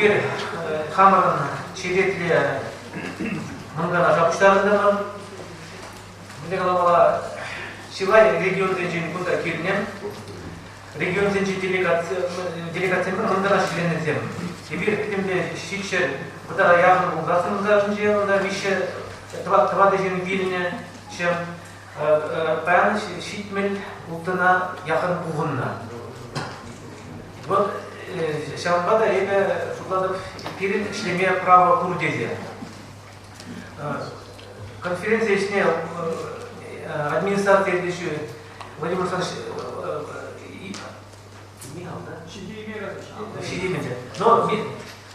Эпир хамӑрӑн черетлӗ Мӑн Канаша пуҫтарӑнтӑмӑр. Мӗнле каламалла, чылай регионсенчен кунта килнӗ. Регионсенчи делегатсемпе Мӑн Канаш членӗсем. Эпир пӗтӗмпе ҫиччӗ вӑтӑра яхӑн пулсассӑн унта унта виҫҫӗ тӑватӑ ҫын вилнӗччӗ. Паян 70 улттӑна яхӑн пухӑннӑ. Вӑт ҫавӑнпа та эпӗ шутлатӑп, пирӗн ӗҫлеме право пур тесе. Конференци ӗҫне администраци ертӳҫи Владимир Александрович Ҫитеймӗ. Но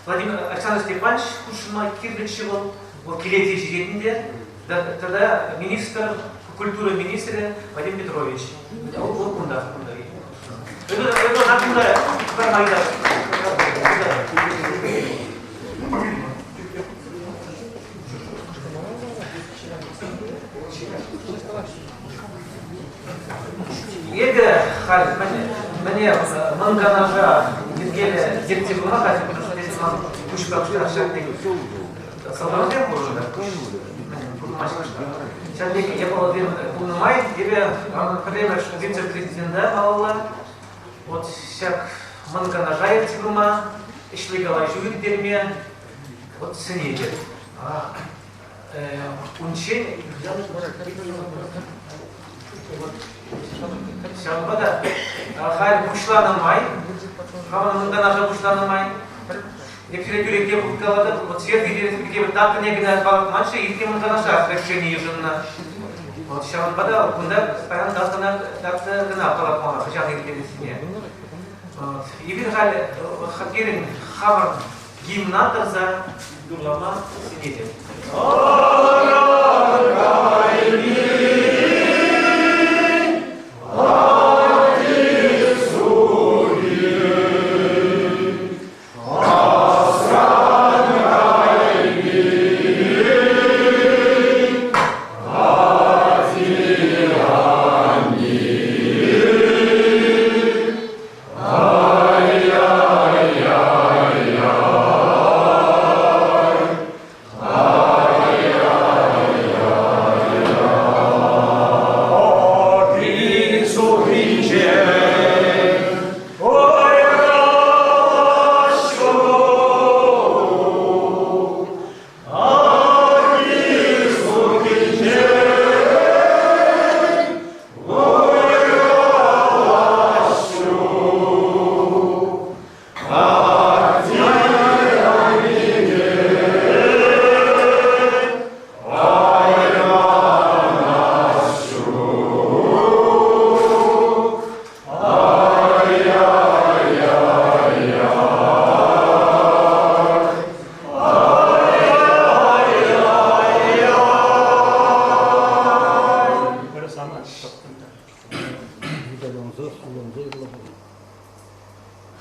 Владимир Александр Степанович хутшӑнма кирлӗччӗ вӑл. Вӑл киле ҫитет ӗнтӗ. Тата министр, культура министрӗ Вадим Петрович. Вӑл кунта. Кунта Эпӗ халь мӗне Мӑн Канаша йӗркеллӗ ертсе пыма халь ман пуҫпа ҫак пек сӑлтавсем пур унта. Ҫав пек япаласем пулнӑ май эпӗ пӗрремӗш вице-президента малалла вот ҫак Мӑн Канаша ертсе пыма, ӗҫлӗ калаҫу ирттерме вот сӗнетӗп. Унччен ҫавӑнпа та халь пуҫланӑ май, хамӑн Мӑн Канаша пуҫланӑ май, эпир тӳрех калатӑп, вот сверху пирки датӑне кӑна палӑртманччӗ, иртнӗ Мӑн Канаша решение йышӑннӑ. Вот ҫавӑнпа та кунта паян датӑна дата кӑна палӑртмалла хӑҫан ирттерессине. Эпир халь пирӗн хамӑр Гимна тӑрса юрлама сӗнетӗп.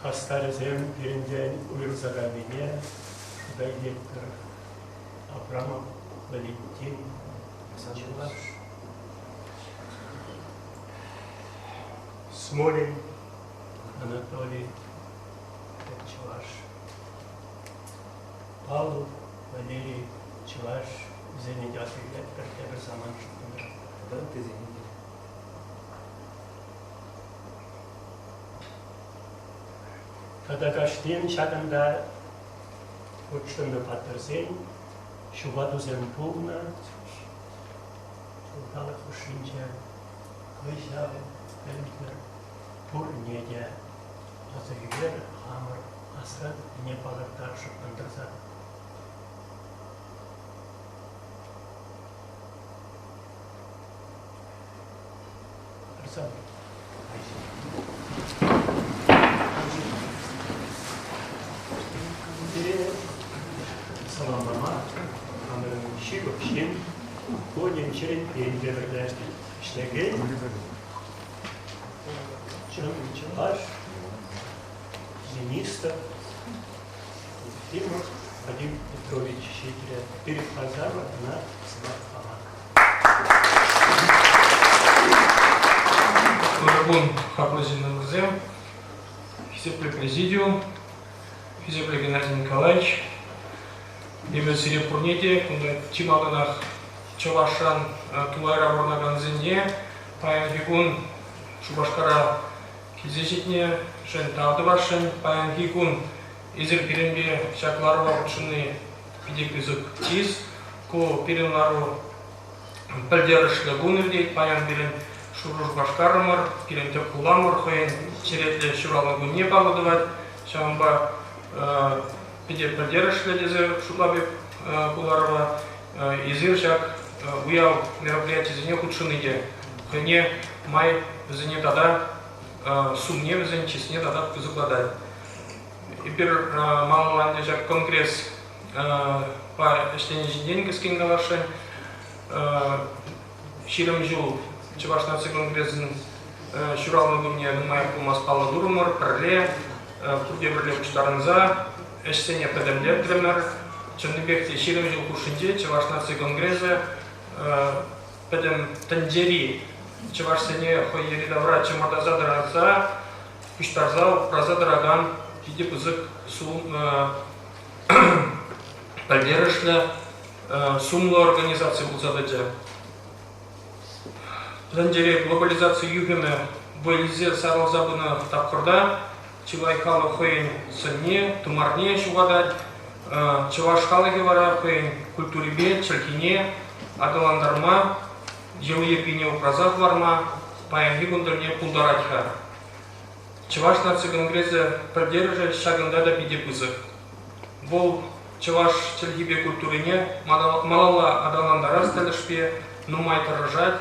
Хастарӗсем пирӗнтен уйрӑлса кайнине шута илетпӗр. Абрамов Валентин Чӑваш Смолин Анатолий Чӑваш Павлов Валерий Чӑваш вӗсене те аса илетпӗр тепӗр самант шутланӑ. Тата ыттисене те. Тата кашнин ҫакӑнта хутшӑннӑ паттӑрсен ҫухатусем пулнӑ. Ҫулталӑк хушшинче кӑҫал, пӗлтӗр пурне те аса илер хамӑр асра тытнине палӑртар шӑппӑн тӑрса. Пире саламлама хамӑрӑн ҫывӑх ҫын, Конин черетпе те пӗрле ӗҫлекен чӑн чӑваш министр Ефимов Вадим Петрович ҫитрӗ. Пирӗн парсамӑр ӑна сӑмах пама. Ырӑ кун, хаклӑ ҫыннӑмӑрсем, хисеплӗ президиум. Хисеплӗ Геннадий Николаевич, эпӗ сире пурне те кунта чи малтанах Чӑвашран тулайра пурӑнакансене паянхи кун Шупашкара килсе ҫитнӗшӗн тав тӑвасшӑн. Паянхи кун эсир пирӗнпе ҫак ларӑва хутшӑнни питӗ пысӑк чыс. Ку пирӗн лару пӗлтерӗшлӗ кун иртет. Паян пирӗн Шурӑ Шупашкарӑмӑр, пирӗн тӗп хуламӑр хӑйӗн черетлӗ ҫуралнӑ кунне паллӑ тӑвать. Ҫавӑнпа питӗ пӗлтерӗшлӗ тесе шутлап эп ку ларӑва. Эсир ҫак уяв мероприятийӗсене хутшӑнни те хӑйне май вӗсене тата сумне вӗсен чысне тата пысӑклатать. Эпир малалла ӗнтӗ ҫак конгресс ӗҫлени ҫинчен кӗскен каласшӑн. 20 ҫул Чӑваш наци конгресӗн ҫуралнӑ кунне нумаях пулмасть паллӑ турӑмӑр. Пӗрле, пурте пӗрле пуҫтарӑнса ӗҫсене пӗтӗмлетрӗмӗр. Чӑннипех те 20 ҫул хушшинче Чӑваш наци конгресӗ пӗтӗм тӗнчери чӑвашсене хӑй йӗри-тавра чӑмӑртаса тӑратса, пуҫтарса, упраса тӑракан питӗ пысӑк пӗлтерӗшлӗ сумлӑ организаци пулса тӑчӗ. Тӗнчере глобализаци юхӑмӗ вӑй илсе сарӑлса пынӑ тапхӑрта чылай халӑх хӑйӗн сӑнне, тымарне ҫухатать. Чӑваш халӑхӗ вара хӑйӗн культурипе чӗлхине аталантарма, йӑли-йӗркине упраса хӑварма паянхи кун тӗлне пултарать-ха. Чӑваш наци конгресӗ пӗлтерӗшӗ ҫакӑнта та питӗ пысӑк. Вӑл чӑваш чӗлхипе культурине малалла аталантарас тӗлӗшпе нумай тӑрӑшать,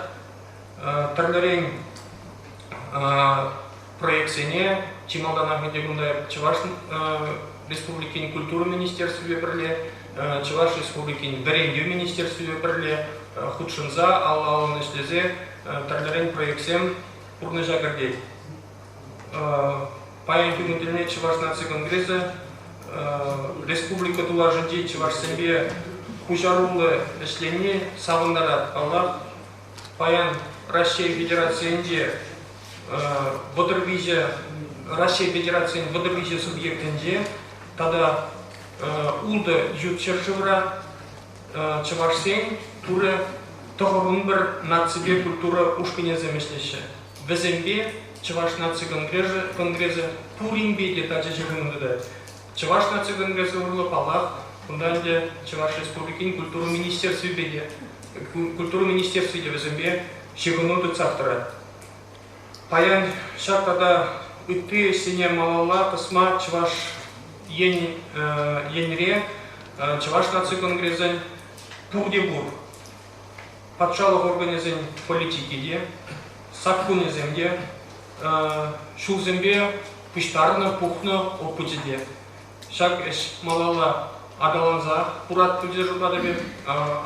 тӗрлӗрен проектсене чи малтанах ӗнтӗ кунта Чӑваш Республикин культура министерствипе пӗрле, Чӑваш Республикин вӗрентӳ министерствипе пӗрле хутшӑнса алла-аллӑн ӗҫлесе тӗрлӗрен проектсем пурнӑҫа кӗртет. Паянхи кун тӗлне Чӑваш наци конгресӗ республика тулашӗнчи чӑвашсемпе пуҫаруллӑ ӗҫлени савӑнтарать. Паллах, паян Раҫҫей Федерацийӗнче 33 Раҫҫей Федерацийӗн 33 субъектӗнче тата ултӑ ют ҫӗршывра чӑвашсен пурӗ 91 наципе культура ушкӑнӗсем ӗҫлеҫҫӗ. Вӗсемпе Чӑваш наци конгресӗ, конгресӗ пуринпе те тачӑ ҫыхӑну тытать. Чӑваш наци конгресӗ урлӑ, паллах, кунта ӗнтӗ Чӑваш Республикин культура министерствипе те культура министерстви те вӗсемпе ҫыхӑну тытсах тӑрать. Паян ҫак тата ытти ӗҫсене малалла тӑсма Чӑваш Ен Енре Чӑваш наци конгресӗн пурте пур. Патшалӑх органӗсен политики те, саккунӗсем те, ҫулсемпе пуҫтарнӑ, пухнӑ опычӗ те. Ҫак ӗҫ малалла аталанса пырать тесе шутлатӑп эп,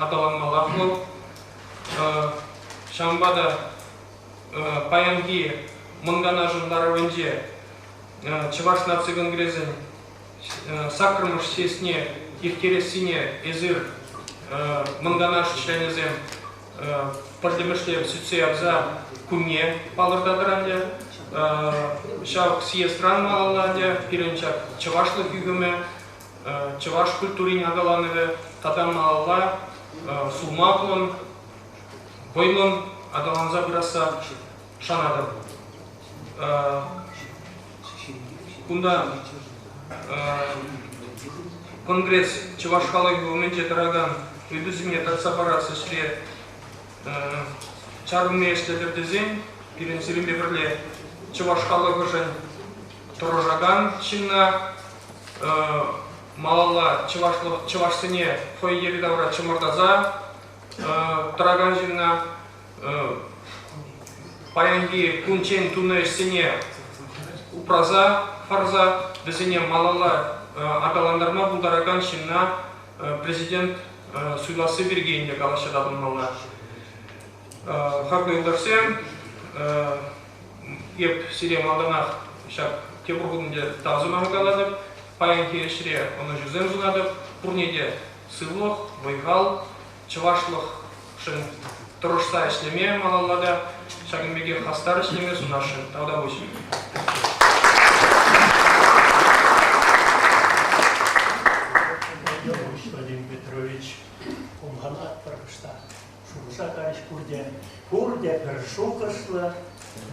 аталанмаллах вӑл. Ҫавӑнпа та паянхи Мӑн Канашӑн ларӑвӗнче Чӑваш наци конгресӗн саккӑрмӗш съездне ирттерессине эсир Мӑн Канаш членӗсем пӗртӗмӗшле сӳтсе явса кунне палӑртатӑр ӗнтӗ. Ҫав съездран малалла ӗнтӗ пирӗн ҫак чӑвашлӑх юхӑмӗ, чӑваш культурин аталанӑвӗ тата малалла сулмаклӑн, вӑйлӑн аталанса пырасса шанатӑп. Кунта Конгресс чӑваш халӑхӗ умӗнче тӑракан ыйтусене татса парас ӗҫре чарӑнми ӗҫлетӗр тесен пирӗн сирӗнпе пӗрле чӑваш халӑхӗшӗн тӑрӑшакан ҫынна малалла чӑвашсене хӑй йӗри-тавра чӑмӑртаса тӑракан ҫынна паянхи кунччен тунӑ ӗҫсене упраса парса вӗсене малалла аталантарма пултаракан ҫынна президент суйласси пирки ӗнтӗ калаҫса татӑлмалла. Хаклӑ юлташсем, эп сире малтанах ҫак тепӗр хут ӗнтӗ тав сӑмахӗ калатӑп. Паянхи ӗҫре ӑнӑҫусем сунатӑп. Пурне те сывлӑх, вӑй-хал, чӑвашлӑхшӑн тӑрӑшса ӗҫлеме малалла та ҫакӑн пекех хастар ӗҫлеме сунасшӑн. Тавтапуҫ. йышлӑ,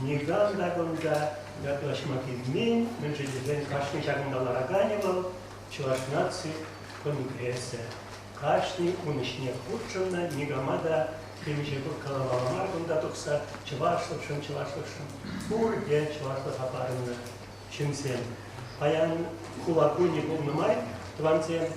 никам та кунта ятлаҫма килмен, мӗншӗн тесен кашни ҫакӑнта лараканӗ вӑл Чӑваш наци конгресӗ. Кашни ун ӗҫне хутшӑннӑ, никама та темиҫе хут каламалла мар кунта тухса чӑвашлӑхшӑн, чӑвашлӑхшӑн пурте чӑвашлӑха парӑннӑ ҫынсем. Паян хула кунӗ пулнӑ май, тӑвансем,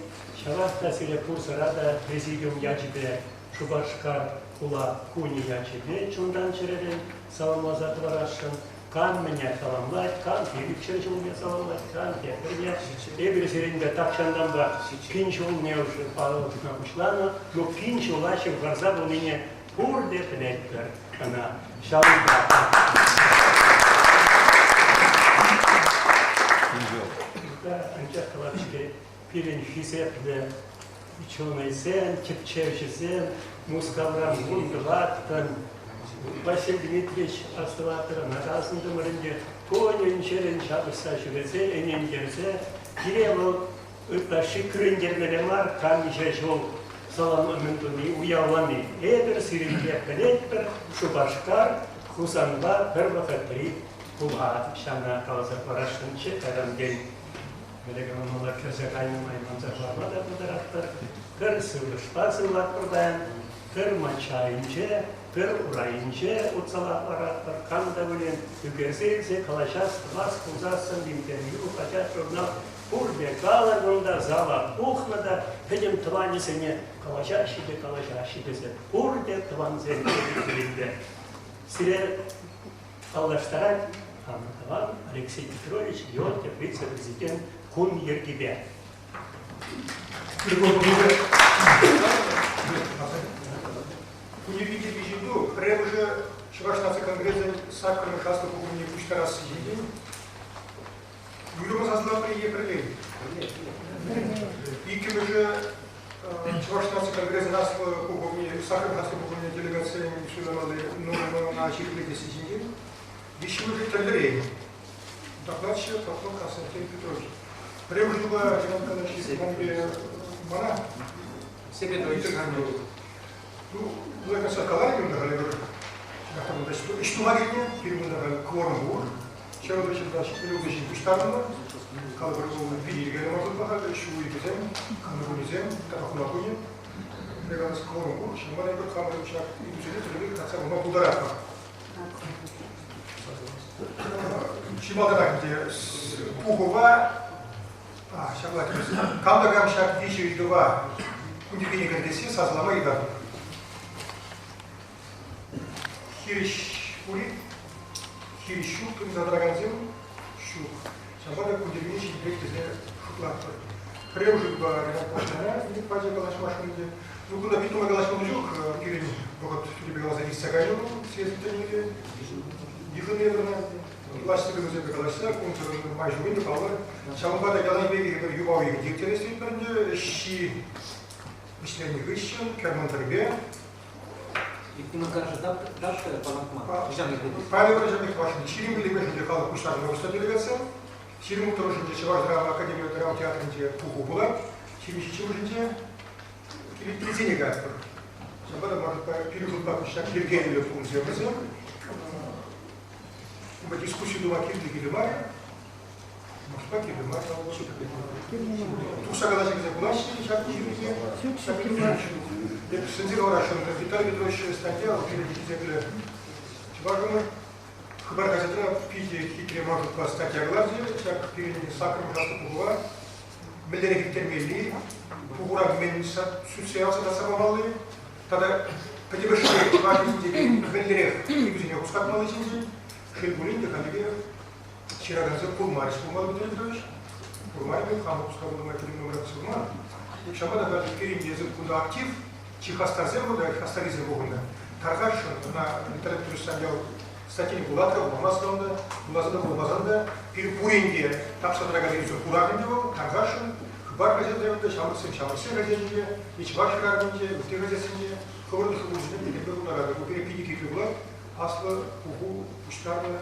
ҫавах та сире пурсӑра та президиум ячӗпе Шупашкар хула кунӗ ячӗпе чунтан-чӗререн саламласа хӑварасшӑн. Кам мӗне саламлать, кам пилӗкҫӗр ҫулне саламлать, кам тепӗрне. Эпир сирӗнпе тахҫантанпа пин ҫулне уже палӑртма пуҫланӑ, но пин ҫула ҫывхарса пынине пурте пӗлетпӗр ӑна. Ҫавӑнпа Анчах калап-ҫке, пирӗн хисеплӗ ученӑйсем, тӗпчевҫӗсем Мускавран 14-ӑн, Василий Дмитриевич астӑватӑр, ӑна та асӑнтӑмӑр ӗнтӗ, кунӗн-ҫӗрӗн ҫапӑҫса ҫӳресе, ӗнентерсе, пире вӑл ытлашши кӳрентермелле мар, кам миҫе ҫул салам туни, уявлани. Эпир сирӗнпе пӗлетпӗр, Шупашкар Хусанпа пӗр вӑхӑтри хула. Ҫавна каласа хӑварасшӑнччӗ, кайран тен, Мӗне кӗрсе кайнӑ май манса хӑварма та пултаратпӑр. Пӗр сывлӑшпа сывлатпӑр паян, пӗр мачча айӗнче, пӗр урайӗнче утса ларатпӑр. Кам та пулин ӳкерсе илсе калаҫас, тӑвас пулсассӑн интервью, хаҫат-журнал пурте калӑр кунта, зала пухнӑ та пӗтӗм тӑванӗсене калаҫаҫҫӗ те калаҫаҫҫӗ тесе пурте тӑвансем пирӗнпе. Сире паллаштарать хамӑр тӑван Алексей Петрович Леонтьев вице-президент кун йӗркипе. Кун йӗркинче виҫӗ пӗрремӗшӗ Чӑваш наци конгресӗн саккӑрмӗш аслӑ пухӑвне пуҫтарасси ҫинчен. Уйрӑмлӑ сасӑлав е пӗрле? Иккӗмӗшӗ Чӑваш наци конгресӗн аслӑ пухӑвне, саккӑрмӗш аслӑ пухӑвне делегатсен суйламалли нормӑна ҫирӗплетесси ҫинчен. Виҫҫӗмӗшӗ тӗрлӗрен. Докладҫӑ Попов Константин Петрович. Пӗрремӗш ҫулпа Иван Николаевич мана Ну, Владимир каларӗ унта халӗ ӗҫ тума килнӗ, пирӗн кунта халь кворум пур. Ҫавӑнпа ҫынта ҫитмӗл ҫын пуҫтарӑннӑ. Калӑпӑр, питӗ йӗркеллӗ мар халь ҫу уйӑхӗсем, кану кунӗсем тата хула кунӗ. Калас кворум пур, ҫавӑнпа эпир хамӑр ҫак ыйтусене тӗллевлӗ татса пама пултаратпӑр. Чи малтанах ӗнтӗ пухӑва ҫапла тӗрӗс. Кам та кам ҫак виҫӗ ыйтӑва кун йӗркине кӗртесси сасӑлама ыйтатӑп. Хирӗҫ пур-и? Хирӗҫ ҫук, тытӑнса тӑракансем ҫук. Ҫавӑнпа та кун йӗркине ҫирӗпрех тесе шутлатпӑр. Пӗрремӗш ыйтупа Ренат Пашкана ирӗк пачӗ калаҫмашкӑн ӗнтӗ. Ну, кунта пит нумай калаҫмалли ҫук. Пирӗн вӑхӑт тӳрӗпе каласа иртсе кайнӑ вӑл съезд тӗлнипе. Йышӑннӑ эпир ӑна. Власть тытӑмӗсемпе калаҫса, унсӑрӑн май ҫук ӗнтӗ, паллӑ. Ҫавӑнпа та яланхи пекех эпир юпа уйӑхӗн ирттерес тетпӗр ӗнтӗ. Ӗҫҫи вӗҫленнӗ хыҫҫӑн кӗр-мӑнтӑрпе Павел Владимирович Вашин 25-мӗшӗнче халӑх пуҫтарнӑ ӑста делегация, 22-мӗшӗнче Чӑваш драма академи драма театрӗнче пуху пулать, 27-мӗшӗнче килсене каятпӑр. Ҫапла та, может, пирӗн шутпа ҫак йӗркеллӗ пулнисем вӗсем. Дискусси тума кирлӗ кирлӗ мар. Мушка кирлӗ мар. Тухса калаҫакансем пулаҫҫӗ ҫак ҫынсем. Ҫак Эп сӗнсе хӑварасшӑн, Виталий Петрович статья вӑл пирӗн хисеплӗ чӑвашӑмӑр. Хыпар хаҫатра питӗ хитре мар шутпа статья кӑларчӗ. Ҫак пирӗн саккӑрмӗш аслӑ пухӑва мӗнлерех ирттермелли, пухура мӗн сӳтсе явса татса памалли тата пӗтӗмӗшле чӑваш ҫинчен мӗнлерех ыйтусене хускатмалли ҫинчен. Шел пулин те, халӗ Ҫыракансем пулмарӗҫ пулмалла, Виталий Петрович. Пулмарӗ пек, хамӑр пускав пулма пирӗн номера пулман. Ҫавӑнпа та халӗ пирӗн эсир кунта актив, чи хастарсем кунта, хастаррисем пухӑннӑ. Тархасшӑн, ӑна Виталий Петрович Станьял статьине вулатӑр, вуламасан та, вуласан та, вуламасан та, пирӗн пурин те тапса тӑракан ыйтусем пурах ӗнтӗ вӑл, тархасшӑн. Хыпар хаҫатсем те, ҫамрӑксем ҫамрӑксен хаҫатӗнче, и чӑваш хӗрарӑмӗнче, ытти хаҫатсенче хӑвӑрӑн шухӑшсене пӗлтерме пултаратӑр. Ку пире питӗ кирлӗ пулать. Аслӑ пуху пуҫтарнӑ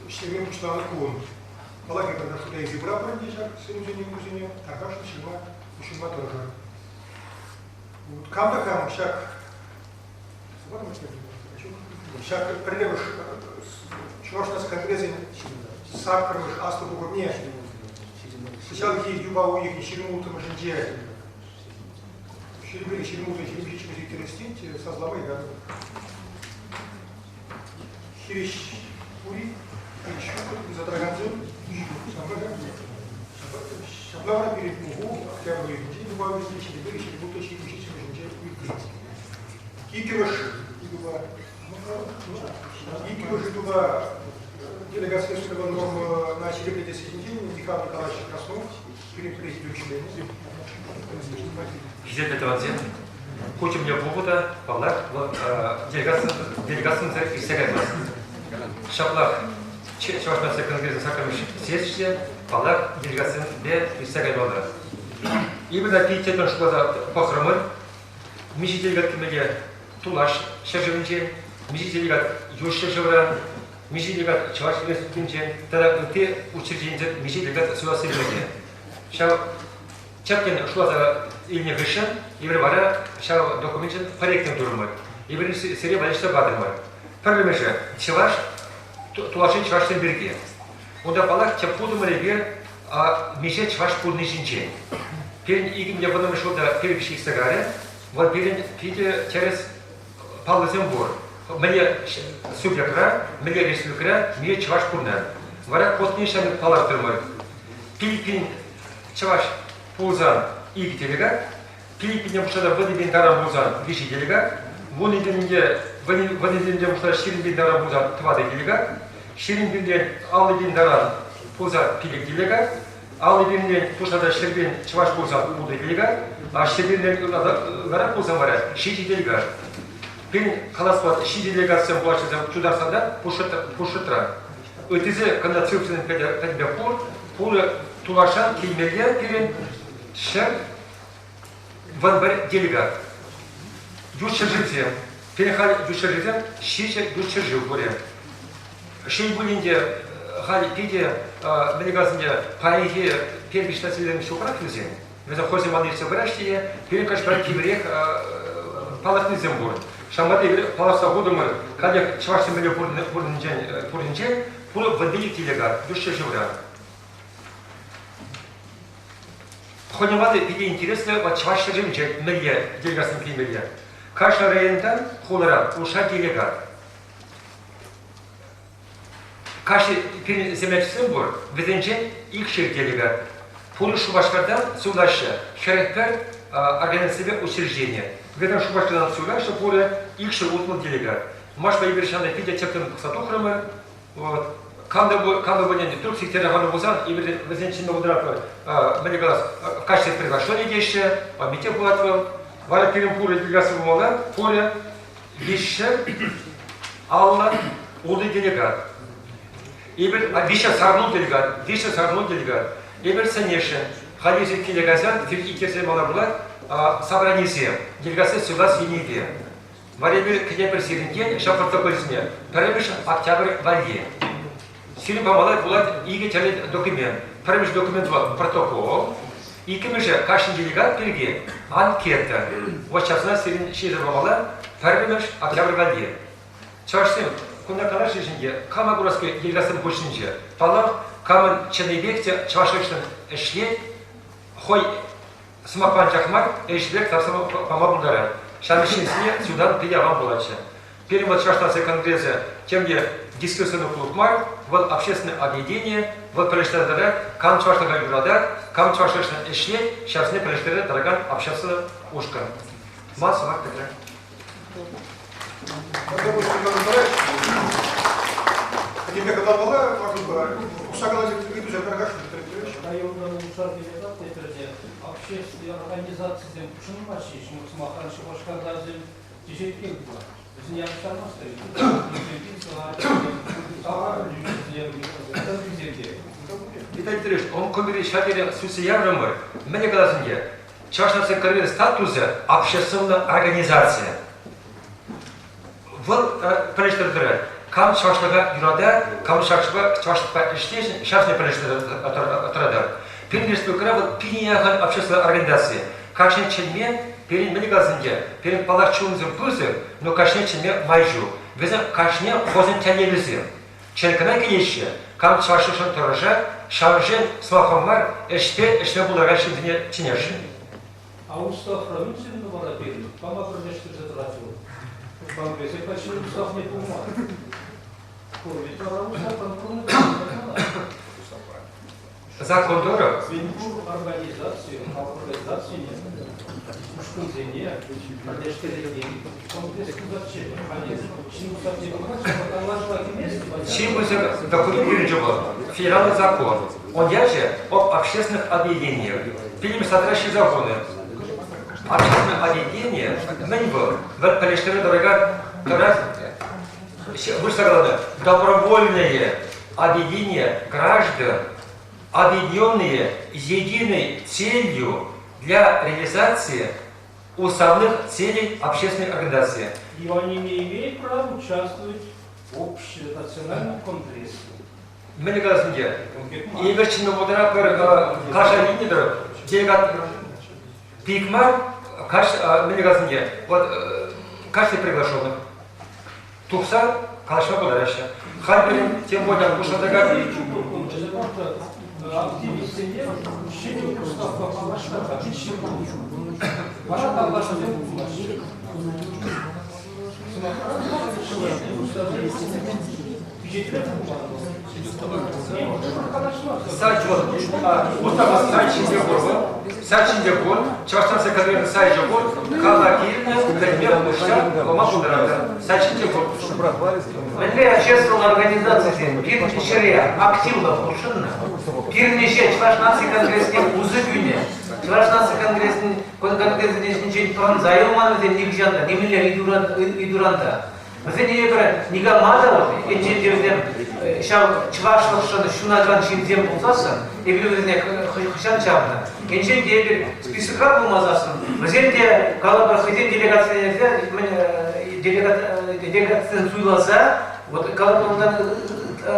ӗҫлеме пуҫланӑ кун. Паллах, эпир шута илсе пыратпӑр ӗнтӗ ҫак сӗнӳсене, ыйтусене, тархасшӑн ҫырма, ҫырма тӑрӑшӑр. Кам та кам ҫак Ҫак пӗрремӗш Чӑваш наци конгресӗн саккӑрмӗш аслӑ пухӑвне кӑҫалхи юпа уйӑхӗн 26-мӗшӗнче 21, 26, 27 ирттерес тет, сасӑлама ыйтатӑп. Хирӗҫ пур-и? Ҫук, туса тӑракансем ҫапла вара пирӗн пуху октябрь уйӑхӗнче юпа уйӑхӗнче 21, 26, 27-мӗшӗнче иртет. Иккӗмӗш ыйтупа иккӗмӗш ыйтупа делегаци нормӑна ҫирӗплетесси ҫинчен Михаил Николаевич Краснов пирӗн президиум членӗ. Хисеплӗ тӑвансем, ку чухне пуху та, паллах, делегацисемсӗр иртсе каймасть. Ҫаплах Чӑваш наци конгресӗн саккӑрмӗш съезчӗ, паллах, делегацисемпе иртсе каймалла. Эпир та питӗ шутласа пӑхрӑмӑр, миҫе делегат кӗмелле тулаш ҫӗршывӗнче, миҫе делегат ют ҫӗршывра, миҫе делегат Чӑваш Республикинче тата ытти учрежденисем миҫе делегат суйласси пирки. Ҫав тӗплӗн шутласа илнӗ хыҫҫӑн эпир вара ҫав документшӑн проектсем турӑмӑр. Эпир сире валеҫсе патӑмӑр. Пӗрремӗшӗ чӑваш тулашри чӑвашсем пирки. Унта, паллах, тӗп пултӑмӑр эпир миҫе чӑваш пулни ҫинчен. Пирӗн икӗ вуннӑмӗш ҫулта перепиҫ иртсе кайрӗ. Вӑл пирӗн питӗ тӗрӗс паллӑсем пур. Мӗнле субъектра, мӗнле республикӑра миҫе чӑваш пурӑнать. Вара космин ҫамрӑк палӑртрӑмӑр. Пилӗк чӑваш пулсан икӗ делегат, пилӗк пине пуҫласа вӑтӑр пин таран пулсан виҫӗ делегат, вунӑ пинте вӑтӑр пинте пуҫласа ҫирӗм пин таран пулсан тӑватӑ делегат, ҫирӗм пинтен аллӑ пин таран пулсан пилӗк делегат, аллӑ пинрен пуҫласа ҫӗр пин чӑваш пулсан ултӑ делегат, а ҫӗр пинрен ытларах пулсан вара ҫичӗ делегат. Пирӗн калас пулать, ҫичӗ делегатсем пулаҫҫӗ Тутарстанда Пушкӑртра. Ыттисем кӑна цифрӑсем пӗтӗмпех пур. Пурӗ тулашран килмелле пирӗн 111 делегат. Ют ҫӗршывсем, пирӗн халь ют ҫӗршывсем ҫичӗ ют ҫӗршыв пурӗ. Шел пулин те, халь питӗ мӗн калас ӗнтӗ, паянхи переписчиксем ҫукрах вӗсен. Вӗсем хӑйсем валли илсе пыраҫҫӗ те, пирӗн кӑшт кивӗрех палӑртнисем пур. Ҫавӑнпа та эпир палӑртса хутӑмӑр, халех чӑвашсем мӗнле пурӑннинчен пурӑннинчен пур вӑл делегат ют ҫӗршывра. Хӑйне валли питӗ интереслӗ вот чӑваш ҫӗршывӗнче мӗнле делегатсем килмелле. Кашни районта, хулара улша делегат. Кашни пирӗн землячсем пур, вӗсенчен икшер делегат. Пур Шупашкарта суйлаҫҫӗ 41 организаципе учреждени. Вӗсем Шупашкартан суйлаҫҫӗ пурӗ икшер утмӑл делегат. Машпа эпир ҫавна питӗ тӗплӗн пӑхса тухрӑмӑр. Вот. Кам та кам та пулин труп сиктерсе хунӑ пулсан, эпир вӗсен чӗнме пултаратпӑр. Мӗнле калас, в качестве приглашения теҫҫӗ, митинг пулать вӑл. Вара пирӗн пурӗ делегаци пулмалла, пурӗ виҫҫӗ аллӑ ултӑ делегат. Эпир виҫҫӗ сарнул делегат, виҫҫӗ сарнул делегат. Эпир сӗнесшӗн, халь эсир киле кайсан иккӗшӗ мала пулать, собранисем, делегаци суйлас енӗпе. Вара эпир кӗтепӗр сирӗнтен ҫав протоколсене пӗрремӗш октябрь валли. Сирӗн памалла пулать икӗ тӗрлӗ документ. Пӗрремӗш документ вӑл протокол, иккӗмӗшӗ кашни делегат пирки анкета. Вот ҫавна сирӗн ҫырса памалла пӗрремӗш октябрь валли. Чӑвашсем кунта канаш ӗҫӗнче кама курас килет делегатсем хушшинче, паллах, камӑн чӑннипех те чӑвашлӑхшӑн ӗҫлет, хӑй сӑмахпа анчах мар, ӗҫлех татса пама пултарать. Ҫав ӗҫсене судан питӗ аван пулатчӗ. Пирӗн вӑл Чӑваш наци конгресӗ темле дискуссионный клуб мар, вӑл общественное объединение, вӑл пӗрлештерсе тӑрать, кам чӑвашлӑха юратать, кам чӑвашлӑхшӑн ӗҫлет, ҫавсене пӗрлештерсе тӑракан общество ушкӑн. Ман сӑмах пӗтрӗ. Пӗтӗмпе кӑтартмалла, тухса калаҫать, ыйтусем пӗр-пӗр Районтан улшар делегат тетӗр общественнӑй организацисем хутшӑнмаҫҫӗ. Сӑмахран, Шупашкарта вӗсем теҫетке ытла. Вӗсене явӑҫтармасть Виталий Петрович, он комире ҫав тери сӳтсе яврӑмӑр. Мӗне калас ӗнтӗ? Чӑваш наци конгресс статусӗ обществӑллӑ организаци. Вӑл пӗрлештерсе тӑрать. Кам чӑвашлӑха юратать, кам чӑвашлӑхпа ӗҫлет, ҫавсене пӗрлештерсе тӑратать. Пирӗн республикӑра вӑл пине яхӑн обществӑллӑ организаци. Кашни чӗнме пирӗн мӗн калас ӗнтӗ, пирӗн паллах чунсем пысӑк, но кашни чӗнме май ҫук. Вӗсем кашни хӑйсен тӗллевӗсем. Черккӑна килеҫҫӗ, кам чӑвашлӑхшӑн тӑрӑшать, ҫавӑншӑн сӑмахпа мар, ӗҫпе ӗҫлеме пултаракан ҫынсене чӗнесшӗн. А уставра мӗн ҫырнӑ вара пирӗн? Кама пӗрлештерсе тӑрать вӑл? Конгрессе каҫхи уставне пулман. Пур ведь вара уставран пурӑннӑ Закон тӑрӑх. Мӗнпур организаци, халӑх организацине, ушкӑнсене пӗрлештерекен конгресс пулатчӗ. Ҫын уставне пӑхать, канашла кӗмест. Чи пысӑк документ пирӗнче вӑл федераллӑ закон. Он ячӗ об общественных объединениях. Пирӗн садра ҫырса хунӑ. Общественное объединение мӗн вӑл? Вӑл пӗрлештерме тӑракан тӑрать вырӑсла каланӑ добровольное объединение граждан, объединенные единой целью для реализации уставных целей общественной организации. И они не имеют права участвовать в общенациональном конгрессе. Мӗн калас ӗнтӗ? Эпир чӑн вӑхӑтра пӗр каша илнӗ тӑрӑх делегат пик мар, каш мӗн калас ӗнтӗ? Вот каждый приглашенных тухса калаҫма пултараҫҫӗ. Халь пирӗн тем более пуҫласа Активистсене ҫӗнӗ уставпа паллаштарса Вара тавлашусем пулмаҫҫӗ. Сайт вот, устава сайт ҫинче пур вӑл. Сайт ҫинче пур. Чӑваш наци конгресӗн сайчӗ пур. Кала килнӗ, пӗлме, уҫса пама пултаратӑр. Сайт ҫинче пур. Мӗнле обществӑллӑ организацисем пирӗн ӗҫре активлӑ хутшӑннӑ, пирӗн ӗҫе Чӑваш наци конгресне усӑ кӳнӗ, Чӑваш наци конгресӗн конгресӗнчен пӑрӑнса юлман вӗсем нихӑҫан та, нимӗнле ыйтуран та. Вӗсене эпир никама та енчен те вӗсем ҫав чӑвашлӑхшӑн ҫунакан ҫынсем пулсассӑн, эпир вӗсене хӑҫан чавнӑ. Енчен те эпир списокра пулмасассӑн, вӗсем те калӑпӑр хӑйсен делегацине делегацисене суйласа, вот калӑпӑр унтан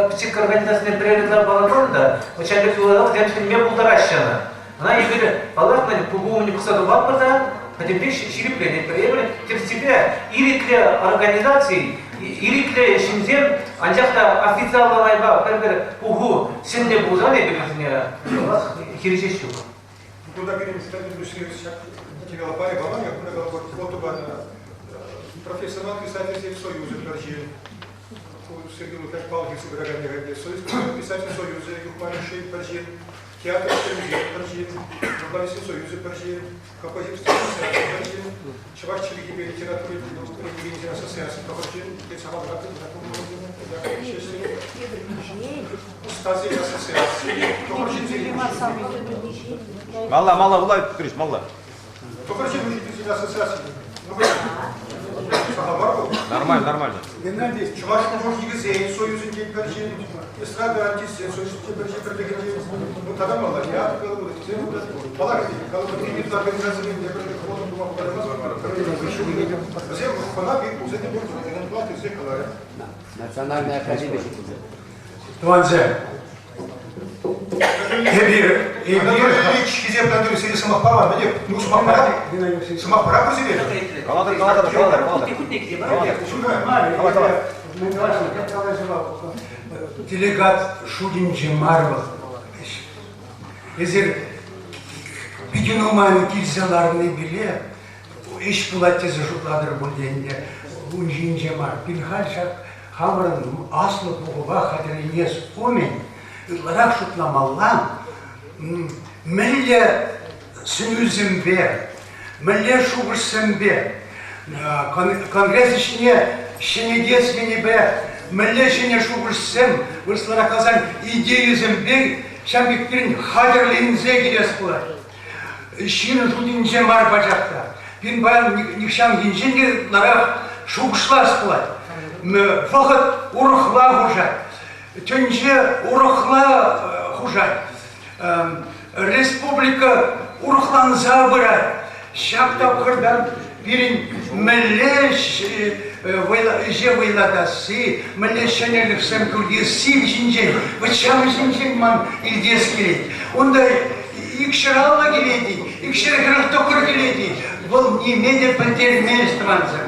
пӗчӗк организацине пӗрер ытла палӑртнӑ та, вот ҫав пек суйласа вӗсем сӗнме пултараҫҫӗ ӑна. Ӑна эпир паллах, пуху умне пӑхса тухатпӑр та пӗтӗмпех ҫирӗпленетпӗр. Эпир тӗпсипе ирӗклӗ организаци, ирӗклӗ ҫынсем, анчах та официаллӑ майпа пӗр-пӗр пуху сӗннӗ пулсан эпир вӗсене паллах хирӗҫес ҫук. Кунта пирӗн ҫак материала парӗ паман, кунта калӑпӑр профессионал писательсен союзӗ пӗр ҫын. Сергей Лукаш Павлович пыракан Союз писатель союзӗ Юхма Мишши пӗр ҫын. Театр ӗҫченӗсем пӗр ҫын, Журналистсен союзӗ пӗр ҫын, Композиторсен ассоциацийӗ пӗр ҫын, Чӑваш чӗлхипе литератури вӗрентекенсен ассоциацийӗ пӗр ҫын, Ӑстасен ассоциацийӗ, тӑхӑр ҫынсен Малла, малла, вулай, Петрович, малла. Тӑхӑр ҫын учительсен ассоциацийӗ. Нормально, нормально. Геннадий, Чӑваш художникӗсен союзӗнчен пӗр ҫын, эстрада артистсен союзӗнчен пӗр ҫын пӗрлӗхӗнчен, ну, тата малла, театр калӑпӑр, паллах, калӑпӑр, организацисен те пӗрле форум тума пултараймасть. Вӗсем хӑна пек пулса те пур, тесе каларӗ. Национальная академия Тӑвансем, эпир эпир Анатолий Ильич хисеплӗ Анатолий сире сӑмах паман, мӗне? Ну, сӑмах пара, сӑмах пара пур сире. Калатӑр, калатӑр, калатӑр, калатӑр. Делегат шутӗнче мар вӑл. Эсир питӗ нумай килсе ларни пире ӗҫ пулать тесе шутлатӑр пуль ӗнтӗ. Ун ҫинче мар. Пин халь ҫак хамӑрӑн аслӑ пухӑва хатӗрленес умӗн ытларах шутламалла, мӗнле сӗнӳсемпе, мӗнле шухӑшсемпе конгресс ӗҫне ҫӗнетес енӗпе мӗнле ҫӗнӗ шухӑшсем, вырӑсларах каласан, идейӑсемпе ҫав пек пирӗн хатӗрленсе килес пулать. Ҫын шутӗнче мар пачах та. Пирӗн паян нихҫанхинчен те ытларах шухӑшлас пулать. Вӑхӑт урӑхла хушать. Тӗнче урӑхла хушать. Республика урӑхланса пырать. Ҫак тапхӑрта пирӗн мӗнле ӗҫе вӑйлатасси, мӗнле ҫӗнӗлӗхсем кӳртесси ҫинчен, вӑт ҫавӑн ҫинчен ман илтес килет. Унта 250 килет-и, 249 килет-и, вӑл ниме те пӗлтермест тӑвансем.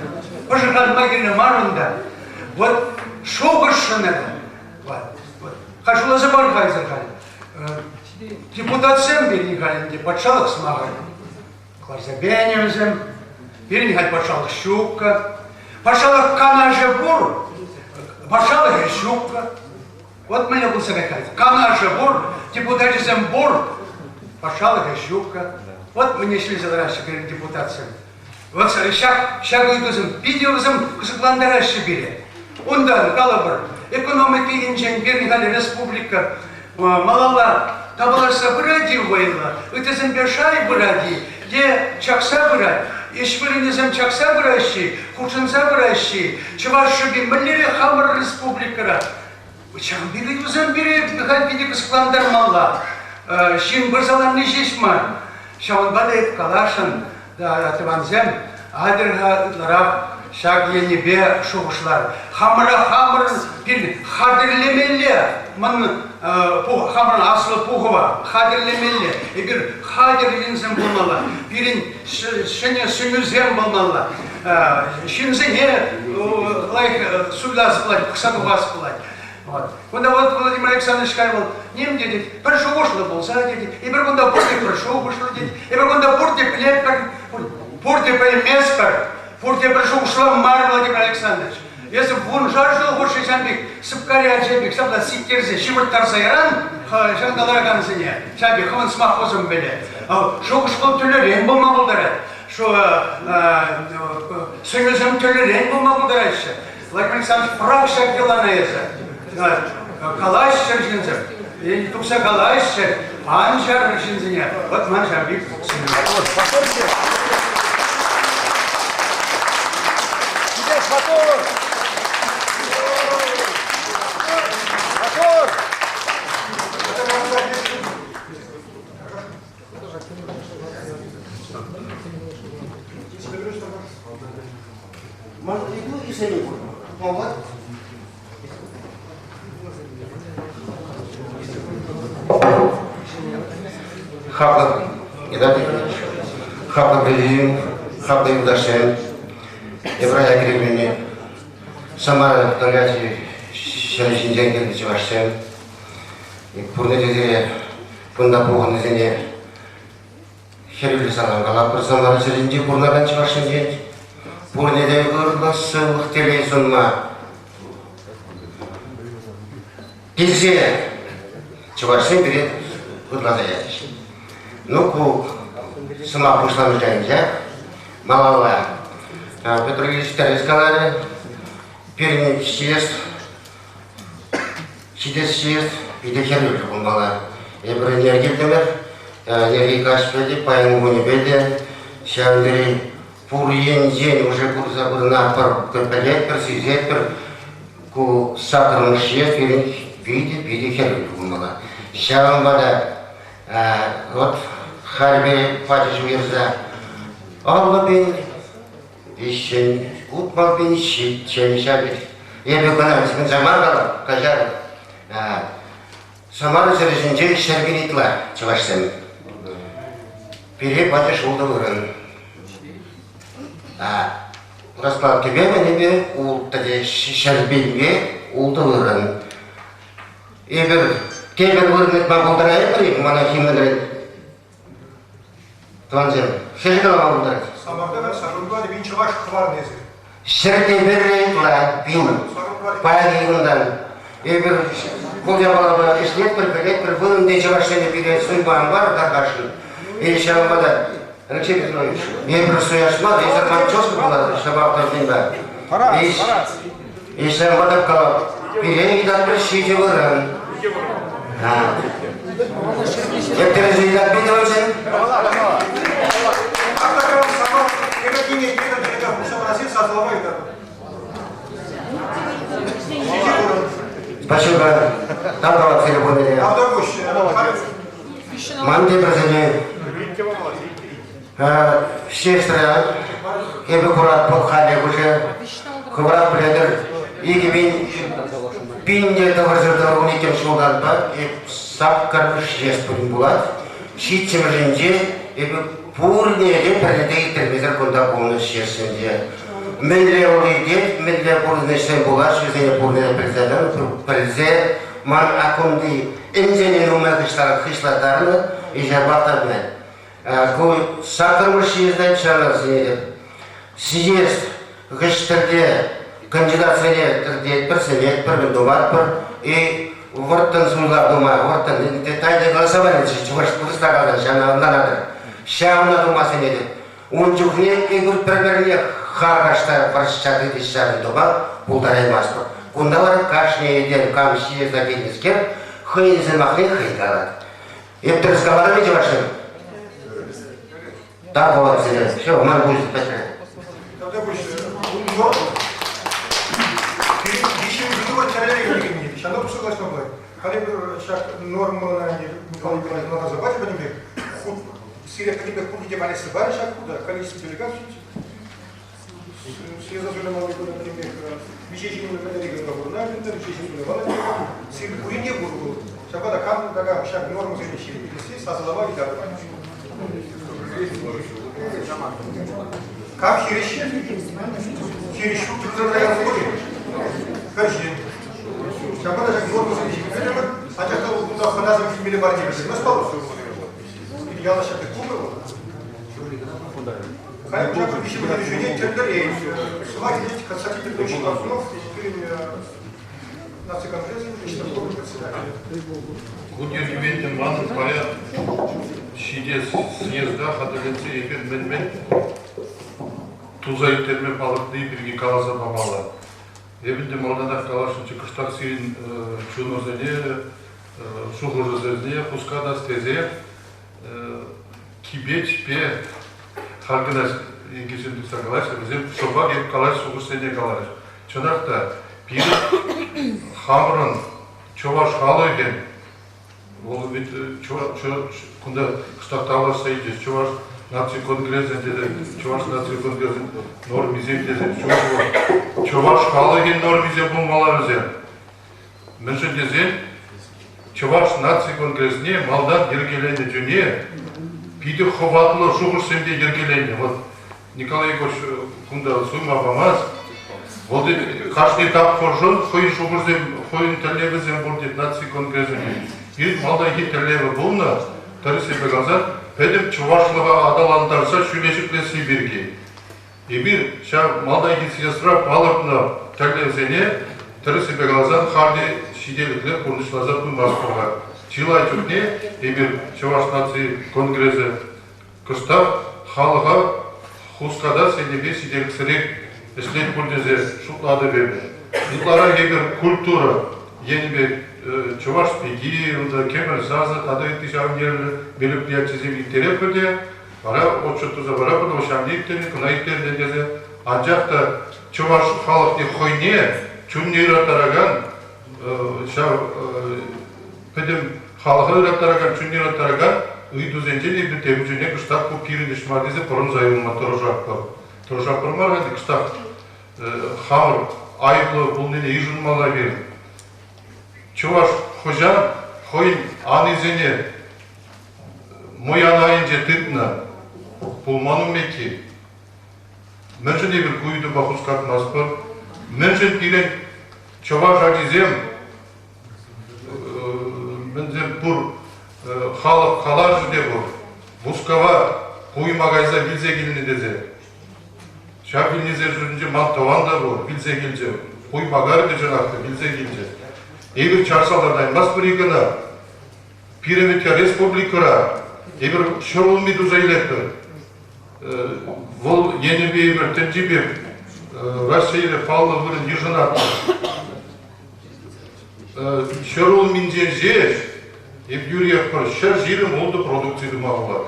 Пӑшӑрханма кирлӗ мар унта. Вот шухӑшшӑн эпӗ. Вот. Вот. Халь шутласа пар-ха эсир халь. Депутатсем пирӗн халь ӗнтӗ патшалӑх сӑмахӗ. Кӑларса пенӗ вӗсем. Пирӗн халь патшалӑх ҫуккӑ. Патшалӑх канашӗ пур, патшалӑхӗ ҫуккӑ. Вот мӗнле пулса кайать. Канашӗ пур, депутачӗсем пур, патшалӑхӗ ҫуккӑ. Вот мӗне ӗҫлесе тӑраҫҫӗ пирӗн депутатсем. Вот ҫак, ҫак ыйтусем питӗ вӗсем кӑсӑклантараҫҫӗ пире. Унтан, калӑпӑр, экономика енчен пирӗн халӗ республика малалла тапалашса пырать-и вӑйлӑ, ыттисемпе шай пырать-и е чакса пырать, ӗҫ вырӑнӗсем чакса пыраҫҫӗ, хутшӑнса пыраҫҫӗ, чӑваш шӑпи мӗнлерех хамӑр республикӑра? Ҫавӑн пек ыйтусем пире халь питӗ кӑсӑклантармалла. Ҫын пырса ларни ҫеҫ мар. Ҫавӑнпа та эп каласшӑн, тӑвансем, атьӑр-ха ытларах ҫак енӗпе шухӑшлар. Хамӑра хамӑр пирӗн хатӗрлемелле, мӑн хамӑрӑн аслӑ пухӑва хатӗрлемелле. Эпир хатӗр ҫынсем пулмалла, пирӗн ҫӗнӗ сӗнӳсем пулмалла. Ҫынсене лайӑх суйлас пулать, пӑхса тухас пулать. Вот. Кунта вот Владимир Александрович вӑл ним те тет, пӗр шухӑшлӑ пулса тет, эпир кунта пурте пӗр шухӑшлӑ тет, эпир кунта пурте пӗлетпӗр, пурте пӗлместпӗр, пурте пӗр шухӑшлӑ мар, Владимир Александрович. Эсӗ вуншар ҫул хушши ҫам пек сыпкари ача пек ҫапла сиктерсе ҫывӑрттарса яран ҫакӑнта ларакансене, ҫав пек хӑвӑн сӑмахусем пӗле. Шухӑш вӑл тӗрлӗрен пулма пултарать. Сӗнӳсем тӗрлӗрен пулма пултараҫҫӗ. Владимир Александрович, пӑрах ҫак йӑлана эсӗ. Калаҫчӑр ҫынсем, тухса калаҫчӑр, ан чарӑр ҫынсене. Вот ман ҫав пек сӗнӳ. Мотор! Мотор! Может, иглу и сеньку? Вот. Хаклӑ Геннадий Ильич, хаклӑ президент, хаклӑ юлташсем, Ибрая Кремльне, Самара Тольятти ҫӗрӗ ҫинчен килнӗ чӑвашсем, пурне те кунта пухӑннисене Хӗрӳллӗ салам калатпӑр Самара ҫӗрӗнче пурӑнакан чӑвашсенчен. Пурне те ырлӑх, сывлӑх, телей сунма. Килсе чӑвашсем пире ырласа ячӗҫ. Ну, ку сӑмах пуҫламӑш айӗнчех малалла Петр Ильич тӗрӗс каларӗ. Пирӗн съезд Ҫитес съезд питӗ хӗрӳллӗ пулмалла. Эпир ӗнер килтӗмӗр. Ӗнерхи каҫпа те, паян кунӗпе те ҫав тери пур енчен уже курса пырӑнатпӑр, пӗлетпӗр, сисетпӗр. Ку саккӑрмӗш съезд пирӗн питӗ-питӗ хӗрӳллӗ пулмалла. Ҫавӑнпа та вот халь пачӗҫ уйӑрса 50 000 Виҫҫӗн, 60 000 ҫиччӗн ҫав Эпӗ кӑна сӗнсе мар калап, каҫар. Самара ҫӗрӗ ҫинче 100 000 ытла чӑвашсем. Пире пачӗ шултӑ вырӑн. Раскладкипе мӗнӗпе улттӑ те ҫӗрпелпе ултӑ вырӑн. Эпир тепӗр вырӑн ыйтма пултарайӑпӑр-и мана химӗнрен Тӑвансем, хӗл калама пултарать. Самарта саккунпа пин чӑваш хӑварнӑ эсир. Ҫӗрте пӗрре ытла пин. Паянхи кунтан эпир ку япалапа ӗҫлетпӗр, пӗлетпӗр, вырӑнти чӑвашсене пире суйма ан пар тархасшӑн. И ҫавӑнпа та, Алексей Петрович, эпир суяс мар, эсир ман тезка пулатӑр, ҫапах та сунпа. И ҫавӑнпа та калап, пире ыйтатпӑр ҫичӗ вырӑн. Ептер ыйтатпи тӑвансем? Спасибо. Тав тӑвап сире пурне. Ман тепӗрсене Сестра, эпӗ куратпӑр халӗ уже хӑвӑрах пӗлетӗр, 2009 ҫултанпа саккӑрмӗш съезд пулин пулать. Ҫиччӗмӗшӗнче эпӗ пурне те пӗрле те ирттермесӗр кунта пулнӑ съездсенче. Мӗнле вӑл иртет, мӗнле пурнӑҫсем пулаҫҫӗ, вӗсене пурне пӗлсе тӑнӑ, пӗлсе ман аккунти ӗнсене нумай хыҫлаттарнӑ, ҫапах та пӗлет. Ку саккӑрмӗш съезда чарнӑ сӗнетӗп. Съезд хыҫ-тӗрте кандидатсене тӗртетпӗр, сӗнетпӗр, мӗн туматпӑр. И вӑрттӑн суйлав тума, вӑрттӑн тайна голосование чӑваш вырӑсла каласан ҫавна ӑнланатӑр. Ҫавна тума сӗнетӗп. Ун чухне эпир пӗр-пӗрне харкашса вӑрҫса тытӑҫса ҫавӑн тума пултараймастпӑр. Кунта вара кашни этем кам съезда килнӗскер хӑйӗн сӑмахне хӑй калать. Эп тӗрӗс каларӑм-и чӑвашсем? Так вот, все, ман пуҫ пӗтрӗ. Тогда пуҫ, но виҫҫӗмӗш ыйтӑва тӗрлӗрен лекенни. Ҫавна пуҫа калаҫма пулать. Халӗ ҫак нормӑна Николай Николаевич ӑнлантарса пачӗ пӗтӗмпех. Хут сире пӗтӗмпех пурте те валеҫсе парӗ ҫак хута, количество делегаций съезда суйламалли куна пӗтӗмпех миҫе ҫын мӗнле регионта пурӑнать ӗнтӗ, миҫе ҫын суйламалла сирӗн пурин те пур вӑл. Ҫапах та кам та кам ҫак нормӑсене ҫирӗплетесси сасӑлама ыйтатӑп. Кам хирӗҫ? Хирӗҫ ҫук тытса пур-и? Пӗр ҫын. Ҫапах та ҫак нормӑсене ҫирӗплетӗмӗр, анчах та вӑл кунта хӑнасем килмелле мар теме пӗлмест паллах. Яла ҫак пек пулнӑ вӑл. Халь ҫак виҫӗ ҫине тӗрлӗрен. Сӑмах илет Константин Петрович Лазунов, пирӗн наци конгресӗн ӗҫтӑвком председателӗ. Кун йӗркипе манӑн паян ҫитес съезда хатӗрленсе эпир мӗн-мӗн туса ирттерме палӑртни пирки каласа памалла. Эпӗ ӗнтӗ малтанах каласшӑнччӗ, кӑштах сирӗн чунӑрсене, шухӑшӑрсене хускатас тесе Кибечпе халь кӑна икӗ ҫын тухса калаҫрӗ, вӗсем шӑпах эп калаҫ шухӑшсене каларӗҫ. Чӑнах та, пирӗн хамӑрӑн чӑваш халӑхӗн вӑл ведь кунта кӑштах тавлашса илчӗҫ, Чӑваш наци конгресӗн тесе, Чӑваш наци конгресӗн нормисем тесе, чӑваш халӑхӗн нормисем пулмалла вӗсем. Мӗншӗн тесен Чӑваш наци конгресне малтан йӗркеленӗ чухне питӗ хӑватлӑ шухӑшсемпе йӗркеленнӗ. Вот Николай Егорович кунта суйма памасть. Вӑл кашни тапхӑршӑн хӑйӗн шухӑшсем, хӑйӗн тӗллевӗсем пур тет наци конгресӗн. Пирӗн малтанхи тӗллевӗ пулнӑ, тӗрӗссипе каласан, пӗтӗм чӑвашлӑха аталантарса ҫӳле ҫӗклесси пирки. Эпир ҫав малтанхи съездра палӑртнӑ тӗллевсене, тӗрӗссипе каласан, халӗ ҫителӗклӗ пурнӑҫласа пымастпӑр-ха. Чылай чухне эпир Чӑваш наци конгресӗ кӑштах халӑха хускатас енӗпе ҫителӗксӗрех ӗҫлет пуль тесе шутлатӑп эпӗ. Ытларах эпир культура енӗпе Чӑваш пики, унта Кӗмӗл сасӑ тата ытти ҫавӑн евӗрлӗ мероприятисем ирттеретпӗр те, Вара отчет туса вара кӑна ҫавне ирттернӗ, кӑна ирттернӗ тесе. Анчах та чӑваш халӑхне хӑйне чунне ыраттаракан ҫав пӗтӗм халӑха ыраттаракан, чунне ыраттаракан ыйтусенчен эпир тепӗр чухне кӑштах ку пирӗн ӗҫ мар тесе пӑрӑнса юлма тӑрӑшатпӑр. Тӑрӑшатпӑр мар ӗнтӗ, кӑштах хамӑр айӑплӑ пулнине йышӑнмалла пирӗн. Чӑваш хӑҫан хӑйӗн анисене Мӑян айӗнче тытнӑ пулман уммекки. Мӗншӗн эпир ку ыйтупа хускатмастпӑр? Мӗншӗн пирӗн чӑваш ачисем мӗнсем пур халӑх каларӑшӗ те пур. Мускава пуйма кайса вилсе килнӗ тесе. Ҫав вилнисен шутӗнче ман тӑван та пур, вилсе килчӗ. Пуйма карӗ те чӑнах та вилсе килчӗ. Эпир чарса лартаймастпӑр-и кӑна? Пирӗн вӗт республикӑра эпир ҫӗрулми туса илетпӗр. Вӑл енӗпе эпир тӗнчипе Раҫҫейре паллӑ вырӑн йышӑнатпӑр. Ҫӗрулминчен ҫеҫ эп юриех пӗр 126 продукци тума пулать.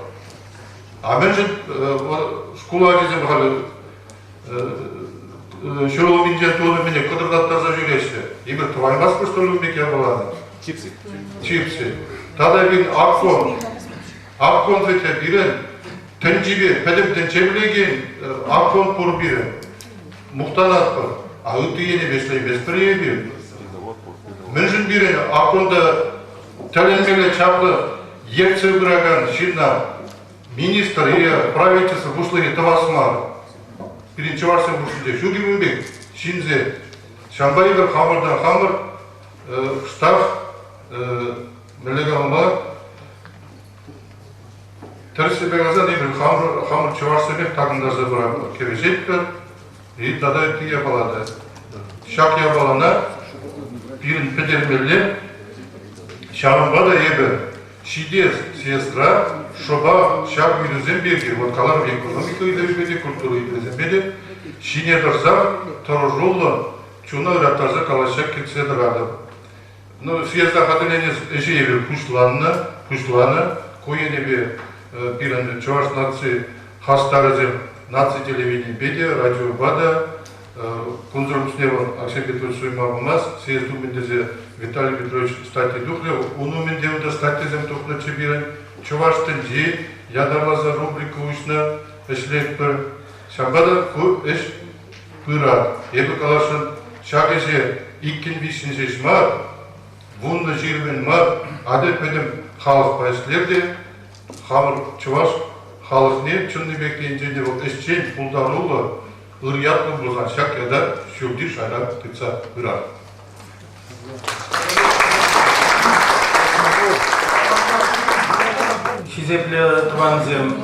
А мӗншӗн шкул ачисем халӗ ҫӗрулминчен тунӑ мӗне кӑтӑртаттарса ҫӳреҫҫӗ. Эпир тӑваймастпӑр что ли ун пек япалана? Чипсы. Чипсы. Тата пирӗн обком. Обком вӗт пирӗн тӗнчипе, пӗтӗм тӗнче пӗлекен обком пур пирӗн. Мухтанатпӑр. А ытти енӗпе ӗҫлейместпӗр-и эпир? Мӗншӗн пирӗн обкомта тӗлӗнмелле чаплӑ ертсе пыракан ҫынна министр е правительство пуҫлӑхӗ тӑвас мар? Пирӗн чӑвашсем хушшинче ҫук-и ун пек ҫынсем? Ҫавӑнпа эпир хамӑртан хамӑр кӑштах мӗнле калама тӗрӗссипе каласан эпир хамӑр, хамӑр чӑвашсемех такӑнтарса пыратпӑр, кӗвӗҫетпӗр и тата ытти япала та. Ҫак япалана пирӗн пӗтермелле. Ҫавӑнпа та эпӗ ҫитес съездра шӑпах ҫак ыйтусем пирки, вот каларӑм экономика ыйтӑвӗпе те, культура ыйтӑвӗсемпе те ҫине тӑрсах тӑрӑшуллӑ чуна ыраттарса калаҫса кӗтсе тӑратӑп. Ну, съезда хатӗрленес ӗҫе эпир пуҫланнӑ, пуҫланӑ. Ку енӗпе пирӗн Чӑваш наци хастарӗсем наци телевиденипе те, радиопа та кунсӑр пуҫне вӑл Алексей Петрович суйма пымасть, съезд умӗн тесе Виталий Петрович статьи тухрӗ. Ун умӗн те унта статьясем тухнӑччӗ пирӗн. Чӑваш тӗнчи ятарласа рубрика уҫнӑ, ӗҫлетпӗр. Ҫавӑнпа та ку ӗҫ пырать. Эпӗ каласшӑн, ҫак ӗҫе иккӗн-виҫҫӗн ҫеҫ мар, вуннӑ-ҫирӗмӗн мар, атя пӗтӗм халӑхпа ӗҫлер те хамӑр чӑваш халӑхне чӑннипех енчен те вӑл ӗҫчен, пултаруллӑ, ыр ятлӑ пулсан ҫак ята ҫӳлти шайра тытса пырар. Хисеплӗ тӑвансем,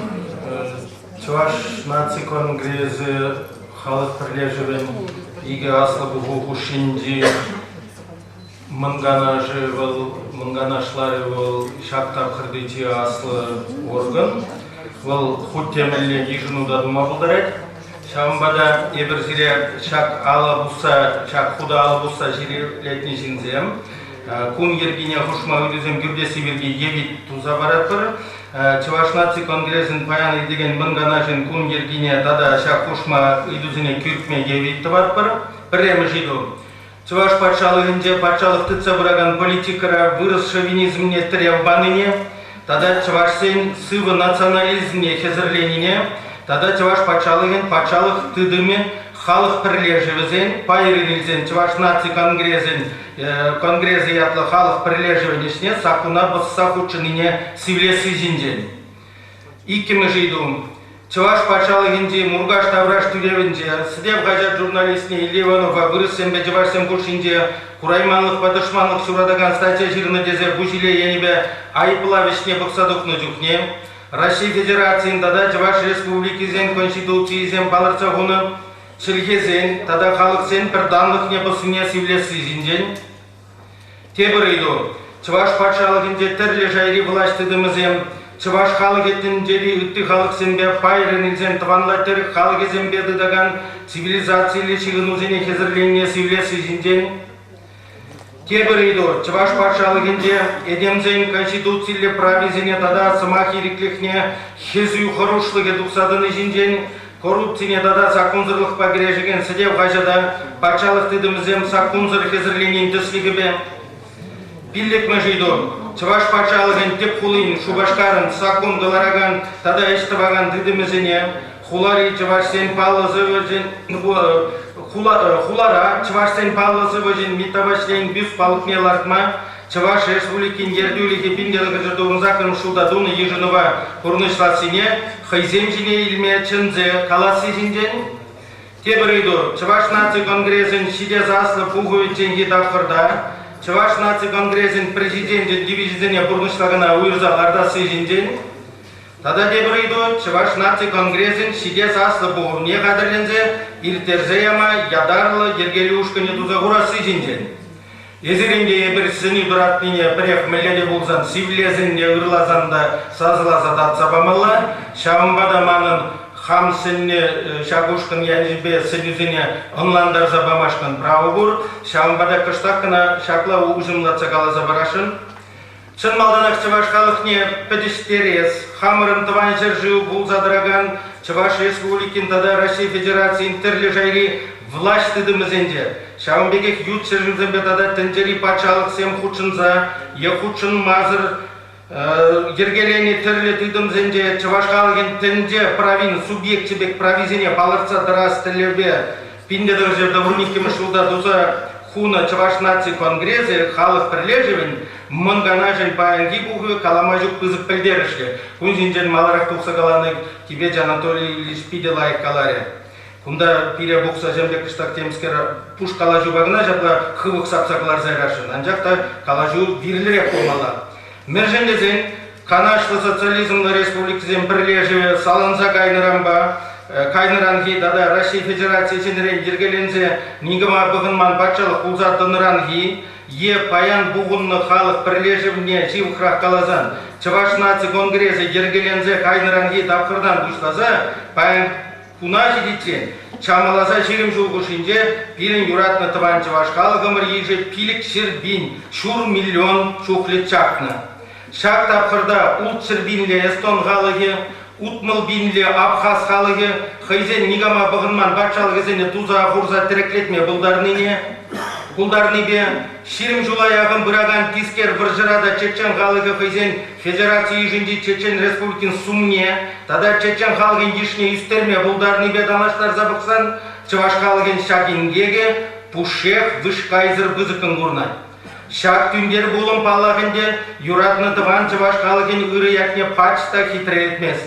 Чӑваш наци конгресӗ халӑх пӗрлешӗвӗн икӗ аслӑ пуху хушшинчи Мӑн Канашӗ вӑл, Мӑн Канашларӗ вӑл ҫак тапхӑрти чи аслӑ орган. Вӑл хуть те мӗнле йышӑну та тума пултарать. Ҫавӑнпа та эпир сире ҫак алӑ пусса, ҫак хута алӑ пусса ҫирӗплетнӗ ҫынсем кун йӗркине хушма ыйтусем кӳртесси пирки евит туса паратпӑр. Чӑваш наци конгресӗн паян иртекен Мӑн Канашӗн кун йӗркине тата ҫак хушма ыйтусене кӳртме евит тӑватпӑр. Пӗрремӗш ыйту. Чӑваш патшалӑхӗнче патшалӑх тытса пыракан политикӑра вырӑс шовинизмне тӗрев панине тата чӑвашсен сывӑ национализмне хӗсӗрленине тата Чӑваш патшалӑхӗн патшалӑх тытӑмӗ халӑх пӗрлешӗвӗсен пайӑрӗн илсен Чӑваш наци конгресӗн конгресӗ ятлӑ халӑх пӗрлешӗвӗн ӗҫне саккуна пӑсса хутшӑннине сивлесси ҫинчен. Иккӗмӗш ыйту. Чӑваш патшалӑхӗнчи Муркаш тавраш тӳлевӗнче Сӗтев хаҫат журналистне Илья Иванова вырӑссемпе чӑвашсем хушшинче курайманлӑхпа тӑшманлӑх ҫуратакан статья ҫырнӑ тесе пуҫиле енӗпе айӑплав ӗҫне пӑхса тухнӑ чухне Раҫҫей Федерацийӗн тата Чӑваш Республикисен Конституцийӗсем палӑртса хунӑ чӗлхесен тата халӑхсен пӗртанлӑхне пӑснине сивлесси ҫинчен Тепӗр ыйту. Чӑваш патшалӑхӗнче тӗрлӗ шайри влаҫ тытӑмӗсем чӑваш халӑхӗ тӗнчери ытти халӑхсемпе пайрӑн илсен тӑванла тӗрӗк халӑхӗсемпе тытакан цивилизациллӗ ҫыхӑнусене хӗсӗрленине сивлесси ҫинчен Тепӗр ыйту. Чӑваш патшалӑхӗнче этемсен конституциллӗ прависене тата сӑмах ирӗклӗхне хӗсӳ хӑрушлӑхӗ тухса тӑни ҫинчен коррупцине тата саккунсӑрлӑхпа кӗрешекен Сӗтев хаҫата патшалӑх тытӑмӗсем саккунсӑр хӗсӗрленин тӗслӗхӗпе Пиллӗкмӗш ыйту. Чӑваш патшалӑхӗн тӗп хулин Шупашкарӑн саккун кӑларакан тата ӗҫ тӑвакан тытӑмӗсене хулари чӑвашсен паллӑ сӑвӑҫӗн хулара чӑвашсен паллӑ сӑвӑҫӗн Митта Ваҫлейӗн бюст палӑкне лартма Чӑваш Республикин ертӳлӗхӗ 1998 ҫулта тунӑ йышӑнӑва пурнӑҫлассине хӑйсем ҫине илме чӗнсе каласси ҫинчен Тепӗр ыйту. Чӑваш наци конгресӗн ҫитес аслӑ пухӑвӗчченхи тапхӑрта Чӑваш наци конгресӗн президенчӗн тивӗҫӗсене пурнӑҫлакана уйӑрса лартасси ҫинчен Тата тепӗр ыйту. Чӑваш наци конгресӗн ҫитес аслӑ пухӑвне хатӗрленсе ирттерсе яма ятарлӑ йӗркелӳ ушкӑнӗ туса хурасси ҫинчен. Эсир ӗнтӗ эпир сӗнӳ тӑратнине пӗрех мӗнле те пулсан сивлесен те ырласан та сасӑласа татса памалла. Ҫавӑнпа та манӑн хам сӗннӗ ҫак ушкӑн ячӗпе сӗнӳсене ӑнлантарса памашкӑн право пур. Ҫавӑнпа та кӑштах кӑна ҫапла уҫӑмлатса каласа парасшӑн. Чӑн малтанах чӑваш халӑхне пӗтӗҫтерес, хамӑрӑн тӑван ҫӗршыв пулса тӑракан Чӑваш Республикин тата Раҫҫей Федерацийӗн тӗрлӗ шайри влаҫ тытӑмӗсенче, ҫавӑн пекех ют ҫӗршывсемпе тата тӗнчери патшалӑхсем хутшӑнса е хутшӑнмасӑр йӗркеленӗ тӗрлӗ тытӑмсенче чӑваш халӑхӗн тӗнче правин субъекчӗ пек прависене палӑртса тӑрас тӗллевпе 1992 ҫулта туса хунӑ Чӑваш наци конгресӗ халӑх пӗрлешӗвӗн Мӑн Канашӗн паянхи пухӑвӗ калама ҫук пысӑк пӗлтерӗшлӗ. Кун ҫинчен маларах тухса каланӑ Кибеч Анатолий Ильич питӗ лайӑх каларӗ. Кунта пире пухса ҫав пек кӑштах темскер пуш калаҫупа кӑна ҫапла хывӑх сапса кӑларса ярасшӑн. Анчах та калаҫу вирлӗрех пулмалла. Мӗншӗн тесен Канашлӑ социализмлӑ республикӑсен пӗрлешӗвӗ саланса кайнӑранпа кайнӑранхи тата Раҫҫей Федерацийӗ ҫӗнӗрен йӗркеленсе никама пӑхӑнман патшалӑх пулса тӑнӑранхи е паян пухӑннӑ халӑх пӗрлешӗвне ҫывӑхрах каласан Чӑваш наци конгресӗ йӗркеленсе кайнӑранхи тапхӑртан пуҫласа паян куна ҫитиччен чамаласа 20 ҫул хушшинче пирӗн юратнӑ тӑван чӑваш халӑхӑмӑр йышӗ 500 000 ҫур миллион чухлӗ чакнӑ. Ҫак тапхӑрта 600 пинлӗ эстон халӑхӗ, 60 пинлӗ абхаз халӑхӗ хӑйсен никама пӑхӑнман патшалӑхӗсене туса хурса тӗреклетме пултарнине, пултарнипе 20 ҫула яхӑн пыракан тискер вӑрҫӑра та чечен халӑхӗ хӑйсен федераци йышӗнчи Чечен Республикин сумне тата чечен халӑхӗн йышне ӳстерме пултарнипе танлаштарса пӑхсан чӑваш халӑхӗн ҫак инкекӗ пушшех вышкайсӑр пысӑккӑн курӑнать. Ҫак тӳнтер пулӑм, паллах ӗнтӗ, юратнӑ тӑван чӑваш халӑхӗн ырӑ ятне пач та хитрелетмест.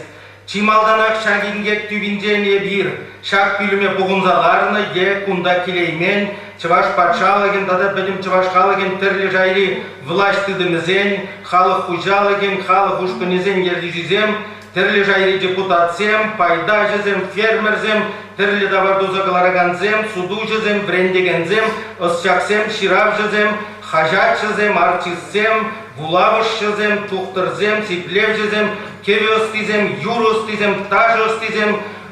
Чи малтанах ҫак инкек тӳпинчен эпир ҫак пӳлӗме пухӑнса ларнӑ е кунта килеймен чӑваш патшалӑхӗн тата пӗтӗм чӑваш халӑхӗн тӗрлӗ шайри влаҫ тытӑмӗсен, халӑх хуҫалӑхӗн, халӑх ушкӑнӗсен ертӳҫисем, тӗрлӗ шайри депутатсем, пайтаҫӑсем, фермерсем, тӗрлӗ тавар туса кӑларакансем, сутуҫӑсем, вӗрентекенсем, ӑсчахсем, ҫыравҫӑсем, хаҫатҫӑсем, артистсем, вулавӑшҫӑсем, тухтӑрсем, сиплевҫӗсем, кӗвӗ ӑстисем, юрӑ ӑстисем, ташӑ ӑстисем,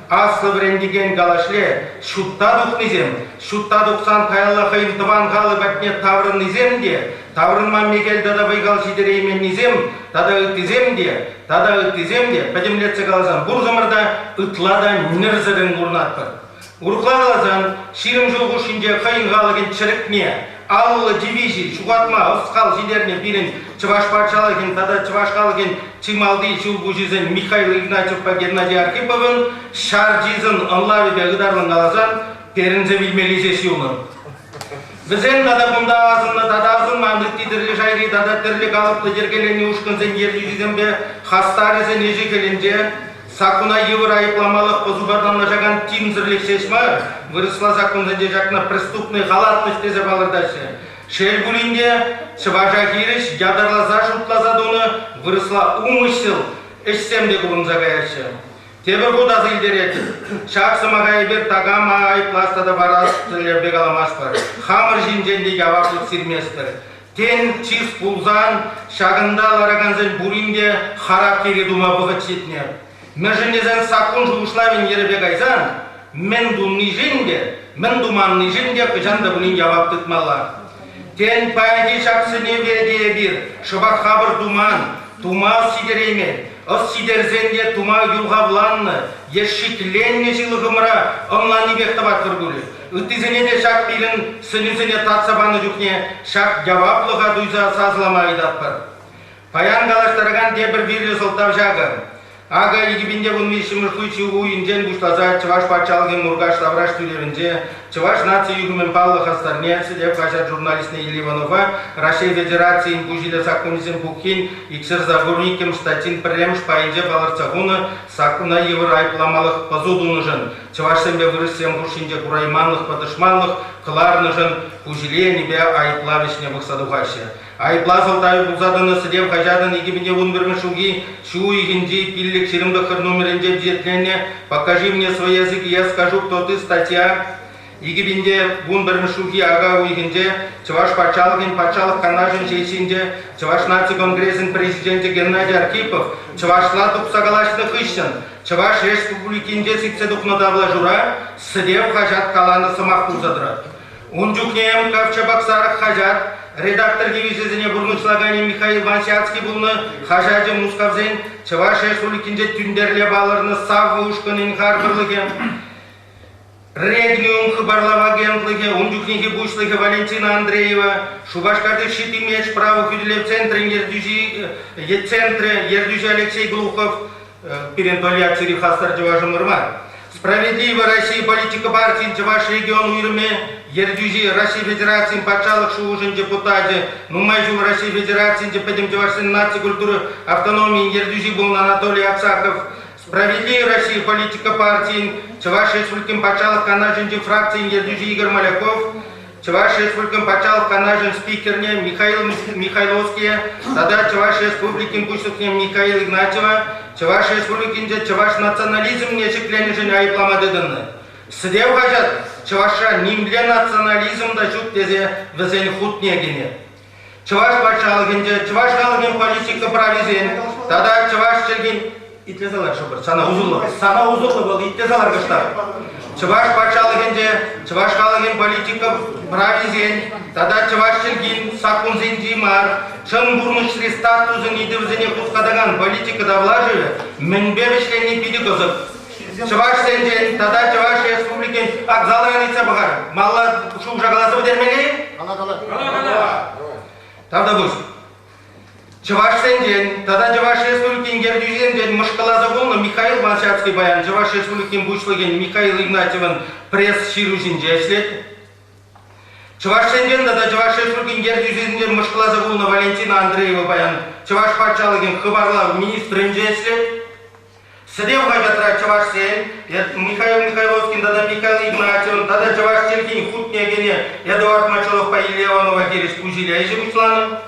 аслӑ вӗрентекен калашле ҫутта тухнисем, ҫутта тухсан каялла хӑйӗн тӑван халӑх патне таврӑннисем те, таврӑнма мехел тата вӑй-хал ҫитерейменнисем тата ыттисем те, тата ыттисем те, пӗтӗмлетсе каласан пурсӑмӑр та ытла та нӗрсӗррӗн курӑнатпӑр. Урӑхла каласан, 20 ҫул хушшинче хӑйӗн халӑхӗн чӗрӗкне, аллӑ дивизи ҫухатма ӑс-хал ҫитернӗ пирӗн Чӑваш патшалӑхӗн тата чӑваш халӑхӗн чи малти ҫулпуҫӗсен Михаил Игнатьевпа Геннадий Архиповӑн ҫар чысӗн ӑнлавӗпе ытарлӑн каласан, перӗнсе вилмелли ҫеҫ юлнӑ. Вӗсем тата кунта асӑннӑ тата асӑнман ытти тӗрлӗ шайри тата тӗрлӗ калӑплӑ йӗркеленнӗ ушкӑнсен ертӳҫисемпе хастарӗсен ӗҫӗ-хӗлӗнче саккуна йывӑр айӑпламалӑх пӑсупа танлашакан тимсӗрлӗх ҫеҫ мар, вырӑсла саккунсенче ҫакна преступный халатность тесе палӑртаҫҫӗ. Шел пулин те, чӑваша хирӗҫ ятарласа шутласа тунӑ вырӑсла умысел ӗҫсем те курӑнса каяҫҫӗ. Тепӗр хут аса илтеретӗп, ҫак сӑмаха эпир такама айӑплас тата парас тӗллевпе каламастпӑр, хамӑр ҫинчен те яваплӑх сирместпӗр. Тен, чыс пулсан, ҫакӑнта ларакансен пурин те характере тума вӑхӑт ҫитнӗ. Мӗншӗн тесен саккун шухӑшлавӗн йӗрӗпе кайсан, мӗн туннишӗн те, мӗн туманнишӗн те хӑҫан та пулин явап тытмалла. Тен, паянхи ҫак сӗнӗве те эпир шӑпах хапӑр туман, тума ҫитереймен, ӑс ҫитерсен те тума юлхавланнӑ е шикленнӗ ҫылӑхӑмӑра ӑнланнипех тӑватпӑр пулӗ. Ыттисене те ҫак пирӗн сӗнӳсене татса панӑ чухне ҫак яваплӑха туйса сасӑлама ыйтатпӑр. Паян калаҫтаракан тепӗр вирлӗ сӑлтав ҫакӑ. Акӑ 2013 ҫул уйӗнчен пуҫласа Чӑваш патшалӑхӗн Муркаш тавраш тӳлевӗнче Чӑваш наци юхӑмӗн паллӑ хастарне Сӗтев хаҫат журналистне Илья Иванова Раҫҫей Федерацийӗн пуҫиле саккунӗсен пуххин иксӗр саккунниккӗмӗш статйин пӗрремӗш пайӗнче палӑртса хунӑ саккуна йывӑр айӑпламалӑх пӑсу тунӑшӑн чӑвашсемпе вырӑссем хушшинче курайманлӑхпа тӑшманлӑх кӑларнӑшӑн пуҫиле енӗпе айӑплав ӗҫне пӑхса тухаҫҫӗ. Айӑпла сӑлтавӗ пулса тӑнӑ Сӗтев хаҫатӑн 2011 ҫулхи ҫу уйӑхӗнчи 529 номерӗнче пичетленнӗ «Покажи мне свой язык, и я скажу, кто ты» статья 2011 ҫулхи ака уйӑхӗнче Чӑваш патшалӑхӗн Патшалӑх Канашӗн сессийӗнче Чӑваш наци конгресӗн президенчӗ Геннадий Архипов чӑвашла тухса калаҫнӑ хыҫҫӑн Чӑваш Республикинче сиксе тухнӑ тавлашура Сӗтев хаҫат каланӑ сӑмах пулса тӑрать. Ун чухне МК Чебоксаров хаҫат редактор тивӗҫӗсене пурнӑҫлаканӗ Михаил Вансяцкий пулнӑ, хаҫачӗ Мускавсен Чӑваш Республикинче тӳнтерле палӑрнӑ Савва ушкӑнӗн харпӑрлӑхӗ, Регниум хыпарлав агентлӑхӗ, ун чухнехи пуҫлӑхӗ Валентина Андреева, Шупашкарти Щит и меч право хӳтӗлев центрӗн ертӳҫи, центрӗ ертӳҫи Алексей Глухов, пирӗн Тольяттири хастар чӑвашӑмӑр мар. Справедливая Россия политика партийӗн Чӑваш регион уйрӑмӗ ертӳҫи Раҫҫей Федерацийӗн патшалӑх шухӑшӗн депутачӗ, нумай ҫул Раҫҫей Федерацийӗнче пӗтӗм чӑвашсен наци культура автономийӗн ертӳҫи пулнӑ Анатолий Аксаков. Справедливая Россия политика партийӗн Чӑваш Республикин Патшалӑх Канашӗнчи фракцийӗн ертӳҫи Игорь Моляков Чӑваш Республикин Патшалӑх Канашӗн спикерне Михаил Михайловские тата Чӑваш Республикин Пуҫлӑхне Михаил Игнатьева Чӑваш Республикинче чӑваш национализмне ҫӗкленӗшӗн айӑплама тытӑннӑ. Сӗтев хаҫат Чӑвашра нимле национализм та ҫук тесе вӗсен хутне кӗнӗ. Чӑваш патшалӑхӗнче чӑваш халӑхӗн политика прависен тата чӑваш чӗлхин итлесе лар шӑпӑр сана усӑллӑ сана усӑллӑ вӑл итлесе лар кӑштах чӑваш патшалӑхӗнче чӑваш халӑхӗн политика прависен тата чӑваш чӗлхин саккунсенчи мар чӑн пурнӑҫри статусӗн ыйтӑвӗсене хускатакан политика тавлашӑвӗ мӗнпе вӗҫленни питӗ кӑсӑк Чӑвашсенчен тата Чӑваш Республикин ак залран ыйтса пӑхар. Малла шухӑша каласа пӗтермелле-и? Кала, кала. Тавтапуҫ. Чӑвашсенчен тата Чӑваш Республикин ертӳҫисенчен мӑшкӑласа кулнӑ Михаил Ванчарский паян Чӑваш Республикин Пуҫлӑхӗн Михаил Игнатьевӑн пресс-ҫыруҫинче ӗҫлет. Чӑвашсенчен тата Чӑваш Республикин ертӳҫисенчен мӑшкӑласа кулнӑ Валентина Андреева паян Чӑваш патшалӑхӗн хыпарлав министрӗнче ӗҫлет. Сӗтев хаҫатра чӑвашсен Михаил Михайловскин тата Михаил Игнатьевӑн тата чӑваш чӗлхин хутне кӗнӗ Эдуард Мочаловпа Илья Иванова хирӗҫ пуҫиле ӗҫӗ пуҫланӑ.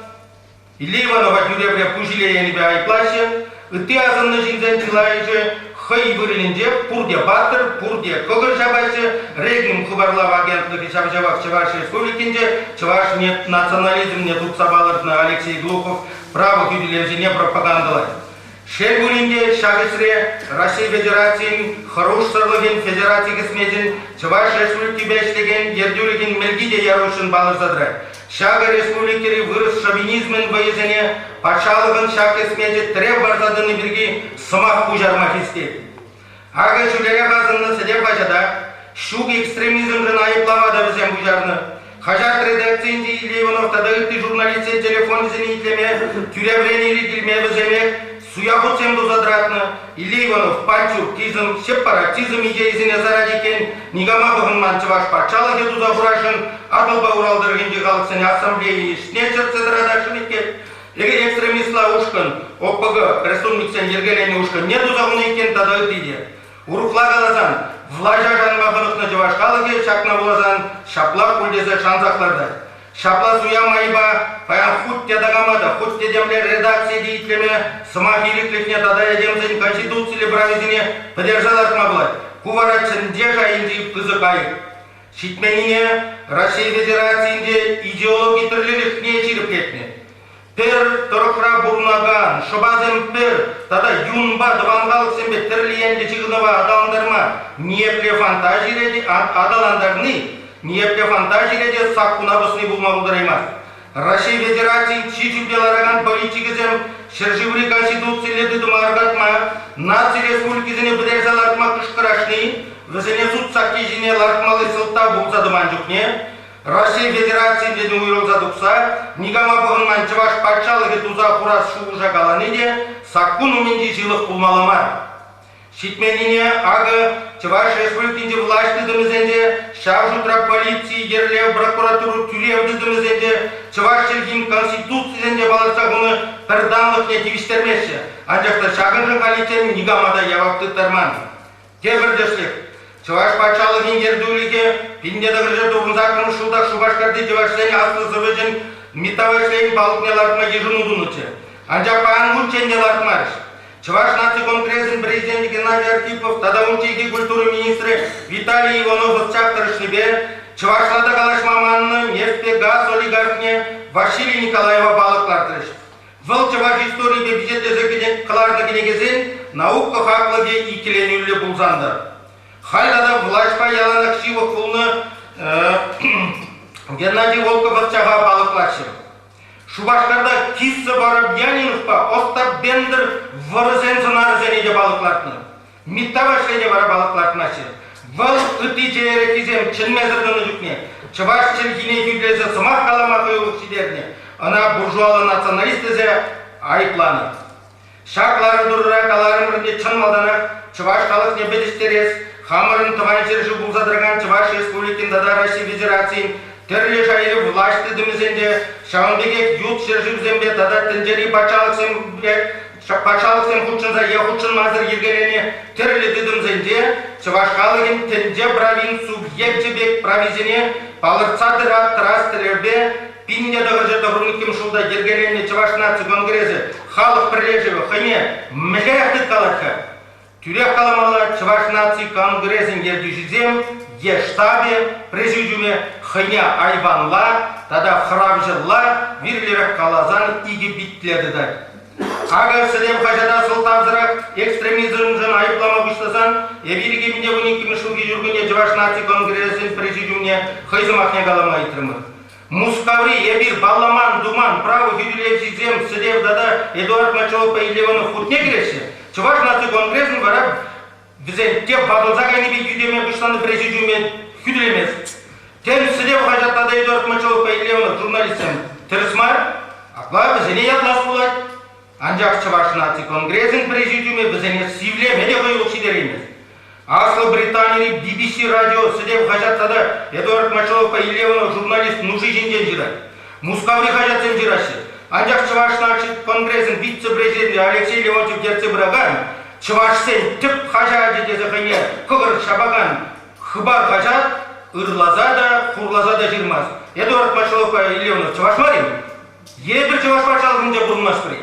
Илья Иванова тӳревре пуҫиле енӗпе айӑплаҫҫӗ. Ытти асӑннӑ ҫынсен чылайӑшӗ хӑй вырӑнӗнче пурте паттӑр, пурте кӑкӑр ҫапаҫҫӗ. Регнум хыпарлав агентлӑхӗ ҫав-ҫавах Чӑваш Республикинче чӑваш национализмне тупса палӑртнӑ Алексей Глухов право хӳтӗлевҫине пропагандӑлать. Шел пулин те, ҫак ӗҫре Раҫҫей Федерацийӗн хӑрушсӑрлӑхӗн федераци хӗсмечӗн Чӑваш Республикипе ӗҫлекен ертӳлӗхӗн мӗлки те яр-уҫҫӑн палӑрса тӑрать. Ҫакӑ республикӑри вырӑс шовинизмӗн вӑйӗсене патшалӑхӑн ҫак хӗсмечӗ тӗрев парса тӑни пирки сӑмах пуҫарма хистет. Акӑ ҫӳлерех асӑннӑ Сӗтев хаҫата ҫук экстремизмшӑн айӑплава та вӗсем пуҫарнӑ. Хаҫат редакцийӗнчи Илья Иванов тата ытти журналистсен телефонӗсене итлеме, тӳлеврен ирӗк илме вӗсемех суя хутсем туса тӑратнӑ. Илья Иванов панчуркизм, сепаратизм идейисене сарать иккен, никама пӑхӑнман чӑваш патшалӑхӗ туса хурасшӑн, Атӑлпа Урал тӑрӑхӗнчи халӑхсен ассамблейи ӗҫне чӗртсе тӑратасшӑн иккен. Экстремистла ушкӑн, ОПГ, преступниксен йӗркеленӗ ушкӑнне туса хунӑ иккен тата ытти те. Урӑхла каласан, влаҫа шанма хӑнӑхнӑ чӑваш халӑхӗ ҫакна вуласан ҫаплах пуль тесе шансах лартать. Ҫапла суя майпа паян хуть те такама та, хуть те темле редакцие те итлеме, сӑмах ирӗклӗхне тата этемсен конституциллӗ прависене пӗтерсе лартма пулать. Ку вара тӗнче шайӗнчи пысӑк айӑп. Ҫитменнине Раҫҫей Федерацийӗнче идеологи тӗрлӗлӗхне ҫирӗплетнӗ. Пӗр тӑрӑхра пурӑнакан шӑпасем пӗр тата юнпа тӑван халӑхсемпе тӗрлӗ енлӗ ҫыхӑнӑва аталантарма ниепле фантазире те аталантарни ниепле фантазире те саккуна пӑсни пулма пултараймасть. Раҫҫей Федерацийӗн чи ҫӳлте ларакан политикӗсем ҫӗршыври конституцилле тытӑма аркатма, наци республикисене пӗтерсе лартма кӑшкӑрашни вӗсене суд сакки ҫине лартмалли сӑлтав пулса тӑман чухне Раҫҫей Федерацийӗнчен уйрӑлса тухса никама пӑхӑнман Чӑваш патшалӑхӗ туса хурас шухӑша калани те саккун умӗнчи ҫылӑх пулмалла мар. Ҫитменнине, акӑ, Чӑваш Республикинчи влаҫ тытӑмӗсенче, ҫав шутра полици, йӗрлев, прокуратура, тӳлев тытӑмӗсенче чӑваш чӗлхин Конституцисенче палӑртса хунӑ пӗртанлӑхне тивӗҫтермеҫҫӗ. Анчах та ҫакӑншӑн халиччен никама та явап тыттарман. Тепӗр тӗслӗх. Чӑваш патшалӑхӗн ертӳлӗхӗ 1998 ҫулта Шупашкарти чӑвашсен аслӑ совечӗн Митта Ваҫлейӗн палӑкне лартма йышӑну тунӑччӗ. Анчах паян унччен те лартмарӗҫ. Чӑваш наци конгресӗн президенчӗ Геннадий Архипов тата унчченхи культура министрӗ Виталий Иванов ӑсчах тӑрӑшнипе чӑвашла та калаҫма маннӑ нефтьпе газ олигархне Василий Николаева палӑк лартрӗҫ. Вӑл чӑваш историйӗпе пичетлесе кӑларнӑ кӗнекесен наука хаклӑхӗ иккӗленӳллӗ пулсан та. Халь тата влаҫпа яланах ҫывӑх пулнӑ Геннадий Волков ӑсчаха палӑклаҫҫӗ. Шупашкарта Кисса Воробьяниновпа Остап Бендер вӑрӑсен сӑнарӗсене те палӑк лартнӑ. Митта Ваҫлейне вара палӑк лартмаҫҫӗ. Вӑл ытти чеереххисем чӗнмесӗр тӑнӑ чухне чӑваш чӗлхине хӳтӗлесе сӑмах калама хӑюлӑх ҫитернӗ, ӑна буржуаллӑ националист тесе айӑпланӑ. Ҫак лару-тӑрура каларӑмӑр ӗнтӗ чӑн малтанах чӑваш халӑхне пӗтӗҫтерес, хамӑрӑн тӑван ҫӗршыв пулса тӑракан Чӑваш Республикин тата Раҫҫей Федерацийӗн тӗрлӗ шайри влаҫ тытӑмӗсенче, ҫавӑн пекех ют ҫӗршывсемпе тата тӗнчери патшалӑхсемпе. Патшалӑхсем хутшӑнса е хутшӑнмасӑр йӗркеленӗ тӗрлӗ тытӑмсенче чӑваш халӑхӗн тӗнче правин субъекчӗ пек прависене палӑртса тӑрас тӗллевпе 1992 ҫулта йӗркеленнӗ Чӑваш наци конгресӗ халӑх пӗрлешӗвӗ хӑйне мӗнлерех тыткалать-ха? Тӳрех каламалла, Чӑваш наци конгресӗн ертӳҫисем е штабӗ президиумӗ хӑйне айванла тата хӑравҫӑлла вирлӗрех каласан икӗпитле тытать. Акӑ Сӗтев хаҫата сӑлтавсӑрах экстремизмшӑн айӑплама пуҫласан эпир 2012 ҫулхи ҫуркунне Чӑваш наци конгресӗн президиумне хӑй сӑмахне калама ыйтрӑмӑр. Мускаври эпир палламан-туман право хӳтӗлевҫисем Сӗтев тата Эдуард Мочаловпа Илья хутне кӗреҫҫӗ. Чӑваш наци конгресӗн вара вӗсен те ватӑлса кайнипе йӳтеме пуҫланӑ президиуме хӳтӗлемест. Тен, Сӗтев хаҫат тата Эдуард Мочаловпа Илья журналистсем тӗрӗс мар? Апла вӗсене ятлас пулать. Анчах Чӑваш наци конгресӗн президиумӗ вӗсене сивлеме те хӑюлӑх ҫитереймест. Аслӑ Британири BBC радио Сӗтев хаҫат тата Эдуард Мочаловпа Илья журналист нуши ҫинчен ҫырать. Мускаври хаҫатсем ҫыраҫҫӗ. Анчах Чӑваш наци конгресӗн вице-президенчӗ Алексей Леонтьев ертсе пыракан чӑвашсен тӗп хаҫачӗ тесе хӑйне кӑкӑр ҫапакан Хыпар хаҫат ырласа та, хурласа та ҫырмасть. Эдуард Мочаловпа Илья чӑваш мар-им? Е пӗр чӑваш патшалӑхӗнче пурӑнмастпӑр-и?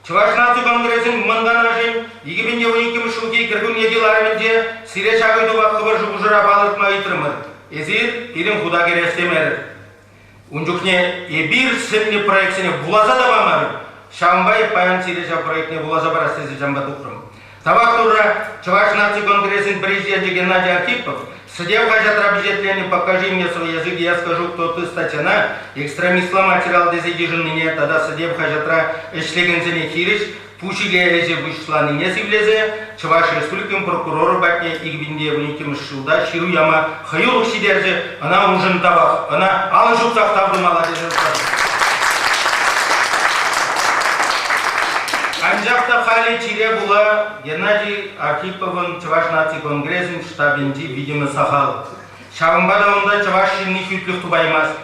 Чӑваш наци конгресӗн Мӑн Канашӗн 2012 ҫулхи кӗркуннехи ларӑвӗнче сире ҫак ыйтупа хӑвӑр шухӑшӑра палӑртма ыйтрӑмӑр. Эсир пирӗн хута кӗрес темерӗр. Ун чухне эпир сӗннӗ проектсене вуласа та памарӑр. Ҫавӑнпа эп паян сире ҫав проектне вуласа парас тесе ҫавӑнпа тухрӑм. Тавах Турра, Чӑваш наци конгресӗн президенчӗ Геннадий Архипов Сӗтев хаҫатра пичетленнӗ «Покажи мне свой язык, я скажу, кто ты» статьяна экстремистла материал тесе йышӑннине тата Сӗтев хаҫатра ӗҫлекенсене хирӗҫ пуҫиле ӗҫе пуҫланине сивлесе Чӑваш Республикин прокурорӗ патне 2012 ҫулта ҫыру яма хӑюлӑх ҫитерчӗ, ӑна уншӑн тавах, ӑна алӑ ҫупсах тав тумалла тесе шутлатӑп. Анчах та халӗ чире пула Геннадий Архиповӑн Чӑваш наци конгресӗн штабӗнчи витӗмӗ сахал. Ҫавӑнпа та унта чӑваш ҫынни хӳтлӗх тупаймасть.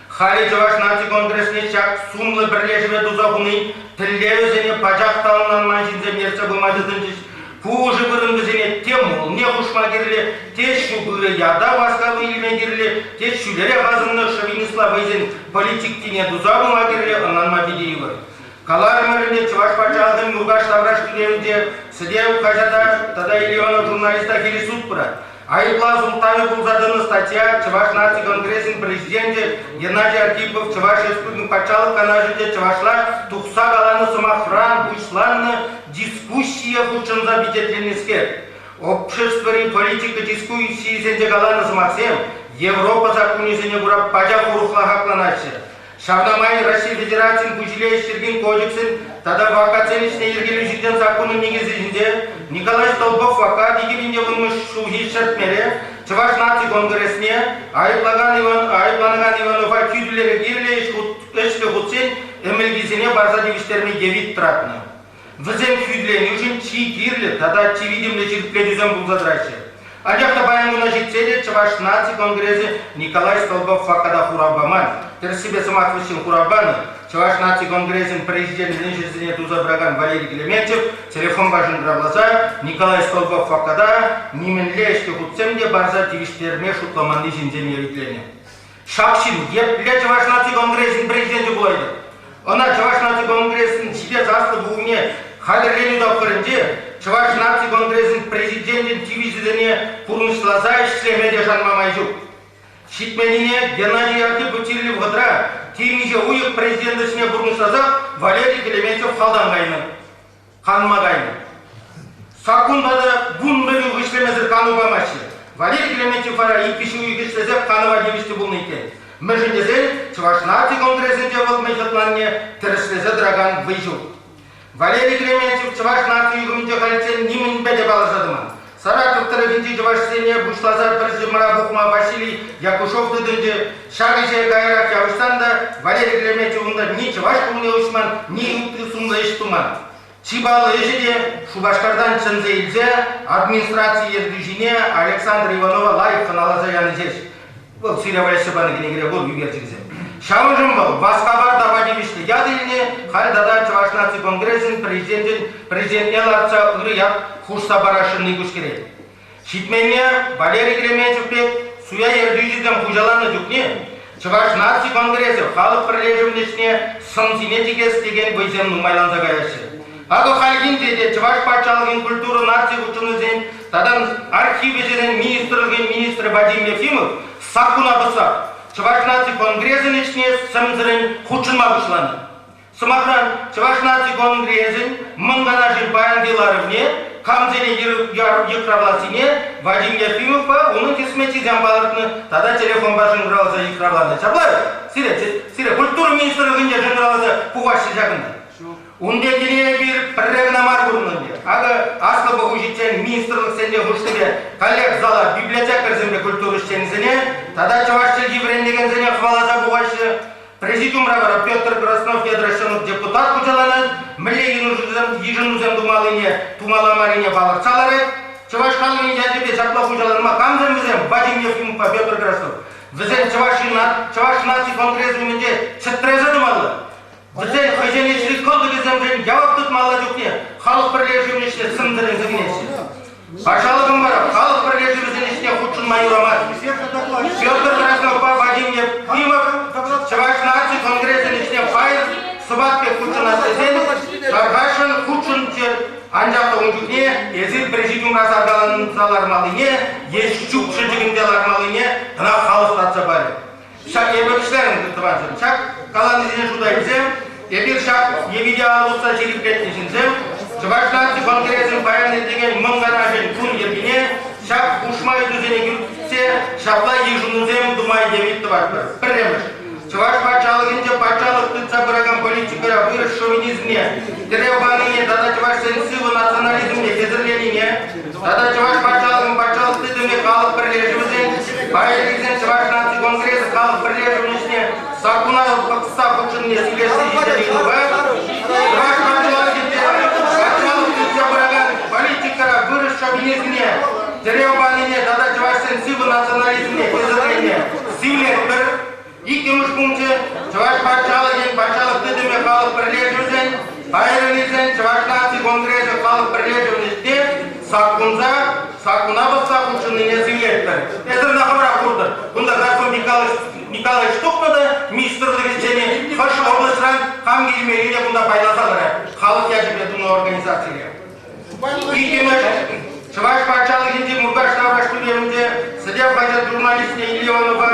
Халӗ Чӑваш наци конгресне ҫак сумлӑ пӗрлешӗве туса хуни тӗллевӗсене пачах та ӑнланман ҫынсем ертсе пыма тытӑнчӗҫ. Пушӑ вырӑн вӗсене те мулне хушма кирлӗ, те ҫу ырӑ ята васкавлӑ илме кирлӗ, те ҫӳлерех асӑннӑ шовинистла вӑйсен политикине туса пыма кирлӗ, ӑнланма питӗ йывӑр. Каларӑмӑр ӗнтӗ, Чӑваш патшалӑхӗн Муркаш тавраш тӳремӗнче Сӗтев хаҫата тата Ильонов журналиста хирӗҫ суд пырать. Айӑплав султанӗ пулса тӑнӑ статья Чӑваш наци конгресӗн президенчӗ Геннадий Архипов Чӑваш Республикин Патшалӑх Канашӗнче чӑвашла тухса каланӑ сӑмахран пуҫланнӑ дискуссие хутшӑнса пичетленнӗскер. Обществӑри политика дискуссийӗсенче каланӑ сӑмахсем Европа саккунӗсене кура пачах урӑхла хакланаҫҫӗ. Ҫавна май Раҫҫей Федерацийӗн пуҫиле ӗҫ йӗркин кодексӗн тата ваккатсен ӗҫне йӗркелӳҫисен саккунӗн никӗсӗ ҫинче Николай Столбов ваккат 2010 ҫулхи ҫӗртмере Чӑваш наци конгресне айӑплакан Иван, айӑпланакан Иванова хӳтӗлеме кирлӗ ӗҫлӗ хутсен ӗмӗлкисене парса тивӗҫтерме евит тӑратнӑ. Вӗсем хӳтӗленӳшӗн чи кирлӗ тата чи витӗмлӗ ҫирӗплетӳсем пулса тӑраҫҫӗ. Анчах та паян куна ҫитсе те Чӑваш наци конгресӗ Николай Столбов факта хурав паман. Тӗрӗссипе сӑмах вӗҫҫӗн хурав панӑ. Чӑваш наци конгресӗн президенчӗн ӗҫӗсене туса пыракан Валерий Клементьев телефонпа шӑнкӑравласа Николай Столбов факта нимӗнле ӗҫлӗ хутсем те парса тивӗҫтерме шутламанни ҫинчен евитленӗ. Ҫак ҫын епле Чӑваш наци конгресӗн президенчӗ пулайтӑр? Ӑна Чӑваш наци конгресӗн ҫитес аслӑ пухӑвне хатӗрленӳ тапхӑрӗнче Чӑваш наци конгресӗн президенчӗн тивӗҫӗсене пурнӑҫласа ӗҫлеме те шанма май ҫук. Ҫитменнине Геннадий Архипов чирлӗ вӑхӑтра темиҫе уйӑх президент ӗҫне пурнӑҫласа Валерий Клементьев халтан кайнӑ. Канма кайнӑ. Саккунпа та 11 уйӑх ӗҫлемесӗр кану памаҫҫӗ. Валерий Клементьев вара иккӗш уйӑх ӗҫлесех канӑва тивӗҫлӗ пулнӑ иккен. Мӗншӗн тесен Чӑваш наци конгресӗнче вӑл мӗн хӑтланнине тӗрӗслесе тӑракан вӑй ҫук. Валерий Клементьев Чӑваш наци юхӑмӗнче халиччен нимӗнпе те палӑрса тӑман. Саратов тӑрӑхӗнчи чӑвашсене пуҫласа пӗр ҫырмара пухма Василий Якушов тытӑнчӗ. Ҫак ӗҫе каярах явӑҫсан та Валерий Клементьев унта ни чӑваш клубне уҫман, ни ытти сумлӑ ӗҫ туман. Чи паллӑ ӗҫӗ те Шупашкартан чӗнсе илсе администраци ертӳҫине Александр Иванова лайӑх хӑналаса яни ҫеҫ. Вӑл Сире валеҫсе панӑ кӗнекере пур ӳкерчӗксем. Ҫавӑншӑн вӑл васкавар тава тивӗҫлӗ ят илнӗ, халь тата Чӑваш наци конгресӗн президенчӗн президентне лартса ырӑ ят хушса парасшӑнни куҫкӗрет. Ҫитменне Валерий Клементьев пек суя ертӳҫӗсем хуҫаланнӑ чухне Чӑваш наци конгресӗ халӑх пӗрлешӗвӗн ӗҫне сӑмсине чикес текен вӑйсем нумайланса каяҫҫӗ. Акӑ хальхинче те Чӑваш патшалӑхӗн культура наци хутшӑнӑвӗсен тата архив ӗҫӗсен министрлӑхӗн министрӗ Вадим Ефимов саккуна пӑсса Чӑваш наци конгресӗн ӗҫне сӗмсӗррӗн хутшӑнма пуҫланӑ. Сӑмахран, Чӑваш наци конгресӗн Мӑн Канашӗн паянхи ларӑвне камсене йыхравлассине Вадим Ефимовпа унӑн хӗсметҫисем палӑртнӑ тата телефонпа шӑнкӑравласа йыхравланӑ. Ҫапла сире, сире культура министрлӑхӗнче шӑнкӑравласа пухаҫҫӗ ҫакӑнта. Ун пеккине эпир пӗрре кӑна мар курнӑ ӗнтӗ. Акӑ аслӑ пуху ҫитсен министрлӑхсенче хушнипе каллех зала библиотекарьсемпе культура ӗҫченӗсене тата чӑваш чӗлхи вӗрентекенсене хӑваласа пухаҫҫӗ. Президиумра вара Петр Краснов Ядрашенов депутат хуҫаланать, мӗнле йышӑнусем тумаллине, тумалла маррине палӑртса ларать. Чӑваш халӑхӗн ячӗпе ҫапла хуҫаланма камсем вӗсем Вадим Ефимовпа Петр Краснов? Вӗсен Чӑваш, Чӑваш наци конгресӗ умӗнче чӗтресе тӑмалла. Вӗсен хӑйсен ӗҫри кӑлтӑкӗсемшӗн явап тытмалла чухне халӑх пӗрлешӗвӗн ӗҫне сӗмсӗррӗн сӗкӗнеҫҫӗ. Патшалӑхӑн вара халӑх пӗрлешӗвӗсен ӗҫне хутшӑнма юрамасть. Петр Красновпа Вадим Ефимов Чӑваш наци конгресӗн ӗҫне пайӑр сӑпат пек хутшӑнас тесен тархасшӑн хутшӑнччӑр, анчах та ун чухне эсир президиумра саркаланса лармаллине е ҫук шӑчӑкӗнче лармаллине ӑна халӑх татса парӗ. Ҫак эпӗ вӗҫлерӗм, тӑвансем. Ҫак каланисене шута илсе эпир ҫак Евиде алӑ ҫирӗплетнӗ ҫынсем Чӑваш наци конгресӗн паян иртекен Мӑн Канашӗн кун йӗркине ҫак хушма ыйтусене кӳртсе ҫапла йышӑнусем тума евит тӑватпӑр. Пӗрремӗш. Чӑваш патшалӑхӗнче патшалӑх тытса пыракан политикӑра вырӑс шовинизмне, тӗрев панине тата чӑвашсен сывӑ национализмне хӗсӗрленине тата Чӑваш патшалӑхӗн патшалӑх тытӑмӗ халӑх пӗрлешӗвӗсен пайӗсен Чӑваш наци конгресӗ халӑх пӗрлешӗвӗн ӗҫне саккуна пӑсса хутшӑннине сивлесси ҫинчен ыйтупа Чӑваш патшалӑхӗнче патшалӑх тытса пыракан политикӑра вырӑс шовинизмне тӗрев панине тата чӑвашсен сывӑ национализмне хӗсӗрленине сивлетпӗр. Иккӗмӗш пункчӗ Чӑваш патшалӑхӗн патшалӑх тытӑмӗ халӑх пӗрлешӗвӗсен пайӑрӑнӗсен Чӑваш наци конгресӗ халӑх пӗрлешӗвӗн ӗҫне саккунса саккуна пӑсса хутшӑннине сивлетпӗр. Эсир ӑна хӑвӑрах куртӑр. Кунта Гарсон Николаевич, Николаевич тухнӑ та министрлӑх ӗҫченӗ хӑш облаҫран кам килмеллине кунта пайласа ларать. Халӑх ячӗпе тунӑ организацире. Иккӗмӗш Чӑваш патшалӑхӗнчи Муркаш тавраш тӳремӗнче Сӗтев хаҫат журналистне Ильонова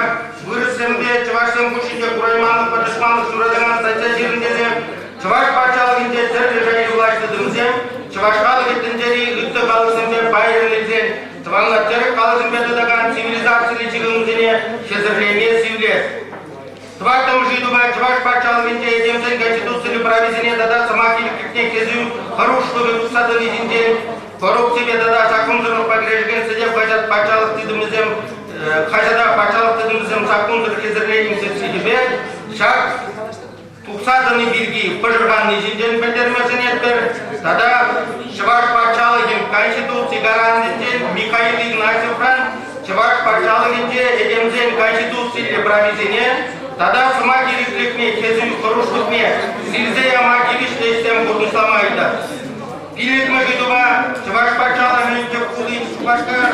вырӑссемпе чӑвашсем хушшинче курайманлӑхпа тӑшманлӑх ҫуратакан статья ҫырнӑ тесе Чӑваш патшалӑхӗнче тӗрлӗ шайри влаҫ тытӑмӗсем чӑваш халӑхӗ тӗнчери ытти халӑхсемпе пайӑррӑн илсен тӑванла тӗрӗк халӑхӗсемпе тытакан цивилизациллӗ ҫыхӑнусене хӗсӗрлеме сивлес. Тӑваттӑмӗш ыйтупа Чӑваш патшалӑхӗнче этемсен конституциллӗ прависене тата сӑмах ирӗклӗхне хӗсӳ хӑрушлӑхӗ тухса тӑни ҫинчен коррупципе тата саккунсӑрлӑхпа кӗрешекен сӗтев хаҫат патшалӑх тытӑмӗсем хаҫата патшалӑх тытӑмӗсем саккунсӑр хӗсӗрленин сӗтсӗхӗпе ҫак тухса тӑни пирки пӑшӑрханни ҫинчен пӗлтерме сӗнетпӗр тата Чӑваш патшалӑхӗн Конституци гарантӗнчен Михаил Игнатьевран Чӑваш патшалӑхӗнче этемсен конституциллӗ прависене тата сӑмах ирӗклӗхне хӗсӳ хӑрушлӑхне сирсе яма тивӗҫлӗ ӗҫсем пурнӑҫлама ыйтать. Пиллӗкмӗш ыйтупа Чӑваш патшалӑхӗн тӗп хулин Шупашкар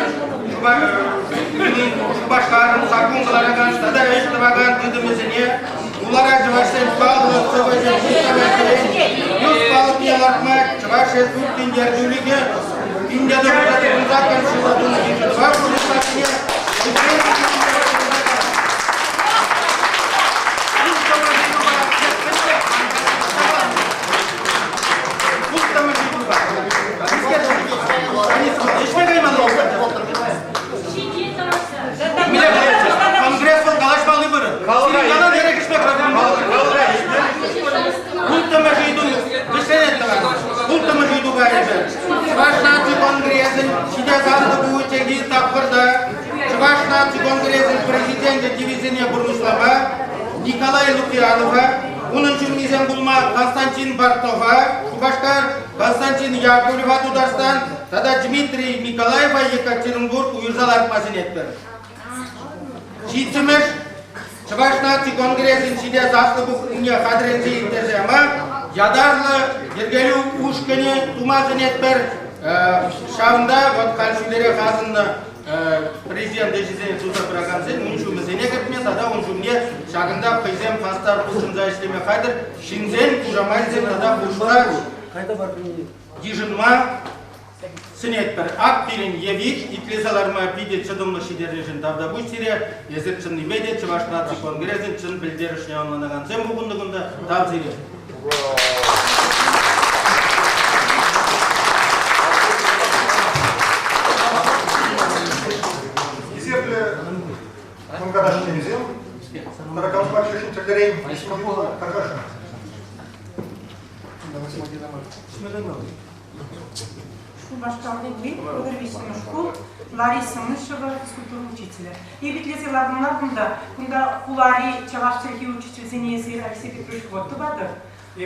Шупашкарӑн саккун кӑларакан тата ӗҫ тӑвакан тытӑмӗсене хулара чӑвашсен паллӑ сӑвӑҫӗ Юс палӑкне лартма Чӑваш Республикин ертӳлӗхӗ 1998 ҫулта тунӑ йышӑнӑва пурнӑҫлассине Конгресс вӑл калаҫмалли вырӑн. Сирӗн ялан эрех ӗҫме Улттӑмӗш ыйту вӗҫленет тӑван. Улттӑмӗш ыйту кайрӗ. Чӑваш наци конгресӗн ҫитес аслӑ пухӑвӗнченхи тапхӑрта Чӑваш наци конгресӗн президенчӗ тивӗҫсене пурнӑҫлама Николай Лукианова, унӑн ҫуммисем пулма Константин Бартова, Шупашкар, Константин Яковлева Тутарстан тата Дмитрий Николаева Екатеринбург уйӑрса лартма сӗнетпӗр. Ҫиччӗмӗш. Чӑваш наци конгресӗн ҫитес аслӑ пухӑвне хатӗрленсе ирттерсе яма ятарлӑ йӗркелӳ ушкӑнӗ тума сӗнетпӗр. Ҫавӑнта вот халь ҫӳлерех асӑннӑ президент ӗҫӗсене туса пыракансен ун ҫумӗсене кӗртме тата ун ҫумне ҫакӑнта хӑйсем хастар хутшӑнса ӗҫлеме хатӗр ҫынсен хушамачӗсем тата хушса йышӑнма сӗнетпӗр. Ак пирӗн евит итлесе ларма питӗ чӑтӑмлӑ ҫитернӗшӗн тавтапуҫ сире. Эсир чӑннипе те Чӑваш наци конгресӗн чӑн пӗлтерӗшне ӑнланакансем пухӑннӑ кунта. Тав сире. Хисеплӗ Мӑнканаш членӗсем, Тараканпа кӗрешӳ тӗрлӗрен тархасшӑн. Шупашкарти 33-мӗш шкул Лариса Мышева физкультура учителӗ. Евитлесе лартӑмлар кунта. Кунта хулари чӑваш чӗлхи учительсене эсир Алексей Петрович вот тӑватӑр.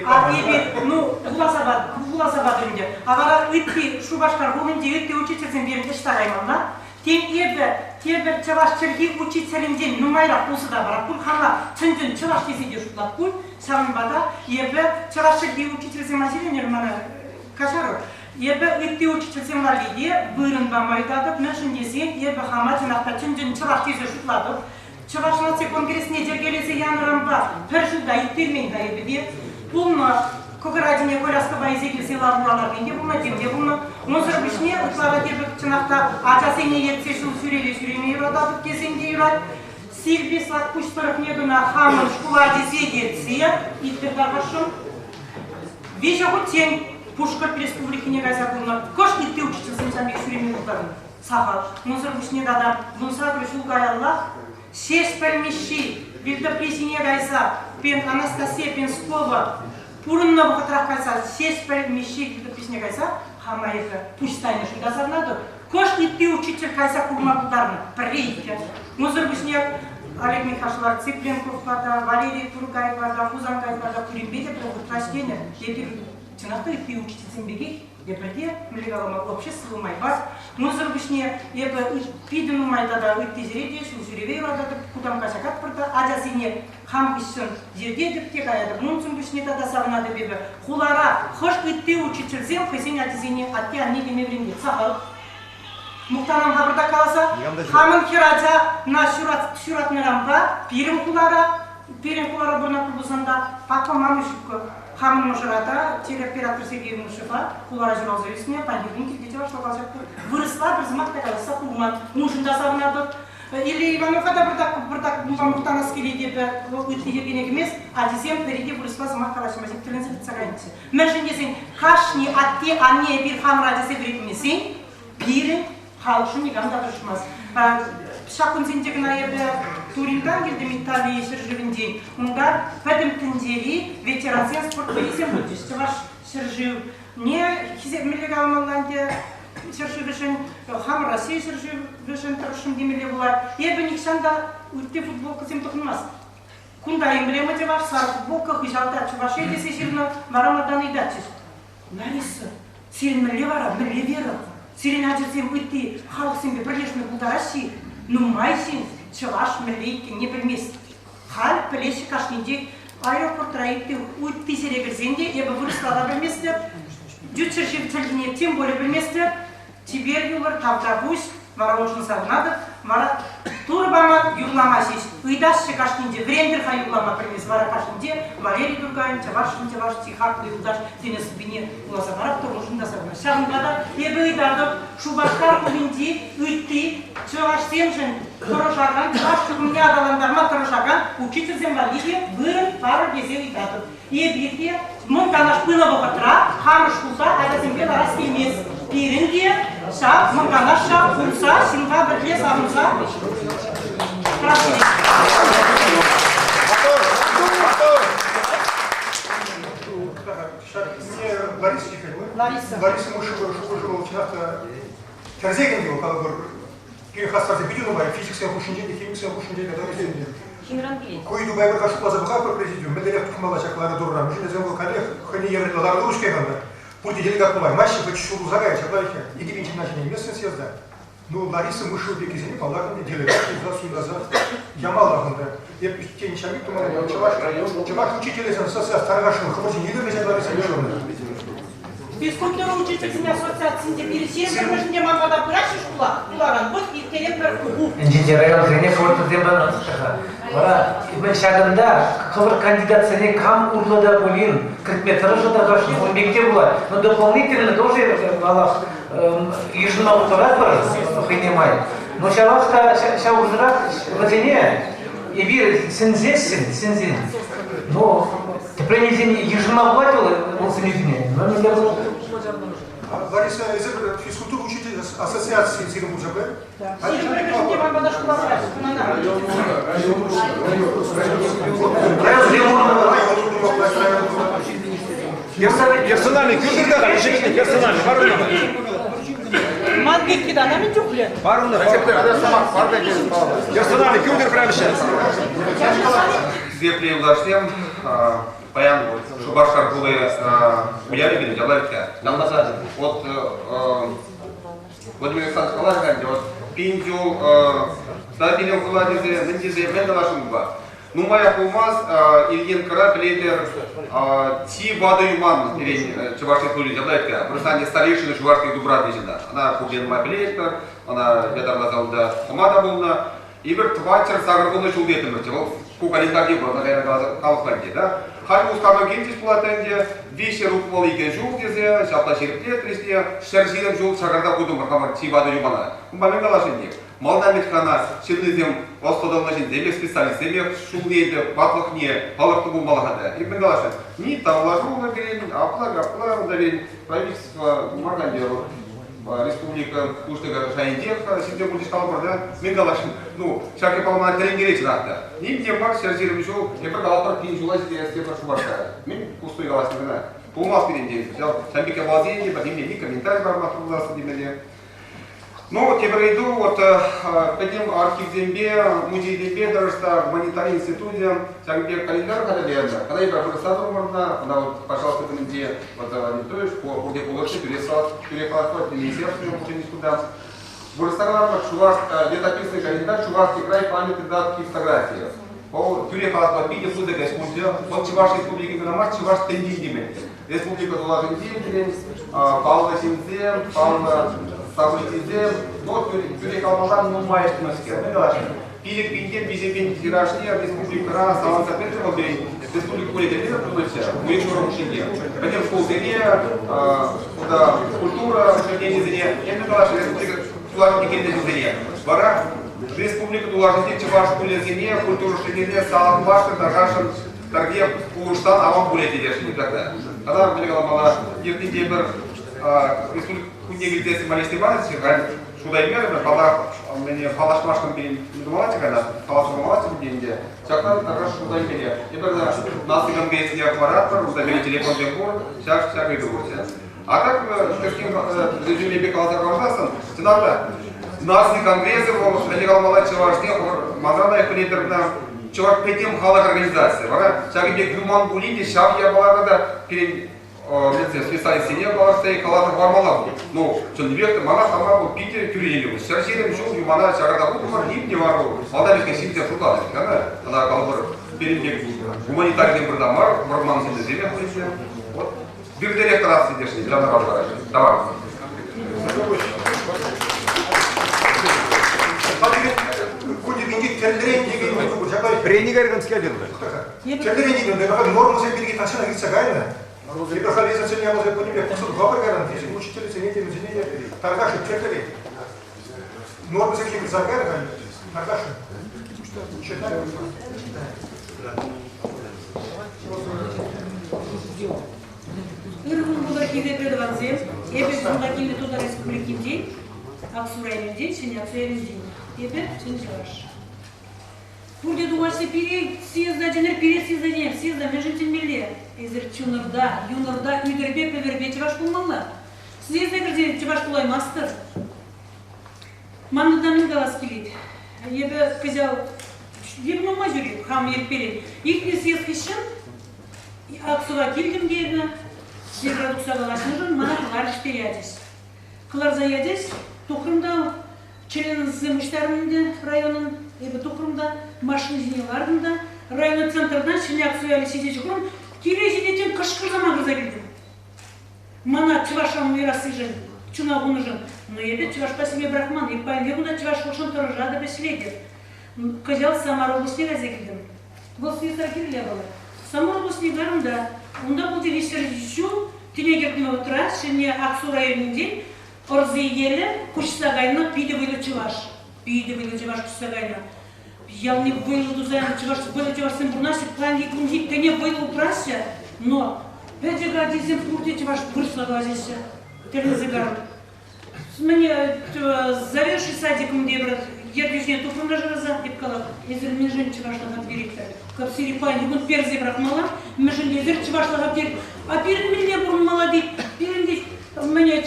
А эпир, ну, вуласа вуласа патӑр ӗнтӗ. А вара ытти Шупашкар хулинчи ытти учительсем пирӗн ӗҫ тараймалла. Тен, эпӗ тепӗр чӑваш чӗлхи учителӗнчен нумайрах усӑ та парап пуль, хама чӑн-чӑн чӑваш тесе те шутлап пуль. Ҫавӑнпа та эпӗ чӑваш чӗлхи учительсем ачиленер мана каҫарӑр. Эпӗ ытти учительсем валли те вырӑн пама ыйтатӑп, мӗншӗн тесен эпӗ хама чӑнах та чӑн-чӑн чӑваш тесе шутлатӑп. Чӑваш наци конгресне йӗркелесе янӑранпа пӗр ҫул та ирттермен-ха эпӗ те. Пулнӑ кӑкӑр ачине коляскӑпа илсе килсе ларура ларни те пулнӑ, тем те пулнӑ. Унсӑр пуҫне ытларах эпӗ чӑнах та ачасене ертсе ҫул ҫӳреве ҫӳреме юрататӑп тесен те юрать. Силпи Слакпуҫ тӑрӑхне кӑна хамӑн шкула тесе ертсе итлӗр тархасшӑн. Виҫӗ хутчен Пушкӑрт Республикине кайса курнӑ. Кӑшт ытти учительсем ҫав пек ҫӳреме пултарнӑ. Сахал. Унсӑр пуҫне тата 18 ҫул каяллах Ҫеҫпӗл Мишши вилтӑпри ҫине кайса Анастасия Пенскова пурӑннӑ вӑхӑтрах кайса Ҫеҫпӗл Мишши вилтӑпри ҫине кайса хама эпӗ пуҫ тайнӑшӑн та савӑнатӑп. Кӑшт ытти учитель кайса курма пултарнӑ. Пӗрре иккӗ. Унсӑр пуҫне Олег Михайлович Цыпленковпа та, Валерий Туркайпа та, Хусанкайпа та пуринпе те пӗр вӑхӑтра ӗҫленӗ. Эпир чӑнах та ытти учительсем пекех эпир те, мӗнле калама, общество нумай бар. Унсӑр пуҫне эпӗ питӗ нумай тата ытти ҫӗре те ҫул ҫӳреве юрататӑп, кутамкка ҫакатпӑр та ачасене хам хыҫҫӑн ертетӗп те каятӑп. Унсӑр пуҫне тата савӑнатӑп эпӗ. Хулара хӑш ытти учительсем хӑйсен ачисене атте-анне теме вӗрентет. Сахал. Мухтанам-ха пӑртак каласа. Хамӑн хӗр ачана ҫуратнӑранпа пирӗн хулара, пирӗн хулара пурӑнатпӑр пулсан та папа мама ҫуккӑ. Хамӑн мӑшӑра та телеоператор Сергей Мышева хулара ҫуралса ӳснӗ, паянхи кун килте чӑвашла калаҫатпӑр. Вырӑсла пӗр сӑмах та калаҫса курман. Уншӑн та савӑнатӑп. Илле Иванова та пӑртак, пӑртак мухтанас килет эпӗ. Вӑл ытти йӗркене кӗмест. Ачисем пӗри те вырӑсла сӑмах калаҫмасть, тӗлӗнсе хытса кайнӑччӗ. Мӗншӗн тесен кашни атте-анне эпир хамӑр ачасем вӗрентмесен пирӗн халӑхшӑн никам та тӑрӑшмасть. Ҫак кунсенче кӑна эпӗ Туринтан килтӗм Итали ҫӗршывӗнчен. Унта пӗтӗм тӗнчери ветерансен спорт вӑййисем пулчӗҫ. Чӑваш ҫӗршывне хисепмелле каламалла ӗнтӗ ҫӗршывӗшӗн, хамӑр Россия ҫӗршывӗшӗн тӑрӑшрӑм темелле пулать. Эпӗ нихҫан та ытти футболкӑсем тӑхӑнмасть. Кунта эмблема чӑваш, сар футболка, хыҫалта Чӑваш Ен тесе ҫырнӑ, вара малтан ыйтатчӗҫ. Лариса, сирӗн мӗнле вара, мӗнле вера? Сирӗн ачӑрсем ытти халӑхсемпе пӗрлешме пултараҫҫӗ-и? Нумай ҫын чӑваш мӗнле иккенне пӗлмест. Халь пӗлеҫҫӗ кашнинчех аэропортра ытти ытти ҫӗре кӗрсен те эпӗ вырӑсла та пӗлместӗп, ют ҫӗршыв чӗлхине тем более пӗлместӗп. Чипер юлӑр, тавтапуҫ, вара уншӑн савӑнатӑп. Вара Турӑ пама юрлама ҫеҫ ыйтаҫҫӗ кашнинче, вӗрентӗр-ха юрлама пӗлмест. Вара кашнинче Валерий Туркайӑн Чӑвашшӑн чӑваш чи хаклӑ юлташ тенӗ сӑввине вуласа парап та уншӑн та савӑнать. Ҫавӑнпа та эпӗ ыйтатӑп, Шупашкар хулинчи ытти чӑвашсемшӗн тӑрӑшакан, чӑваш чухӑмне аталантарма тӑрӑшакан учительсем валли те вырӑн парӑр тесе ыйтатӑп. Эпир те Мӑн Канаш пынӑ вӑхӑтра хамӑр шкулта ачасемпе ларас килмест. Пирӗн те ҫав Мӑн Канаш ҫав курса, ҫынпа пӗрле савӑнса тӑрас килет. Лариса Лариса. Лариса Мышева шухӑшӗ чӑнах та кӗрсе кӗнӗ вӑл калӑпӑр. Пирӗн хастарсем питӗ нумай, физиксен хушшинче те, химиксен хушшинче те, тата те. Химран килет. Ку ыйтупа эпир шутласа пӑхатпӑр президиум, мӗнлерех тухмалла ҫак лару-тӑруран. Мӗншӗн тесен вӑл каллех хӑйне евӗрлӗ лару-тӑру-ҫке кунта. Пурте делегат пулаймаҫҫӗ, хоть ҫурӑлса каять, ҫапла иккен. 2000 ҫынна ҫӗнейместӗн съезда. Ну, Лариса Мышева пеккисене, паллах, ӗнтӗ делегат пулса суйласа ямаллах унта. Эп тен, ҫав пек тумалла, чӑваш, чӑваш учителӗсем ассоциаци тархасшӑн хӑвӑр ҫине илӗр Лариса Мышевна. Физкультура учительсен ассоциацийӗнче пирӗн ҫирӗммӗшӗнче ман пата пыраҫҫӗ шкула, хуларан. Вот ирттеретпӗр пуху. Ӗнчӗ районсене квотӑсем панӑ-ха. Вара ҫакӑнта хӑвӑр кандидатсене кам урлӑ та пулин кӗртме тӑрӑшӑтӑр-ха, ун пек те пулать. Но дополнительно тоже паллах йышӑнма пултаратпӑр хӑйне май. Но ҫавах та ҫав хушӑрах вӗсене эпир сӗнсессӗн, сӗнсен, но тӗпрен илсен йышӑнма пулать вӑл вӑл сӗнӳсене. Но мӗнле пулать? Лариса, эсир физкультура учитель ассоциацийӗн сирӗн пулса пӗр? Персональный кӳртӗр та ӗҫӗ персональный пар уна. Ман пирки та мӗн чухлӗ? Пар уна. Персональный кӳртӗр прямо сейчас. Хисеплӗ юлташсем, паян Шупашкар хули уявӗ килет, ялавӗ Вот Владимир Александрович каларӗ ӗнтӗ, вот пин ҫул стабильный хула тесе, мӗн тесе, мӗн каласшӑн унпа. Нумаях пулмасть Ильинкӑра пӗлетӗр чи ватӑ юман пирӗн Чӑваш Республики ҫапла Вырӑсане старейшина Чувашский Дубра теҫҫӗ. Ӑна пурте нумай пӗлетпӗр, ӑна ятарласа унта хӑма та пулнӑ. Эпир тӑватҫӗр сакӑрвунӑ ҫул теттӗмӗрччӗ. Вӑл ку календарьте пур, ӑна кайран калӑпла ӗнтӗ, да? Халь Мускава килчӗҫ пулать ӗнтӗ, виҫҫӗр утмӑл икӗ ҫул тесе ҫапла ҫирӗплетрӗҫ те 120 ҫул чакарса хутӑмӑр хамӑр чи ватӑ юмана. Унпа мӗн калас ӗнтӗ? Малтан вӗт-ха ҫыннисем ӑслӑ-тӑнлӑ ҫынсемех, специалистсемех ҫулне ӗнтӗ ватлӑхне палӑртнӑ пулмалла-ха та. Эп мӗн каласшӑн? Ни тавлашуллӑ пирӗн, апла-капла унта пирӗн правительство мар ӗнтӗ республика пуҫлӑхӗ шайӗнчех ҫынсем пулчӗҫ калӑпӑр та, мӗн каласшӑн? Ну, ҫак япалана тӗлӗнтерет чӑнах та. Ним те мар, 120 ҫул, эпир калатпӑр, пин ҫула ҫитес тепӗр Шупашкар. Мӗн пустуй калаҫни кӑна. Пулмасть пирӗн те. Ҫав ҫав пек япаласене те пӗр нимле ни комментарий парма пултарас темелле. Ну, тепӗр ыйту, вот пӗтӗм архивсемпе, музейсемпе тӑрӑшса гуманитари институчӗ ҫакӑн пек календарь хатӗрленӗ. Кӑна эпир вырӑсла турӑмӑр ӑна вот патшалӑх тытӑмӗнче вот Анатольевич пурте пулӑшрӗ, тӳрех калас министерство пулӑшни Вырӑсла каларӑмӑр, чуваш летописный календарь, Чувашский край памятный дат и фотографии. Вӑл тӳрех калас питӗ пысӑк ӗҫ пулчӗ. Вӑл Чӑваш Республики кӑна мар, Чӑваш тӗнчин теме. Республика тулашӗнче пирӗн паллӑ ҫынсем, паллӑ событисем, но тӳрех каламасан нумай ӗҫленӗскер. Мӗн каласшӑн? 5000-тен 3000 тиражне республикӑра саланса пӗтрӗ вӑл пирӗн республика кунӗ тунӑччӗ, уйӑх ҫурӑ хушшинче. Пӗтӗм шкулсене, кунта культура учрежденийӗсене, эпӗ каласшӑн, республика тулашӗнче килнӗ ҫынсене. Вара республика тулашӗнчи чӑваш шкулӗсене, культура учрежденийӗсене саламлашӑн, тархасшӑн Пӗрре пулӑшсан аван пулӗ тетешӗн тата. Тата мӗн каламалла, иртнинче пӗр республика кунне килсессӗн Малеҫ Иванович халь шута илмерӗмӗр, паллах, мӗне паллашмашкӑн пирӗн тумаллаччӗ кайна, калаҫса тумаллаччӗ пулин те. Ҫакна тата шута илмелле. Эпир наци конгресне хӑваратпӑр, унта пирӗн телефонсем пур, ҫак ҫак ыйту пурччӗ. А так, кӗскен резюмепе каласа хӑварсассӑн, чӑнах та, наци конгресӗ вӑл, мӗнле каламалла, чӑвашсен манран лайӑх пӗлетӗр кӑна, чӑваш пӗтӗм халӑх организацийӗ. Вара ҫакӑн пек юман пулин те ҫав япалана та пирӗн специалистсене палӑртса каласа хӑвармалла. Ну, чӑннипех те мана хама вӑл питӗ кӳренӳ. 120 ҫул юмана чакарса хутӑмӑр, ним те мар вӑл. Малтан ӗҫке ҫынсем шутланӑ, ӑна калӑпӑр, пирӗн пек гуманитарисем пырта мар, вӑрман ҫыннисемех пулӗ. Вот Бирдерех тӑрасси тесшӗн, ҫавна парса Давай. Тренинг скелетно. Тӗрлӗрен деген нормасем пирки тахҫанах иртсе кайнӑ. Эпир халь эсӗсене ямалса пынипе пӑхса тухапӑр кайран, учительсене те, вӗсене те тархасшӑн тӗрлӗрен. Нормасем ҫине кӗрсе кайрӗ халь, тархасшӑн. Ырӑ кун пултӑр, хисеплӗ тӑвансем. Эпӗ кунта килнӗ Тутар Республикинчен, Аксу районӗнчен, Ҫӗнӗ Аксу ялӗнчен. Эпӗ чӑн чӑваш. Пурте тухаҫҫӗ пире съезда чӗнӗр, пире съезда чӗнер. Съезда мӗншӗн чӗнмелле? Эсир чунӑрта, юнӑрта, ӳтӗрпе, пӗвӗрпе чӑваш пулмалла. Съезда кӗрсен чӑваш пулаймастӑр. Манӑн та мӗн калас килет. Эпӗ кӑҫал эпӗ нумай ҫӳреп, хам иртперен. Иртнӗ съезд хыҫҫӑн Аксӑва килтӗм те эпӗ, съездра тухса калаҫнӑшӑн мана кӑларчӗҫ те ячӗҫ. Кӑларса ячӗҫ, тухрӑм та. Членсем пуҫтарӑннӑ ӗнтӗ районӑн. Эпӗ тухрӑм та, машина ҫине лартӑм та, район центртан Ҫӗнӗ Аксу ялӗ ҫитсе ҫухрӑм, киле ҫитиччен кӑшкӑрса макӑрса килтӗм. Мана чӑвашран уйӑрассишӗн, чуна хунӑшӑн. Но эпӗ чӑвашпа симе пӑрахман, эп паянхи куна чӑвашлӑхшӑн тӑрӑшатӑп, ӗҫлетӗп. Кӑҫал Самар облаҫне кайса килтӗм. Вӑл съездра кирлӗ вӑл. Самар облаҫне кайрӑм та, унта пулчӗ виҫҫӗр ҫул тӗне кӗртнӗ вӑхӑтра Ҫӗнӗ Аксу районӗнчен Ӑрсиеле куҫса кайнӑ питӗ вӑйлӑ чӑваш. Питӗ вӑйлӑ чӑваш куҫса кайнӑ. Ялне вӑйлӑ туса янӑ чӑваш, вӑйлӑ чӑвашсем пурӑнаҫҫӗ, паянхи кунхи тӗне вӑйлӑ упраҫҫӗ, но пӗчӗк ачисем пурте чӑваш вырӑсла калаҫаҫҫӗ. Тӗлӗнсе карӑп. Мӗне заведующий садиком тепӗр ертӳҫине тупрӑм та шыраса, эп калап, эсир мӗншӗн чӑвашлӑха пӗтеретпӗр? Капсири паянхи кун персе пӑрахмалла, мӗншӗн эсир чӑвашлӑха пӗтер? А пирӗн мӗнле пурӑнмалла тет? Пирӗн тет, мӗне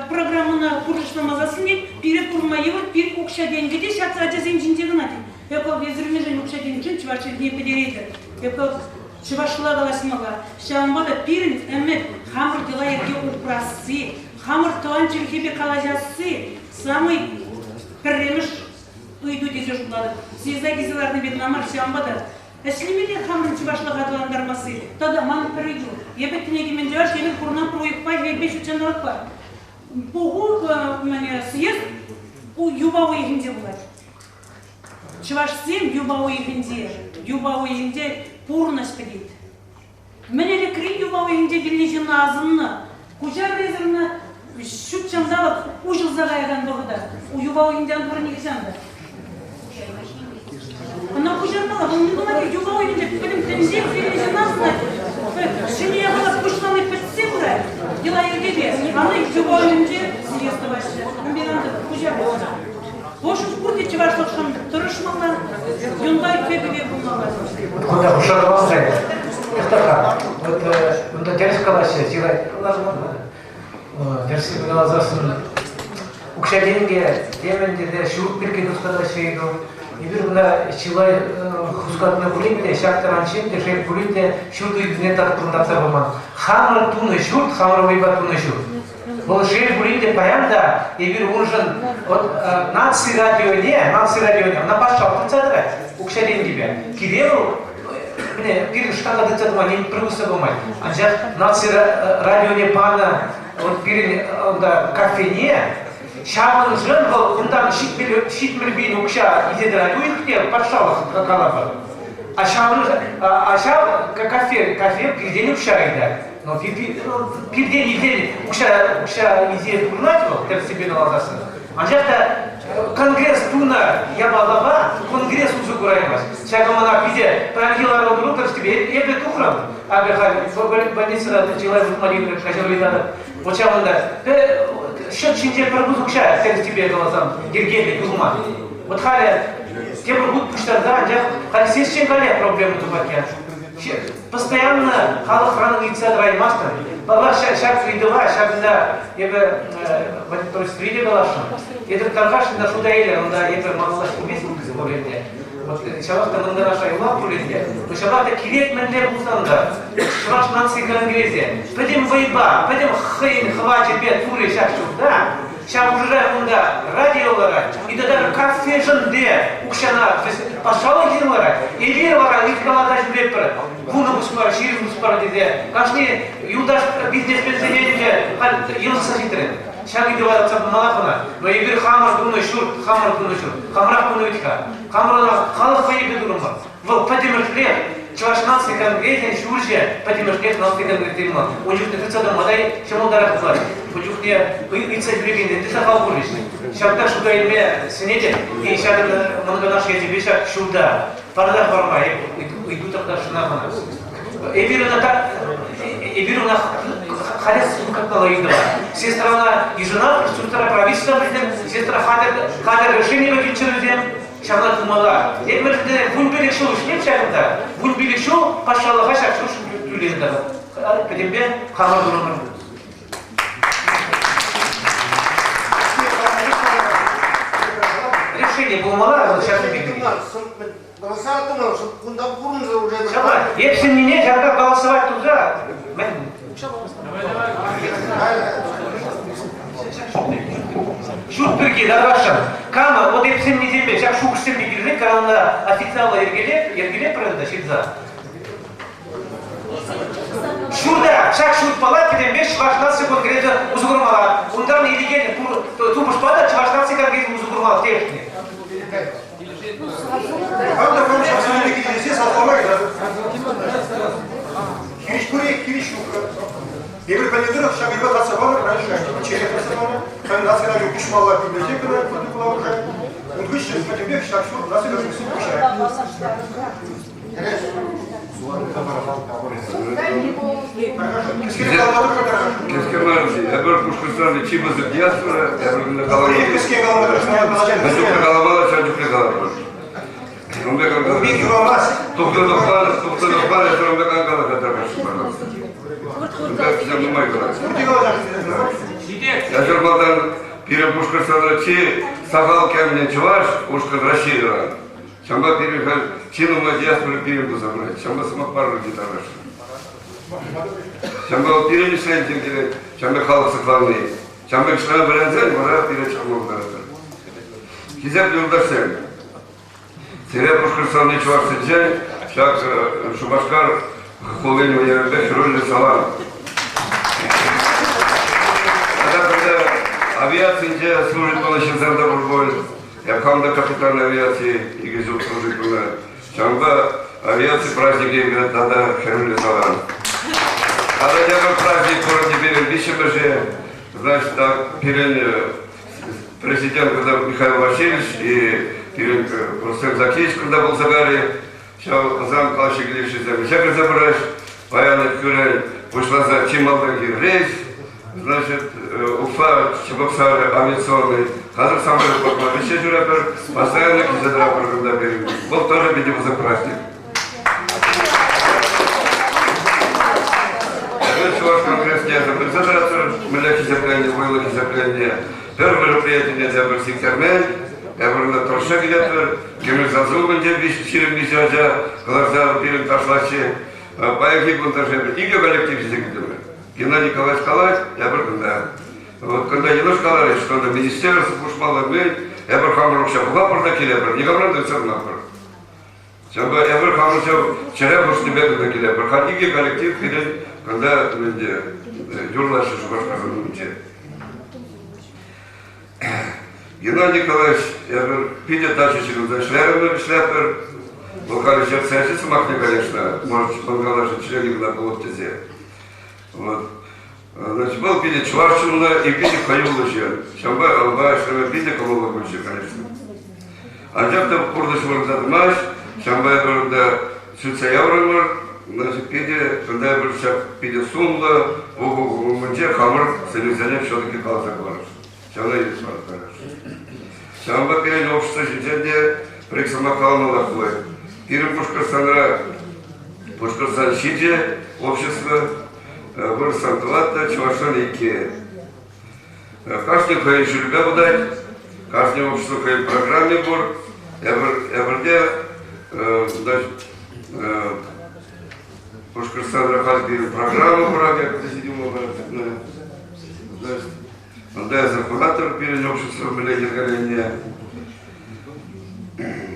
программӑна пурнӑҫламаса сӗнет, пире пурӑнма йывӑр, пир укҫа-тенкӗ те ҫак ачасем ҫинче кӑна тет. Эпӗ эсир мӗншӗн укҫа-тенкӗшӗн чӑваш чӗлхине пӗтеретӗр? Эпӗ чӑвашла калаҫмалла. Ҫавӑнпа та пирӗн ӗмӗт хамӑр йӑла-йӗрке упрасси, хамӑр тӑван чӗлхепе калаҫасси самый пӗрремӗш ыйту тесе шутлатӑп. Съезда килсе лартнипе кӑна мар, ҫавӑнпа та ӗҫлемелле хамӑрӑн чӑвашлӑха аталантармасси. Тата манӑн пӗр ыйту. Эпӗ тӗне кӗмен чӑваш, эпир пурӑнатпӑр уйӑхпа, хӗвелпе, ҫут ҫанталӑкпа. Пуху, съезд юпа уйӑхӗнче пулать. Чӑвашсем юпа уйӑхӗнче, юпа уйӑхӗнче пурнӑҫ пӗтет. Мӗн ӗлӗкрен юпа уйӑхӗнче вилнӗ ҫынна асӑннӑ, куҫар резервна ҫут ҫанталӑк уҫӑлса каякан вӑхӑта юпа уйӑхӗнче ан пур нихӑҫан та. Ӑна куҫармалла, вӑл мӗн тума кирлӗ? Юпа уйӑхӗнче пӗтӗм тӗнче вилнӗ ҫынна асӑнать. Ҫӗнӗ япала пуҫлани пӗтсе пырать йӑла-йӗркепе. Аны юпа уйӑхӗнче съезд тӑваҫҫӗ. Куҫармалла. Пошӑн пурте чӑвашлӑхшӑн тӑрӑшмалла, юнпа ӳксе пулмалла. Кунта хушса Тӑхтар-ха. Вот унта тӗрӗс калаҫҫӗ, чылай тӗрӗссипе каласассӑн укҫа-тенкӗ темӗн тесе ҫурт пирки хускатаҫҫӗ ыйту. Эпир кунта чылай хускатнӑ пулин те, ҫак таранччен те, шел пулин те, ҫурт ыйтӑвне татӑклӑн паман. Хамӑр тунӑ ҫурт, хамӑр вӑйпа тунӑ ҫурт. Вӑл шел пулин те паян та эпир уншӑн вот наци радионе, наци радионе, ӑна патшалӑх тытса тӑрать укҫа-тенкӗпе. Киле вӑл пирӗн штата тытса тӑма ним пӗр усӑ пулмасть. Анчах наци радионе панӑ вот пирӗн унта кафене ҫавӑншӑн вӑл унтан 70 пин укҫа илсе тӑрать уйӑхне патшалӑх калапӑр. А ҫавӑн а ҫав кафе кафе пиртен укҫа ыйтать. Но пиртен илсен укҫа укҫа илсе пурӑнать вӑл, тӗрӗссипе каласассӑн. Анчах та конгресс тунӑ япалапа конгресс усӑ кураймасть. Ҫакӑ мана питӗ паянхи лару-тӑру тӗрӗссипе эпӗ тухрӑм. Акӑ халь больницӑра чылай выртма тиврӗ, каҫару ыйтатӑп. Вот ҫавӑнта счет ҫинче пӗр пус укҫа тӗрӗссипе каласан йӗркеллӗ юлман. Вот халӗ тепӗр хут пуҫтарса, анчах халь сесчен каллех проблема тухать. Постоянно халӑхран ыйтса тӑраймастӑн. Паллах, ҫак ыйтӑва ҫакӑнта эпӗ правительстве те каласшӑн. Эпӗ тархасшӑн та шута илӗр, унта эпӗ малалла ҫитмест пуль ӗнтӗ. Вот ҫавах та мӑнтара шайла пуль ӗнтӗ. Но ҫапах та кирек мӗнле пулсан та Чӑваш наци конгресӗ пӗтӗм вӑйпа, пӗтӗм хӑйӗн хӑвачӗпе турӗ ҫак ҫурта, Ҫав хушӑра кунта радио ларать, и тата кафешӗнте укҫана патшалӑх илсе ларать. Эпир вара ыйткаласа ҫӳретпӗр. Вунӑ пус мар, 20 пус мар тесе. Кашни юлташ бизнесменсене ӗнтӗ халь йӑлӑхса ҫитрӗ. Ҫак ыйтӑва татса пымаллах ӑна. Но эпир хамӑр тунӑ ҫурт, хамӑр тунӑ ҫурт, хамӑрах тунӑ вӗт-ха. Хамӑр ӑна халӑх вӑйӗпе турӑмӑр. Вӑл пӗтӗмӗшлех Чӑваш наци конгресӗн ҫурчӗ пӗтӗмӗшлех наци конгресӗ мар. Ун чухне тытса тӑма та ҫӑмӑлтарах пулать. Ун чухне ыйтса ҫӳрекенсем те сахал пулӗҫ. Ҫакна шута илме сӗнетӗп. И ҫакӑн Мӑн Канаш ячӗпе ҫак ҫурта парса хӑварма ыйту тӑрташӑна хӑна. Эпир ӑна эпир ӑна халӗ капкала ыйтӑва. Сестрана йышӑнатпӑр, сестра правительство президент, сестра хатӗр хатӗр решение килчӗ вӗсем. Ҫавна тумалла. Эпир 15 ҫул ӗҫлет ҫакӑнта. 15 ҫул патшалӑха ҫак ҫул тӳленӗ тата. Пӗтӗмпе хамӑр турӑмӑр. Решение пулмалла, вӑл ҫакӑн пек. Голосовать тумалла, чтобы кунта пурӑнса уже. Ҫапла, эп сӗннине ҫакна голосовать туса мӗн? Ҫурт пирки тархасшӑн. Кама, вот эп сӗннисемпе, ҫак шухӑшсемпе килӗшет, каланӑ официаллӑ йӗркеле, йӗркелетпӗр ӗнтӗ ҫырса. Ҫурта, ҫак ҫуртпала пӗтӗмпе Чӑваш наци конгресӗ усӑ курмалла. Унтан илекен тупӑшпа та Чӑваш наци конгресӗ усӑ курмалла тесшӗн. Хам та хам ҫак сӗнӳпе килӗшсе сасӑлама Хирӗҫ пур-и, хирӗҫ ҫук. Эпир пӗлнӗ тӑрӑх ҫак ыйтӑва татса панӑ раньше черет татса панӑ. Халь наци радио куҫмалла библиотека та пула уже. Ун хыҫҫӑн пӗтӗмпех ҫак ҫурт наци радиосем куҫать. Кӗске мар, эпир Пушкӑртстанри чи пысӑк диаспора, эпир кунта калама. Кӗске калама Мӗн чухлӗ каламалла, ҫав чухлӗ калатпӑр. Ун пек Ун пек юрамасть. Тухтӑр тухман, тухтӑр тухман, эсир ун пек ан кала-ха тархасшӑн, пожалуйста. Унта вӗсем нумай калаҫҫӗ. Эсир малтан пирӗн Пушкӑртстанра чи сахал кемнӗ чӑваш ушкӑн Российӑра. Ҫавӑнпа пирӗн халь чи нумай диаспора пирӗн туса пырать. Ҫавӑнпа сӑмах парӑр те тархасшӑн. Ҫавӑнпа пирӗн ӗҫрен килет, ҫавӑнпа халӑх сыхланни. Ҫавӑнпа ӗҫлеме вӗренсен вара пире чӑтма пултаратӑр. Хисеплӗ юлташсем, сире Пушкӑртстанри чӑвашсенчен ҫак Шупашкар хулин уявӗпе хӗрӳллӗ салам. Тата пӗрле авиацинче служить тунӑ ҫынсем те пур пуль. Эп хам та капитан авиации икӗ ҫул служить тунӑ. Ҫавӑнпа авиаци праздникӗ тата хӗрӳллӗ салам. Тата тепӗр праздник пур пирӗн виҫҫӗмӗшӗ. Значит, так, пирӗн президент когда Михаил Васильевич и пирӗн Рустем Закиевич когда пулса кайрӗ, ҫав ӑсан калаҫу килӗшӳсем ӗҫе кӗрсе пыраҫ. Паян кӳрен пуҫласа чи малтанхи рейс, значит, Уфа Чебоксары авиационный, хазыр самолет патма вӗҫсе ҫӳретпӗр, постоянно килсе тӑратпӑр кунта пирӗн. Вӑл тоже питӗ пысӑк праздник. Эпир Чӑваш конгресне пӗлсе тӑратпӑр, мӗнле хисепленни, вӑйлӑ хисепленни. Пӗр мероприятине те пӗр сиктермен, эпир унта тӑрӑшса килетпӗр. Кӗмӗл сасӑ умӗнче 23 ача кӑларса пирӗн ташлаҫҫӗ. Паянхи кун та эпир икӗ коллектив ҫисе килтӗмӗр. Геннадий Николаевич калать, эпир кунта. Вот когда йӑнӑш каларӗҫ, что министерство хушмалла мӗн, эпир хамӑр укҫа пухатпӑр та килетпӗр, никамран та ыйтса Ҫавӑнпа эпир хамӑр ҫав чӗре хушнипе кунта килетпӗр. Халь икӗ коллектив пирӗн кунта ӗнтӗ юрлаҫҫӗ Шупашкар умӗнче. Геннадий Николаевич, эпир питӗ тачӑ ҫыхӑнса ӗҫлерӗмӗр, ӗҫлетпӗр. Вӑл халӗ ҫак сӑмахне, конечно, может, мӑнкалашӗ чӗре кӑна пулать тесе. Вот. Значит, вӑл питӗ чӑваш чунлӑ и питӗ хӑюллӑ ҫын. Ҫавӑнпа ӑнпа ӗҫлеме питӗ кӑмӑллӑ пулчӗ, конечно. Анчах та пурнӑҫ вырӑнта тӑмасть, ҫавӑнпа эпир унта сӳтсе яврӑмӑр. Значит, питӗ, кунта эпир ҫак питӗ сумлӑ пуху умӗнче хамӑр сӗнӳсене все-таки каласа хӑварасшӑн. Ҫавна илес парӑнтарасшӑн. Ҫавӑнпа пирӗн общество ҫинчен те пӗр-ик сӑмах каламаллах пулать. Пирӗн Пушкӑртстанра Пушкӑртстан ҫичӗ общество, вырӑсран тӑваттӑ, чӑвашран иккӗ. Кашни хӑйӗн ҫулӗпе утать, кашни общество хӑйӗн программи пур. Эпир те Пушкӑртстанра халь пирӗн программа пур, президиума Значит, унта эсир куратӑр пирӗн общество мӗнле йӗркеленнине.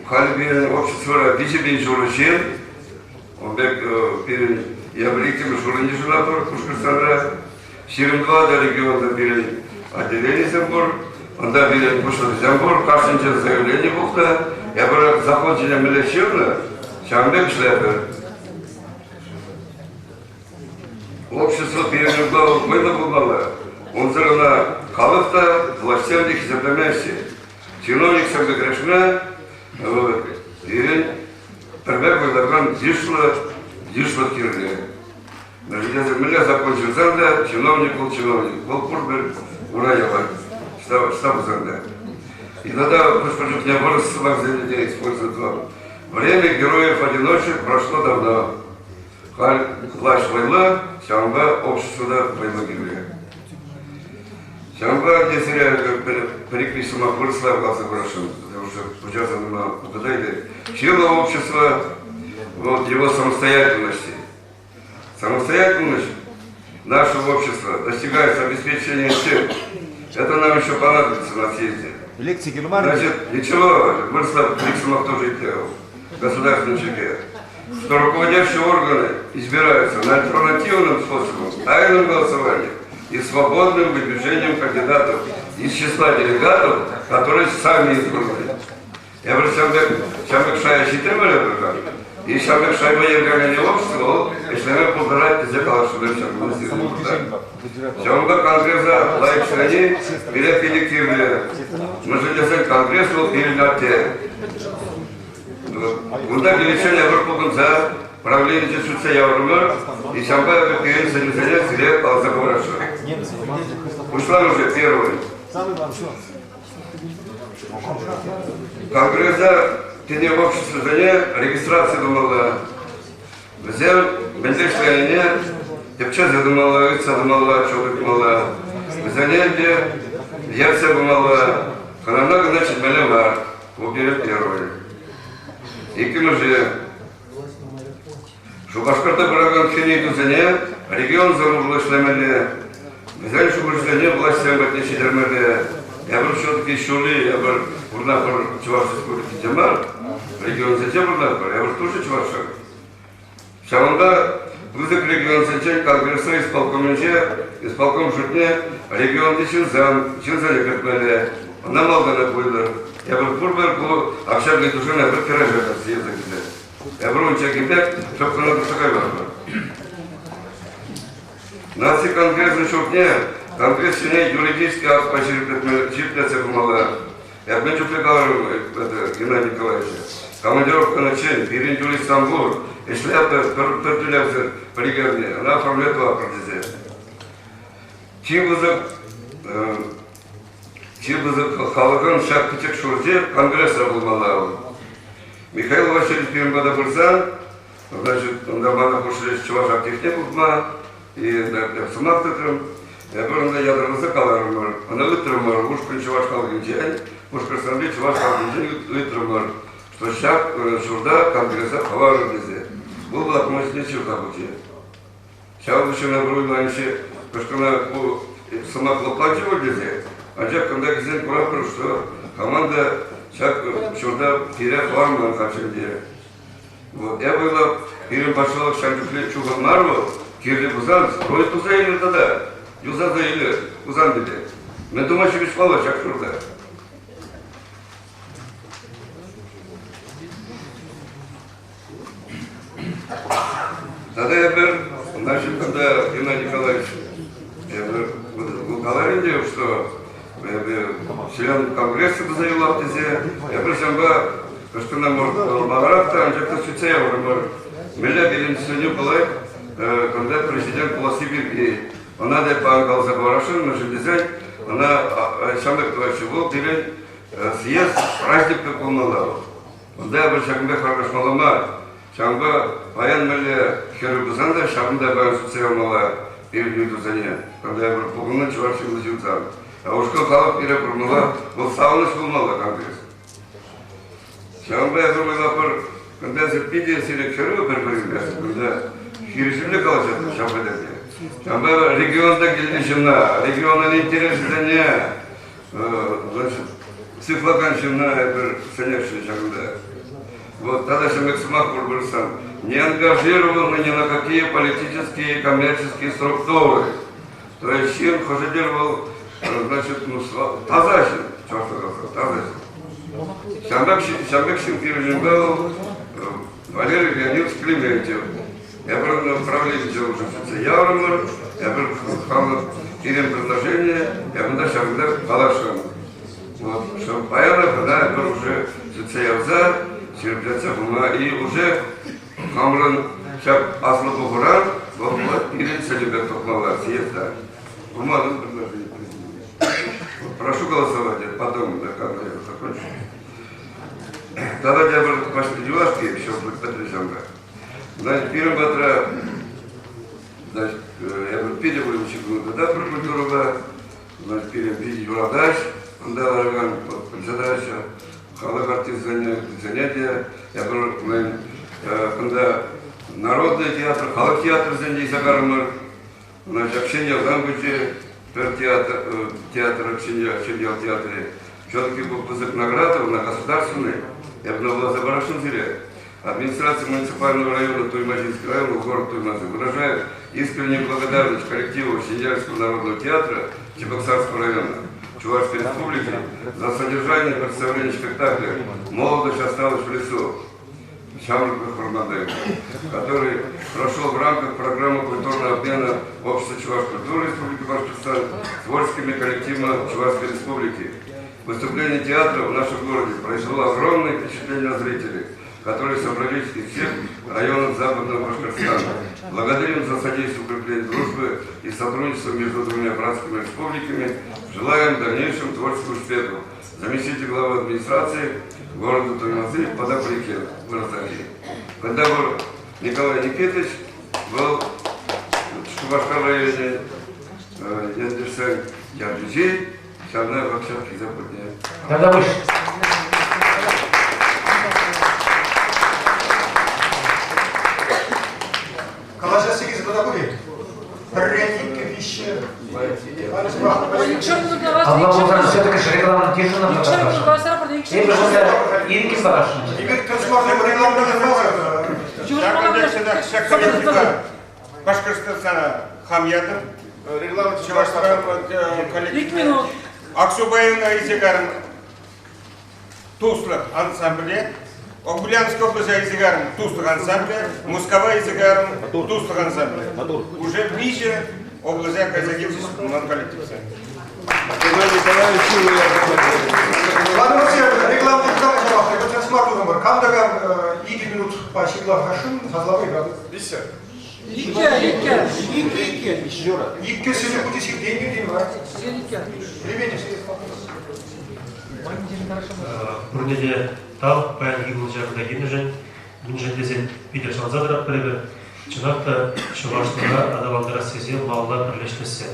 Халь пирӗн обществӑра 3000 ҫурӑ ҫын. Ун пек пирӗн эпир иккӗмӗш вырӑн йышӑнатпӑр Пушкӑртстанра. 24 регионта пирӗн отделенисем пур. Унта пирӗн пуҫлӑхсем пур. Кашнинче заявлени пухнӑ. Эпир закон ҫине мӗнле ҫырнӑ, ҫавӑн пек ӗҫлетпӗр. Общество пирӗн унта вӑйлӑ пулмалла. Унсӑр ӑна халӑх та, влаҫсем те хисеплемеҫҫӗ. Чиновниксемпе кӗрешме пирӗн пӗр-пӗр вӑйлакан йышлӑ, йышлӑх кирлӗ. Мӗншӗн мӗнле закон ҫырсан та чиновник вӑл чиновник, вӑл пурпӗр ура явать, что пулсан та. Иногда хӑш-пӗр чухне вырӑс сӑмахсене те использовать Время героев-одиночек прошло давно. Халь влаҫ вӑйлӑ, ҫавӑнпа общество та вӑйлӑ кирлӗ. Ҫавӑнпа ӗнтӗ сире пӗр-ик сӑмах вырӑсла каласа парасшӑн, потому что пуҫарсан ӑна упӑтайтӑр. Сила общества, вот его самостоятельности. Самостоятельность нашего общества достигается обеспечением тем, Это нам еще понадобится на съезде. Лекции Германии. Значит, ничего, Вырслав Ликсимов тоже делал, государственный ЧГ, что руководящие органы избираются на альтернативным способом, тайным голосованием и свободным выдвижением кандидатов из числа делегатов, которые сами избраны. Я говорю, ҫамрӑк шая ҫитрӗмӗр эпир И ҫамрӑк шайба йӗркеленӗ общество вӑл ӗҫлеме пултарать тесе каласшӑн ҫакна. Ҫавӑнпа конгреса лайӑх ӗҫлени пире питӗ кирлӗ. Мӗншӗн тесен конгресс вӑл пирӗн атте. Унта киличчен эпир пухӑнса правленинче сӳтсе яврӑмӑр, и ҫавӑнпа эпир пирӗн сӗнӳсене сире каласа хӑварасшӑн. Пуҫламӑшӗ первый. Конгреса тӗне обществӑсене регистраци тумалла. Вӗсем мӗнле ӗҫленине тӗпчесе тӑмалла, ыйтса тӑмалла, отчет ыйтмалла. Вӗсене те ертсе пымалла. Хӑнана кӑна чӗнмелле мар. Ку пире первый. Иккӗмӗшӗ. Шупашкарта пыракан ҫӗнӗ ыйтусене регионсем урлӑ ӗҫлемелле. Вӗсен шухӑшӗсене влаҫсем патне ҫитермелле. Эпир все-таки ҫулли эпир пурӑнатпӑр Чӑваш Республикинче мар, регионсенче пурӑнатпӑр, эпир тоже чӑвашсем. Ҫавӑнпа пысӑк регионсенчен Конгресра исполкомӗнче исполком шутне регионти ҫынсем, ҫынсене кӗртмелле. Ӑна малтанах пуйтӑр. Эпир пурпӗр ку акҫа ыйтушӑн эпир кӗрешетпӗр съезда килсе. Эпир ун чеккипе шӑп кӑна тухса каймастпӑр. Наци конгресӗн ҫуртне конгресс ҫине юридически актпа ҫирӗплетсе пымалла. Я мӗн чухлӗ каларӑм это, Геннадий Николаевич. Командировкӑна чӗн, пирӗн юристсем пур, ӗҫлетпӗр пӗр тӳлевсӗр пӗр ӑна оформлять тӑватпӑр тесе. Чи пысӑк чи пысӑк халӑхӑн ҫак пӗчӗк ҫурчӗ конгресра пулмалла. Михаил Васильевич пирӗн пата пырсан, значит, унта мана хушрӗҫ чӑваш активне пухма, и сӑмах тытрӑм. Эпир унта ятарласа каларӑмӑр, ӑна ыйтрӑмӑр, ушкӑн чӑваш халӑхӗнчен, Пушкӑртстанри чӑваш халӑхӗнчен ыйтрӑмӑр, что ҫак ҫурта конгреса хӑварӑр тесе. Вӑл блокнотне ҫырса хучӗ. Ҫав хыҫҫӑн эпир уйланчӗ, кӑшкӑна ку сӑмах лӑпланчӗ пуль тесе. Анчах кунта килсен куратпӑр, что команда ҫак ҫурта пире хӑварман хальччен Вот я было пирӗн патшалӑх ҫав чухлӗ чухӑн мар вӑл, кирлӗ пулсан строй туса илӗр тата, юсаса илӗр Хусан тесе. Мӗн тума ҫӳрес мала ҫак ҫурта? Тата эпир, значит, когда Геннадий Николаевич, эпир каларӗ ӗнтӗ, что эпир член конгресса туса юлап тесе, эпир ҫавӑнпа кӑштӑна маларах та, анчах та сӳтсе яврӑмӑр. Мӗнле пирӗн сӗнӳ пулать, когда президент пуласси пирки. Ӑна та пан каласа хӑварасшӑн, мӗншӗн тесен ӑна ҫамрӑк тӑватчӗ вӑл пирӗн съезд праздник пек пулмалла. Унта эпир ҫакӑн пек харкашмалла мар. Ҫавӑнпа паян мӗнле хӗрӳ пулсан та ҫавӑнта паян сӳтсе явмалла пирӗн ыйтусене. Кунта эпир пухӑннӑ чӑваш ҫынни ҫынсам. А ушкӑн халӑх пире курмалла, вӑл савӑнӑҫ пулмалла конгресс. Ҫавӑнпа эпир вӑйлатпӑр, кунта эсир питӗ сире хӗрӳ пӗр-пӗринпе, кунта хирӗҫӳллӗ калаҫатӑр ҫав пӗтӗмпе. Ҫавӑнпа регионта килнӗ ҫынна, регионӑн интересӗсене значит, сыхлакан ҫынна эпир сӗнесшӗн ҫакӑнта. Вот тогда ҫамрӑк сӑмах пур пырсан. Не ангажированы ни на какие политические и коммерческие структуры. То есть ҫын хӑшӗ вӑл, значит, ну, таса ҫын, чӑвашла каласан, таса ҫын. Ҫамрӑк ҫын пирӗн был Валерий Леонидович Клементьев. Эпир правление уже сӳтсе яврӑмӑр, эпир хамӑр пирӗн предложение, эпир ҫакӑнта каласшӑн. Вот, что паян кӑна эпир уже сӳтсе явса, ҫирӗплетсе хума и уже хамӑрӑн ҫак аслӑ пухуран вӑл пирӗн сӗнӳпе тухмалла съезда. Бумагу предложение президента. Прошу голосовать, потом, да, когда я закончу. Тата тепӗр юлашки еще пӗтрӗҫ Значит, пирӗн патра, значит, эпир питӗ пулин ҫыхӑну тытатпӑр культурӑпа, значит, пирӗн питӗ юратаҫ, унта ларакан председатель, халӑх артистсене те, эпир кунта народный театр, халӑх театрӗсене илсе карӑмӑр, значит, общение ялан пычӗ. Пӗр театр, театр Ҫӗньял театрӗ. Все-таки был пысӑк награда на государственной. Я бы вуласа парасшӑн сире. Администрация муниципального района Туймазинский район, город Туймазы, выражает искреннюю благодарность коллективу Синьярского народного театра Чебоксарского района Чувашской Республики за содержание и представление спектакля «Молодость осталась в лесу» Ҫамрӑклӑх вӑрманта, который прошел в рамках программы культурного обмена Общества чуваш культуры Республики Башкортостан с творческими коллективами Чувашской Республики. Выступление театра в нашем городе произвело огромное впечатление на зрителей, которые собрались из всех районов Западного Башкортостана. Благодарим за содействие укреплению дружбы и сотрудничества между двумя братскими республиками. Желаем дальнейшим творческих успехов. Заместитель главы администрации города Туймазы Подоприкин Розалий. Когда Николай Никитич был в Шупашкар районе ентешсен ертӳҫи, ҫавна вообще хисеп патне. Тогда выше. Калаҫасси килсе тата пур-и? Пӗрре, иккӗ, виҫҫӗ. Апла пулсан все-таки рекламӑн тишина Эпӗ шунта ирӗккӗн парасшӑн. Эпир тӗрӗс рекламӑна Ҫак коллектива Башкортостана хам ятӑм. Чӑвашра коллектив. Аксубаевна илсе карӑм Туслӑх ансамбле, Ульяновск облаҫа илсе карӑм Туслӑх ансамбле, Мускава илсе карӑм Туслӑх ансамбле. Уже виҫӗ облаҫа кайса килчӗҫ ман коллективсем. Ладно, реклама реклама ҫавах, эпир тӗрӗс мар турӑмӑр. Кам та кам икӗ минутпа ҫырлахасшӑн, сасӑлама юратӑп. Виҫҫӗ. Иккӗ, иккӗ. Иккӗ, иккӗ. Иккӗ сӗнӗ пути сиртен килтен мар. Лебедев Пурне те тав паянхи кун ҫакӑнта килнӗшӗн. Мӗншӗн тесен питӗ шанса тӑратпӑр эпир. Чӑнах та чӑвашлӑха аталантарас тесе малалла пӗрлешмессе.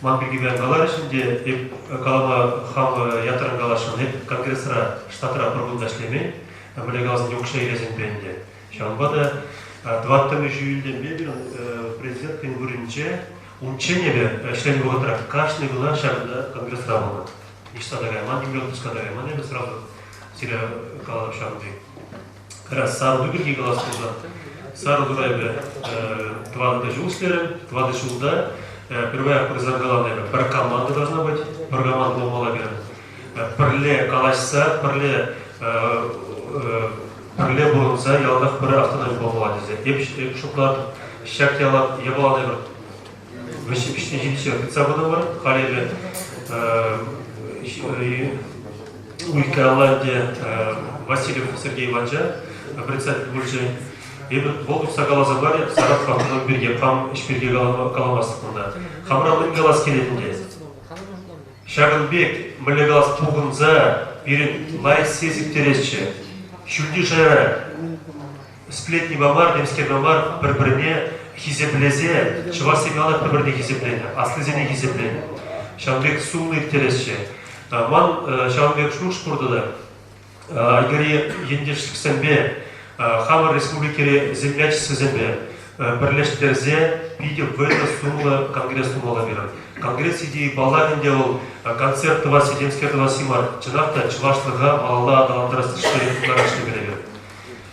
Ман пирки паян каларӗҫ ӗнтӗ, эп калама хам ятран каласшӑн. Эп конгрессра, штатра пӗр кун та ӗҫлемен. Мӗнле каласан, укҫа илесенпе ӗнтӗ. Ҫавӑнпа та тӑваттӑмӗш июльтенпе пирӗн президент хӑйӗн вырӑнӗнче унччен эпӗ ӗҫленӗ вӑхӑтра кашни кунах ҫакӑнта конгрессра пулнӑ. Ниҫта та кайман, нимле отпуска та кайман эпӗ сразу сире калатӑп ҫавӑн пек. Раз Сарӑту пирки калас пулсан, Сарӑтура эпӗ тӑватӑ ҫул ӗҫлерӗм. Тӑватӑ ҫулта первая пырсан каланӑ эпӗ, пӗр команда должна быть, пӗр команда пулмалла пирӗн. Пӗрле калаҫса, пӗрле пӗрле пурӑнса яланах пӗр автономи пулмалла тесе. Эп шутлатӑп, ҫак яла япалана эпир вӗҫне ҫитиччен тытса пытӑмӑр. Халь эпӗ Уйкалла ӗнтӗ Васильев Сергей Ивановича председатель пулчӗ. Эпӗ вӑл тухса каласа парӗ, Саратов автономи пирки хам ӗҫ пирки каламастӑп кунта. Хамран мӗн калас килет ӗнтӗ. Ҫакӑн пек мӗнле калас пухӑнса пирӗн лайӑх сисӗптересчӗ. Ҫӳлти шайра сплетнипе мар, темскерпе мар пӗр-пӗрне хисеплесе, чӑвашсем яланах пӗр-пӗрне хисепленӗ, аслисене хисепленӗ. Ҫавӑн пек сумлӑ ирттересчӗ. Ман ҫавӑн пек шухӑш пур тата. Айгири ентешлӗхсемпе, хамӑр республикӑри землячествӑсемпе пӗрлештерсе питӗ вӑйлӑ сумлӑ конгресс тумалла пирӗн. Конгресс идейи паллах ӗнтӗ вӑл концерт тӑвасси, темскер тӑвасси мар. Чӑнах та чӑвашлӑха малалла аталантарас ӗҫре ытларах ӗҫлемелле.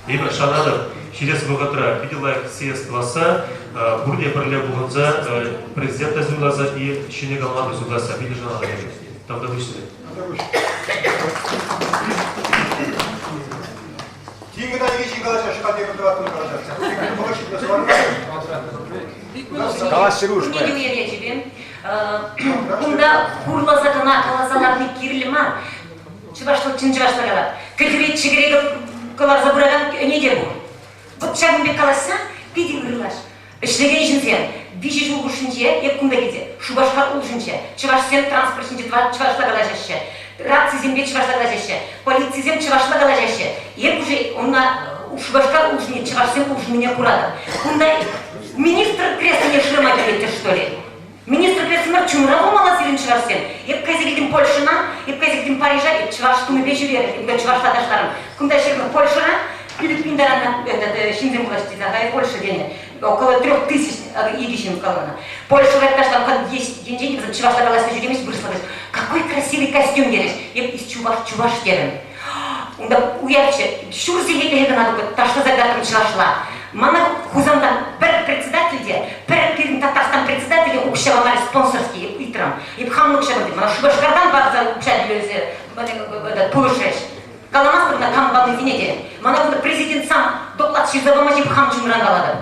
Эпир шанатӑп, ҫитес вӑхӑтра питӗ лайӑх съезд тӑвасса, пурте пӗрле пухӑнса президента суйласа и ҫӗнӗ команда суйласа питӗ шанатӑп эпир. Тавтапуҫ сире. Тин кӑна икӗ ҫын калаҫа, шӑпа тепӗр тӑваттӑн калаҫаҫҫӗ. Вӑхӑт ҫитнӗ Ячӗпе кунта хурласа кӑна каласа ларни кирлӗ мар. Чӑвашла чӑн чӑвашла калать. Кӗтӗве чӗкӗре кӑларса пыракан ӗне те пур. Вот ҫакӑн пек калаҫса питӗ ырлаш. Ӗҫлекен ҫынсем виҫӗ ҫул хушшинче эп кунта килсе Шупашкар улшӑнчӗ. Чӑвашсем транспорт ҫинче чӑвашла калаҫаҫҫӗ. Рацисемпе чӑвашла калаҫаҫҫӗ. Полицисем чӑвашла калаҫаҫҫӗ. Эп уже ӑна Шупашкар улшӑнни, чӑвашсем улшӑннине куратӑп. Кунта министр креслине шырама килеттӗр, что ли? Министр креслинар чунра пулмалла сирӗн чӑвашсем. Эп кайса килтӗм Польшӑна, эп кайса килтӗм Парижа, эп чӑваш тумӗпе ҫӳрерӗм, эп чӑвашла ташларӑм. Кунта ҫырнӑ Польшӑра 5000 таран ҫынсем пулаҫҫӗ тесе, ахаль Польша тенӗ. Около 3000 икӗ ҫын каланӑ. Польшӑра ташланкан енчен вӗсем чӑвашла калаҫса ҫӳремест, вырӑсла калаҫ. Какой красивый костюм терӗҫ. Эп из чуваш, чуваш терӗм. Унта уявччӗ. Ҫур сехетлӗхе кӑна ташласа кӑтартрӑм чӑвашла. Мана Хусантан пӗр председатель те, пӗр пирӗн Татарстан председателӗ укҫа памарӗ спонсорский ыйтрӑм. Эп хамӑн укҫа патӑм. Мана Шупашкартан парса укҫа тӳлесе пулӑшрӗҫ. Каламастӑп та кам панисене те. Мана кунта президент сам доклад ҫырса пама ҫеҫ хам чунран калатӑп.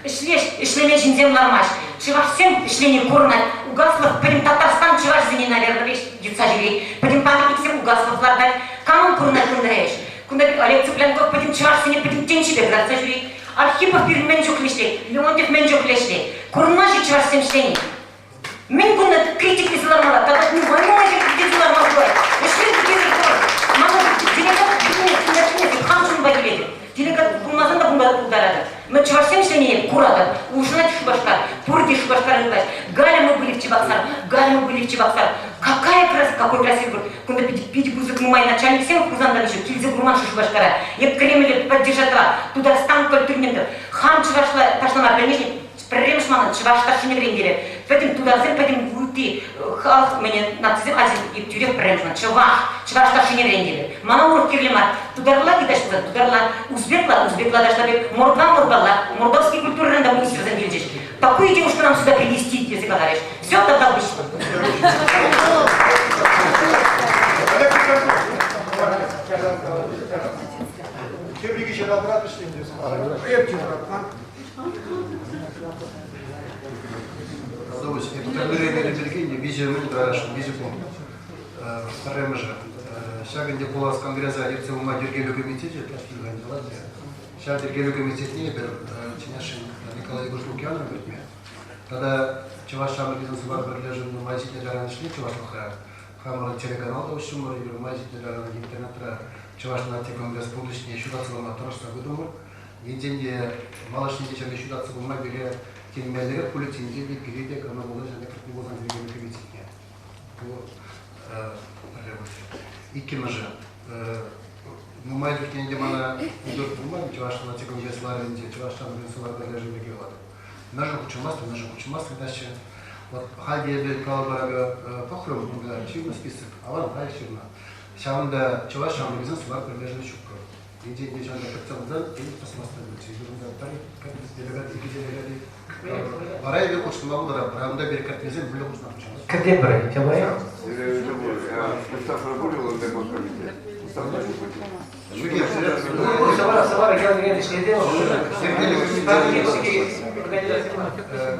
Ӗҫлеш, ӗҫлемен ҫынсем лармасть. Чӑвашсем ӗҫлени курӑнать. Угаслов пӗтӗм Татарстан чӑвашӗсене, наверное, веҫ йӑтса ҫӳрет. Пӗтӗм памятниксем Угаслов лартать. Камӑн курӑнать кунта ӗҫ? Кунта Олег Цыпленков пӗтӗм чӑвашсене пӗтӗм тӗнчипе кӑтартса ҫӳрет. Архипов пирӗн мӗн чухлӗ ӗҫлет, Леонтьев мӗн чухлӗ ӗҫлет. Курӑнмасть-и чӑвашсем ӗҫлени? Мӗн кунта критиклесе лармалла? Тата нумай-нумай критиклесе ларма пулать. Ӗҫлем килсӗр тӑвӑр. Манӑн делегат килмест, хам чунпа килетӗп. Делегат пулмасан та пултаратӑп. Но чӑвашсем ӗҫленине куратӑп. Улшӑнать Шупашкар. Пурте Шупашкар ытлаҫ. Галя мы были в Чебоксарах. Галя мы были в Чебоксарах. Какая красота, какой красивый город. Кунта питӗ, питӗ пысӑк нумай начальниксем Хусантан еще килсе курман-ши Шупашкара. Эп Кремле поддержать Тутарстан культурне хам чӑвашла ташлама пӗлнӗшӗн Пӗрремӗш манӑн чӑваш ташшине вӗрентере. Пӗтӗм тутарсем, пӗтӗм ытти халӑх мӗне нацисем ачисем тӳрех пӗрремӗш ман чӑваш, чӑваш ташшине вӗрентере. Мана урӑх кирлӗ мар. Тутарла китаҫ пулсан тутарла, узбекла узбекла ташла пек, мордва мордвалла, мордовский культурӑран та министрсем килчӗҫ. Такую девушку нам сюда принести, тесе каларӗҫ. Все, тогда вышло. Теприки ҫыралра вӗҫленчӗ. Эп Тӗрлӗрен пирки виҫӗ мӗн тӑрасшӑн, виҫӗ пункт. Пӗрремӗшӗ. Ҫак ӗнтӗ пулас конгреса ертсе пыма йӗркелӳ комитечӗ Ҫав йӗркелӳ комитетне эпир чӗнесшӗн Николай Егорович Лукьянов кӗртме. Тата Чӑваш ҫамрӑкӗсен сӑвар пӗрлешӗвӗн нумай ҫитнӗ таран ӗҫлет чӑвашлӑхра. Хамӑрӑн телеканал та уҫрӑмӑр, эпир нумай ҫитнӗ таран интернетра Чӑваш наци конгресс пурнӑҫне ҫутатса пама тӑрӑшса пытӑмӑр. Енчен те малашне те ҫак ӗҫ ҫутатса пыма пире тенмеллерех пулӗ, тенче те пире те кама пулсан ҫакна кӗртме пулсан йӗркелӳ комитетне. Ку пӗрремӗш. Иккӗмӗшӗ. Нумай чухне ӗнтӗ мана удобно пулман Чӑваш наци конгресс ларӑвӗнче Чӑваш ҫамрӑкӗсен сӑвар пӗрлешӗвӗ пирки калатӑп. Мӗншӗн хутшӑнмастӑн, мӗншӗн хутшӑнмастӑн теҫҫӗ. Вот халь те эпӗ калӑпӑр пӑхрӑм, унта ҫырнӑ список, аван лайӑх ҫырнӑ. Ҫавӑнта Чӑваш ҫамрӑкӗсен сӑвар пӗрлешӗвӗ ҫуккӑ. Енчен те ҫакна кӗртсе пулсан, тен, пӑсмастӑн. Чиркӳ пӗр делегат, икӗ делегат. Вара эпир хутшӑнма пултаратпӑр. Унта пире кӗртмесен мӗнле хутшӑнма пуҫланӑ? Кӗртетпӗр, Тямая.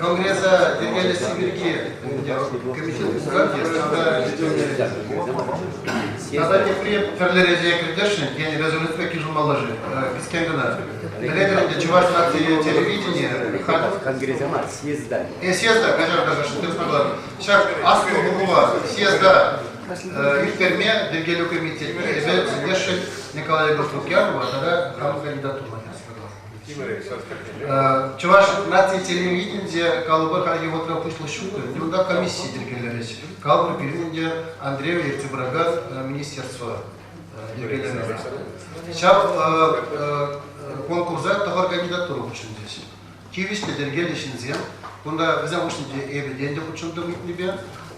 Конгресса йӗркелесси пирки комитет Тата тепри тӗрлӗ рече кӗртесшӗн, тен, резолюципе йышӑнмалла-ши? Кӗскен кӑна. Пӗлетӗр ӗнтӗ, Чӑваш наци телевиденийӗ Конгресса мар, съезда. Съезда, каҫар, каҫар, тӗрӗс мар каларӑм. Ҫак аслӑ пухӑва съезда ирттерме йӗркелӳ комитетне эпӗ сӗнесшӗн Николай Егорович Лукьянова тата хамӑн кандидатурӑна Чӑваш наци телевиденийӗнче калӑпӑр хальхи вӑхӑтра пуҫлӑх ҫук, унта комисси йӗркелерӗҫ. Калӑпӑр пирӗн ӗнтӗ Андреев ертсе пыракан министерство йӗркеленӗ. Ҫав конкурса тӑхӑр кандидатура хутшӑнчӗҫ. Тивӗҫлӗ йӗркеллӗ ҫынсем. Кунта вӗсем хушшинче эпӗ те ӗнтӗ хутшӑнтӑм ыйтнипе.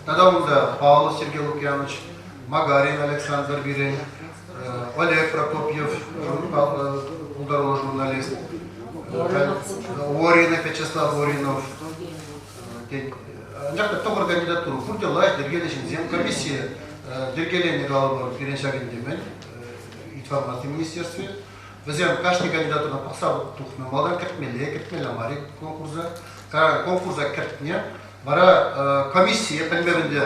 Тата унта Павлов Сергей Лукьянович, Магарин Александр пирӗн, Олег Прокопьев, пултаруллӑ журналист, Оринов, Вячеслав Оринов, тен, анчах та тӑхӑр кандидатура пурте лайӑх йӗркеллӗ ҫынсем. Комисси йӗркеленӗ калӑпӑр пирӗн ҫак ӗнтӗ мӗн информаци министерстви. Вӗсем кашни кандидатурӑна пӑхса тухнӑ малтан кӗртмелле, кӗртмелле мар конкурса. Конкурса кӗртнӗ. Вара комиссие пӗлмеп ӗнтӗ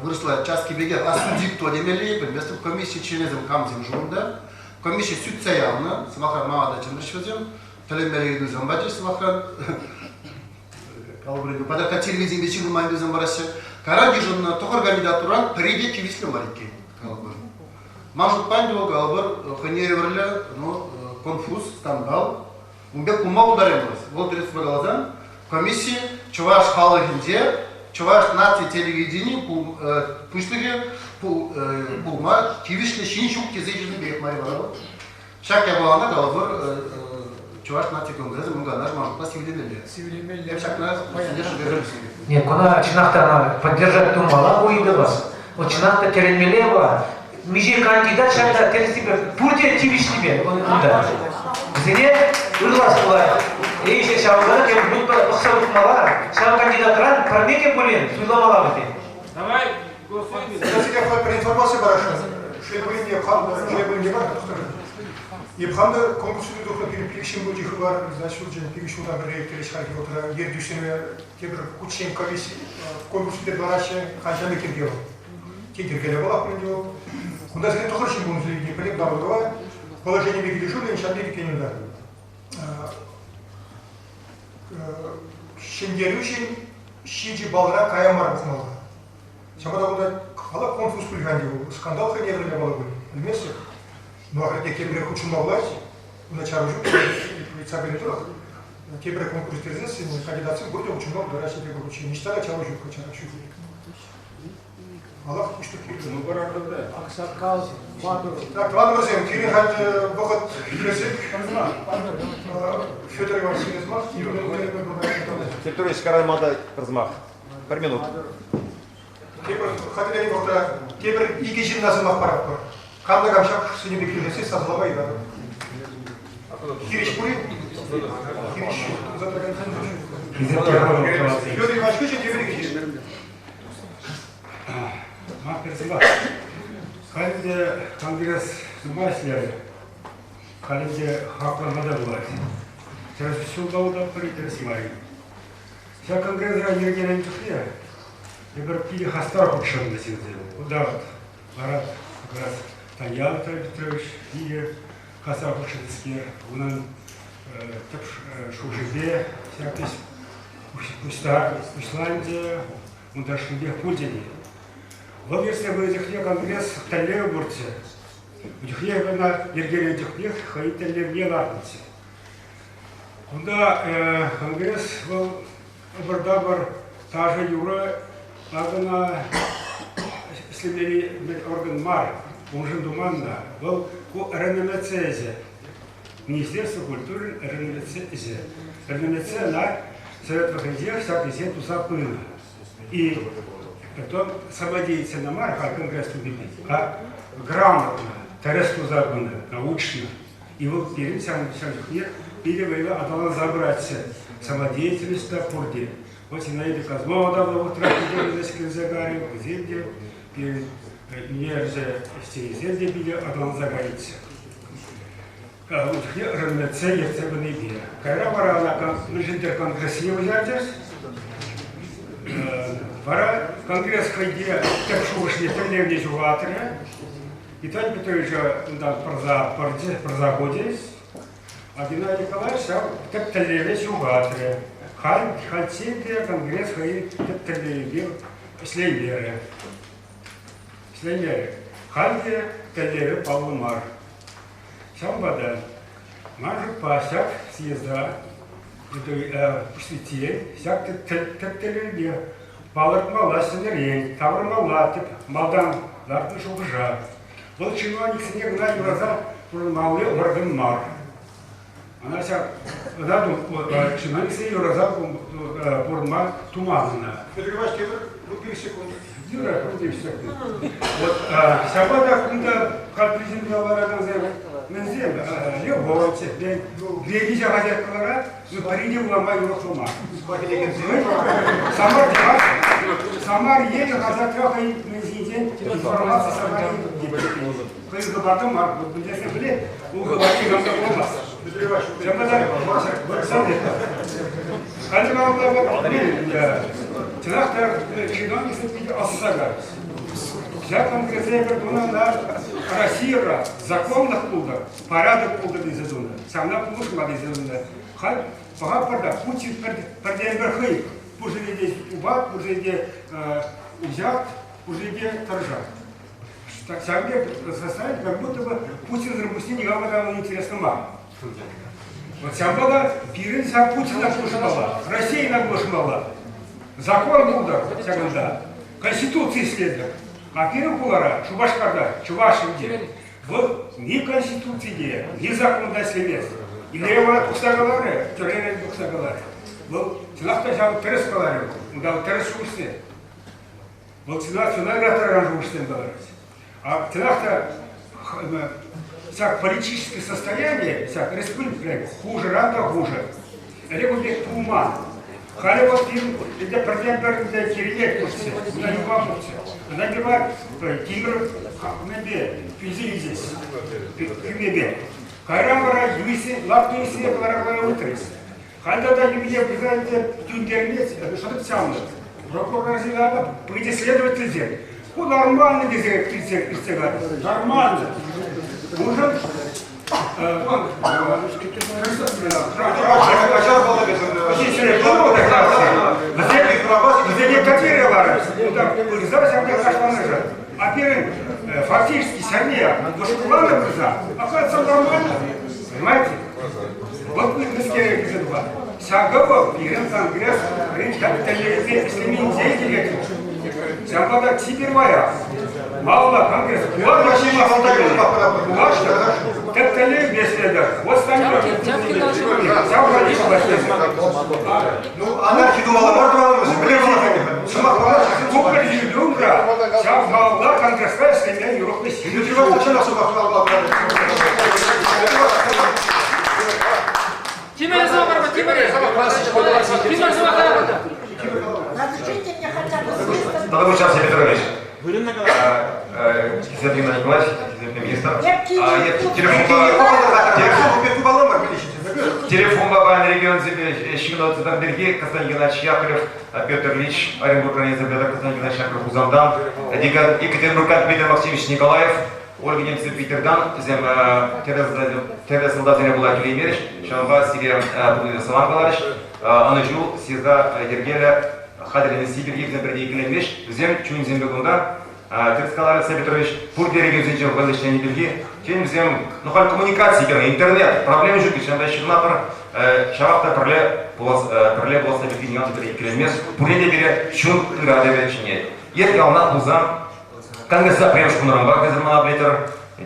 вырӑсла часки пекех осудить то темелле пӗлместӗп. Комисси членӗсем камсем шурӑнта. Комисси сӳтсе явнӑ. Сӑмахран, мана та чӗнрӗҫ вӗсем. Тӗлӗнмелле ыйтусем пачӗҫ сӑмахран. Калӑпӑр, патакка телевиденипе ҫыхӑнман ыйтусем параҫҫӗ. Кайран йышӑннӑ тӑхӑр кандидатурӑран пӗри те тивӗҫлӗ мар иккен, калӑпӑр. Ман шутпа ӗнтӗ вӑл калӑпӑр хӑйне евӗрлӗ ну, конфуз, скандал. Ун пек пулма пултараймасть. Вӑл тӗрӗс каласан, комисси чӑваш халӑхӗнче чӑваш наци телевидени пуҫлӑхӗ пулма тивӗҫлӗ ҫын ҫук тесе йышӑннипех май вара вӑл. Ҫак япалана калӑпӑр. Чӑваш наци конгресӗ Мӑн Канаш маршрутпа сивлемелле. Сивлемелле. Эп ҫакна Не, куна чӑнах та ӑна поддержать тумалла ку ыйтӑва. Вот чӑнах та тӗлӗнмелле ва. Миҫе кандидат ҫакна тӗрӗссипе пурте тивӗҫлипе унта. Вӗсене ырлас пулать. Эй, ҫавӑнпа та тем пӑхса тухмалла. Ҫав кандидатран пӗрне те пулин суйламалла вӗсен. Давай Сире пӗр информаци парасшӑн. Шел пулин те, хам шел пулин те мар, Эп хам та конкурссене тухнӑ пирӗн пилӗк ҫын пулчӗ хыпар, значит, ҫулчен пилӗк ҫултан пӗрре ирттереҫ хальхи вӑхӑтра ертӳҫӗсене тепӗр хутчен комисси конкурссемпе параҫҫӗ, хальҫан йӗрке вӑл. Те йӗркеле вӑлах пулин те вӑл. Кунта сире тӑхӑр ҫын пулнӑ сире пӗлеп лару-тӑрӑва положенипе килӗшӳллӗн ҫав пек иккен унта. Ҫӗнтерӳҫӗн ҫичӗ балра кая мар пӑхмалла. Ҫавӑнпа та кунта халӑх конкурс пуль-ха ӗнтӗ ку, скандал хӑйне евӗрлӗ япала пуль, пӗлместӗп. Ну, ахӑртнех тепре хутшӑнма пулать, унта чару ҫук, ыйтса пӗлнӗ тӑрӑх. Тепре конкурс ирттерсессӗн кандидатсем пурте хутшӑнма пултараҫҫӗ тепӗр хутчен. Ниҫта та чару ҫук, чару ҫук. Халах пуҫлӑх кирлӗ. Ну, пора да. Аксакал, Батыр. Так, тӑванӑмӑрсем, пирӗн халь вӑхӑт хӗсӗк. Федор Иванович Сирезмах, Сергей Караймалда пӗр Пӗр минут. Тепӗр хатӗрленӗ вӑхӑтра тепӗр икӗ ҫынна сӑмах паратпӑр. Кам та кам ҫак сӗнӳпе килӗшессе сасӑлама ыйтатӑп. Хирӗҫ пур-и? Хирӗҫ ҫук. Федор Иванович хыҫҫӑн тепӗр икӗ ҫын. Ман пӗр сӑмах. Халь те конгресс нумай ӗҫлерӗ. Халь ӗнтӗ хаклама та пулать. Тӗрӗс ҫулта утатпӑр-и, тӗрӗс мар-и? Ҫак конгресра йӗркеленӗ чухне эпир питӗ хастар хутшӑннӑ ҫынсем. Кунта вот Марат как раз Таньян Петрович питӗ хастар хутшӑннӑскер. Унӑн тӗп шухӑшӗпе ҫак ӗҫ пуҫланчӗ, унта шӑнпех пулчӗ те. Вӑл ертсе пынӑ чухне конгресс тӗллевӗ пурччӗ. Ун чухне ӑна йӗркеленӗ чухнех хӑй тӗллевне лартнӑччӗ. Кунта конгресс вӑл ӑпӑр-тапӑр ташӑ-юрӑ акӑна ӗҫлемелли орган мар, уншӑн туман та. Вӑл ку РНМЦ ӗҫӗ. Министерство культурин РНМЦ ӗҫӗ. РНМЦ ӑна совет вӑхӑтӗнчех ҫак ӗҫе туса пынӑ. И потом самодеятельно мар, халь конгресс тунипе, а грамотно, тӗрӗс туса пынӑ, научно. И вӑл пирӗн ҫавӑн чухне питӗ вӑйлӑ аталанса пыратчӗ. Самодеятельность та пурте. Вот Зинаида Козлова та вӑхӑтра питӗ кӗрсе кайрӗ, вӗсем те пирӗн ӳнерҫӗ ӗҫченӗсем те питӗ аталанса кайӗччӗ. Ун чухне РМЦ ертсе пынипе. Кайра вара ӑна мӗншӗн-тӗр конгрессне куҫарчӗҫ. Вара конгресс хӑйне тӗп шухӑшне тӗллевне ҫухатрӗ. Виталий Петровича унтан пӑрса пӑрчӗ, пӑрса хучӗҫ. А Геннадий Николаевич ҫав тӗп тӗллеве ҫухатрӗ. Халь, хальччен те конгресс хӑйӗн тӗп тӗллевӗпе ӗҫлеймерӗ. Ӗҫлеймерӗ. Халь те тӗллевӗ паллӑ мар. Ҫавӑнпа та ман шутпа ҫак съезда пуҫличчен ҫак тӗп тӗллевпе палӑртмалла ҫӗнӗрен, тавӑрмалла тӗп малтан лартнӑ шухӑша. Вӑл чиновниксене кӑна юраса пурӑнмалли орган мар. Ӑна ҫак ӑна чиновниксене юраса пурӑнма туман ӑна. Петр Иванович, тепӗр 15 секунд. Юра, 15 секунд. Вот ҫапла та кунта халь президент ларакансем мӗнсем Левовцев, Леонид хаҫат кӑларать, ну пӗри те вулама юрӑхлӑ мар. Самар Самар енӗ хаҫатра хӑй мӗн ҫинчен информаци Самар хӑй хыпарта мар, вот мӗнлесе пӗлет, ун хыпарне никам та вуламасть. Ҫапла та Халӗ малалла чӑнах та чиновниксем питӗ ӑсса кайрӗҫ. Ҫак конгрессе эпир тунӑ ӑна Российӑра законлӑх пултӑр, порядок пултӑр тесе тунӑ. Ҫавна пулӑшма тесе тунӑ. Халь пӑхатпӑр та Путин пӗртен-пӗр хӑй пур ҫӗре те упать, пур ҫӗре те уҫать, пур ҫӗре те тӑрӑшать. Ҫавӑн пек составить, как будто бы Путинсӑр пуҫне никама та интересно мар. Вот ҫавӑнпа та пирӗн ҫав Путина пулӑшмалла, Российӑна пулӑшмалла. Закон пултӑр ҫакӑнта, Конституци ӗҫлетӗр. А пирӗн хулара, Шупашкарта, Чӑваш Енте, вӑл ни Конституци те, ни закон та ӗҫлемест. Илле вара тухса каларӗ, тӳререн тухса каларӗ. Вӑл чӑнах та ҫав тӗрӗс каларӗ вӑл. Унта вӑл тӗрӗс шухӑшсем. Вӑл чӑнах чуна ыраттаракан шухӑшсем каларӗ. А чӑнах та ҫак политическое состояние, ҫак республика хушӑран та хушӑ. Ӗлӗк ун пек пулман. Халӗ вӑл пирӗн ӗнтӗ пӗртен-пӗр ӗнтӗ кирлех пулчӗ, ӑна юпа пулчӗ. Ӑна юпа тимӗр мӗнпе пӳлсе илчӗҫ, хӳмепе. Кайран вара юйсе, лап туйсене кӑлара-кӑлара утрӗҫ. Халь тата юбилей пырса ӗнтӗ тӳнтерме шӑтӑк чавнӑ. Прокурорсем пыти следовательсем ку нормально тесе килсе иртсе кайрӗ. Нормально. Уншӑн Вӗсене катере ларать. Унта пырса ҫавна кашланӑшӑн. А пирӗн фактически ҫӗрне мӑшкӑлланӑ пырса, оказывается, нормально. Понимаете? Вот мӗскере килсе тухать. Ҫакӑ вӑл пирӗн конгресс хӑйӗн ҫак тӗллевӗпе ӗҫлеменнинчен килет. Ҫавӑнпа та чи пирваях малалла конгресс пулаҫҫӗ, тӗп тӗллевпе ӗҫлетӗр. Вот Ну, анархи тумалла мар тӑванӑмӑр, мӗнле сӑмах Кукӑр юлюмра ҫав малалла конгресра ӗҫлеме юрӑхлӑ ҫын. Тимӗр сӑмах тимӗр. Тимӗр сӑмах Потому что Алексей Петрович, хисеплӗ Геннадий Николаевич, хисеплӗ министр, телефонпа паян регионсемпе ҫыхӑну тытар пирки Константин Геннадьевич Яковлев, Петр Ильич Оренбург районӗнче Константин Геннадьевич Яковлев Хусантан, Екатеринбургран Дмитрий Максимович Николаев, Ольга Немцев Питертан вӗсем тӗрлӗ сӑлтавсене пула килеймерӗҫ, ҫавӑнпа сире пурне салам каларӗҫ. Ӑнӑҫу съезда йӗркеллӗ хатӗрленесси пирки вӗсем пӗрре иккӗленмест. Вӗсем чунӗсемпе кунта. Тӗрӗс каларӗ Алексей Петрович, пурте регионсенче вӑйлӑ ӗҫлени пирки. Тен, вӗсем, ну халь коммуникаци кирлӗ, интернет, проблема ҫук, ҫавӑнпа ҫыхӑнатпӑр. Ҫавах та пӗрле пулас, пӗрле пуласса пирки никам та пӗрре иккӗленмест. Пурне те пире чун ыратӑвӗ чӗнет. Е яланах пулсан Конгресса пӗрремӗш кунранпа кайса мана пӗлетӗр,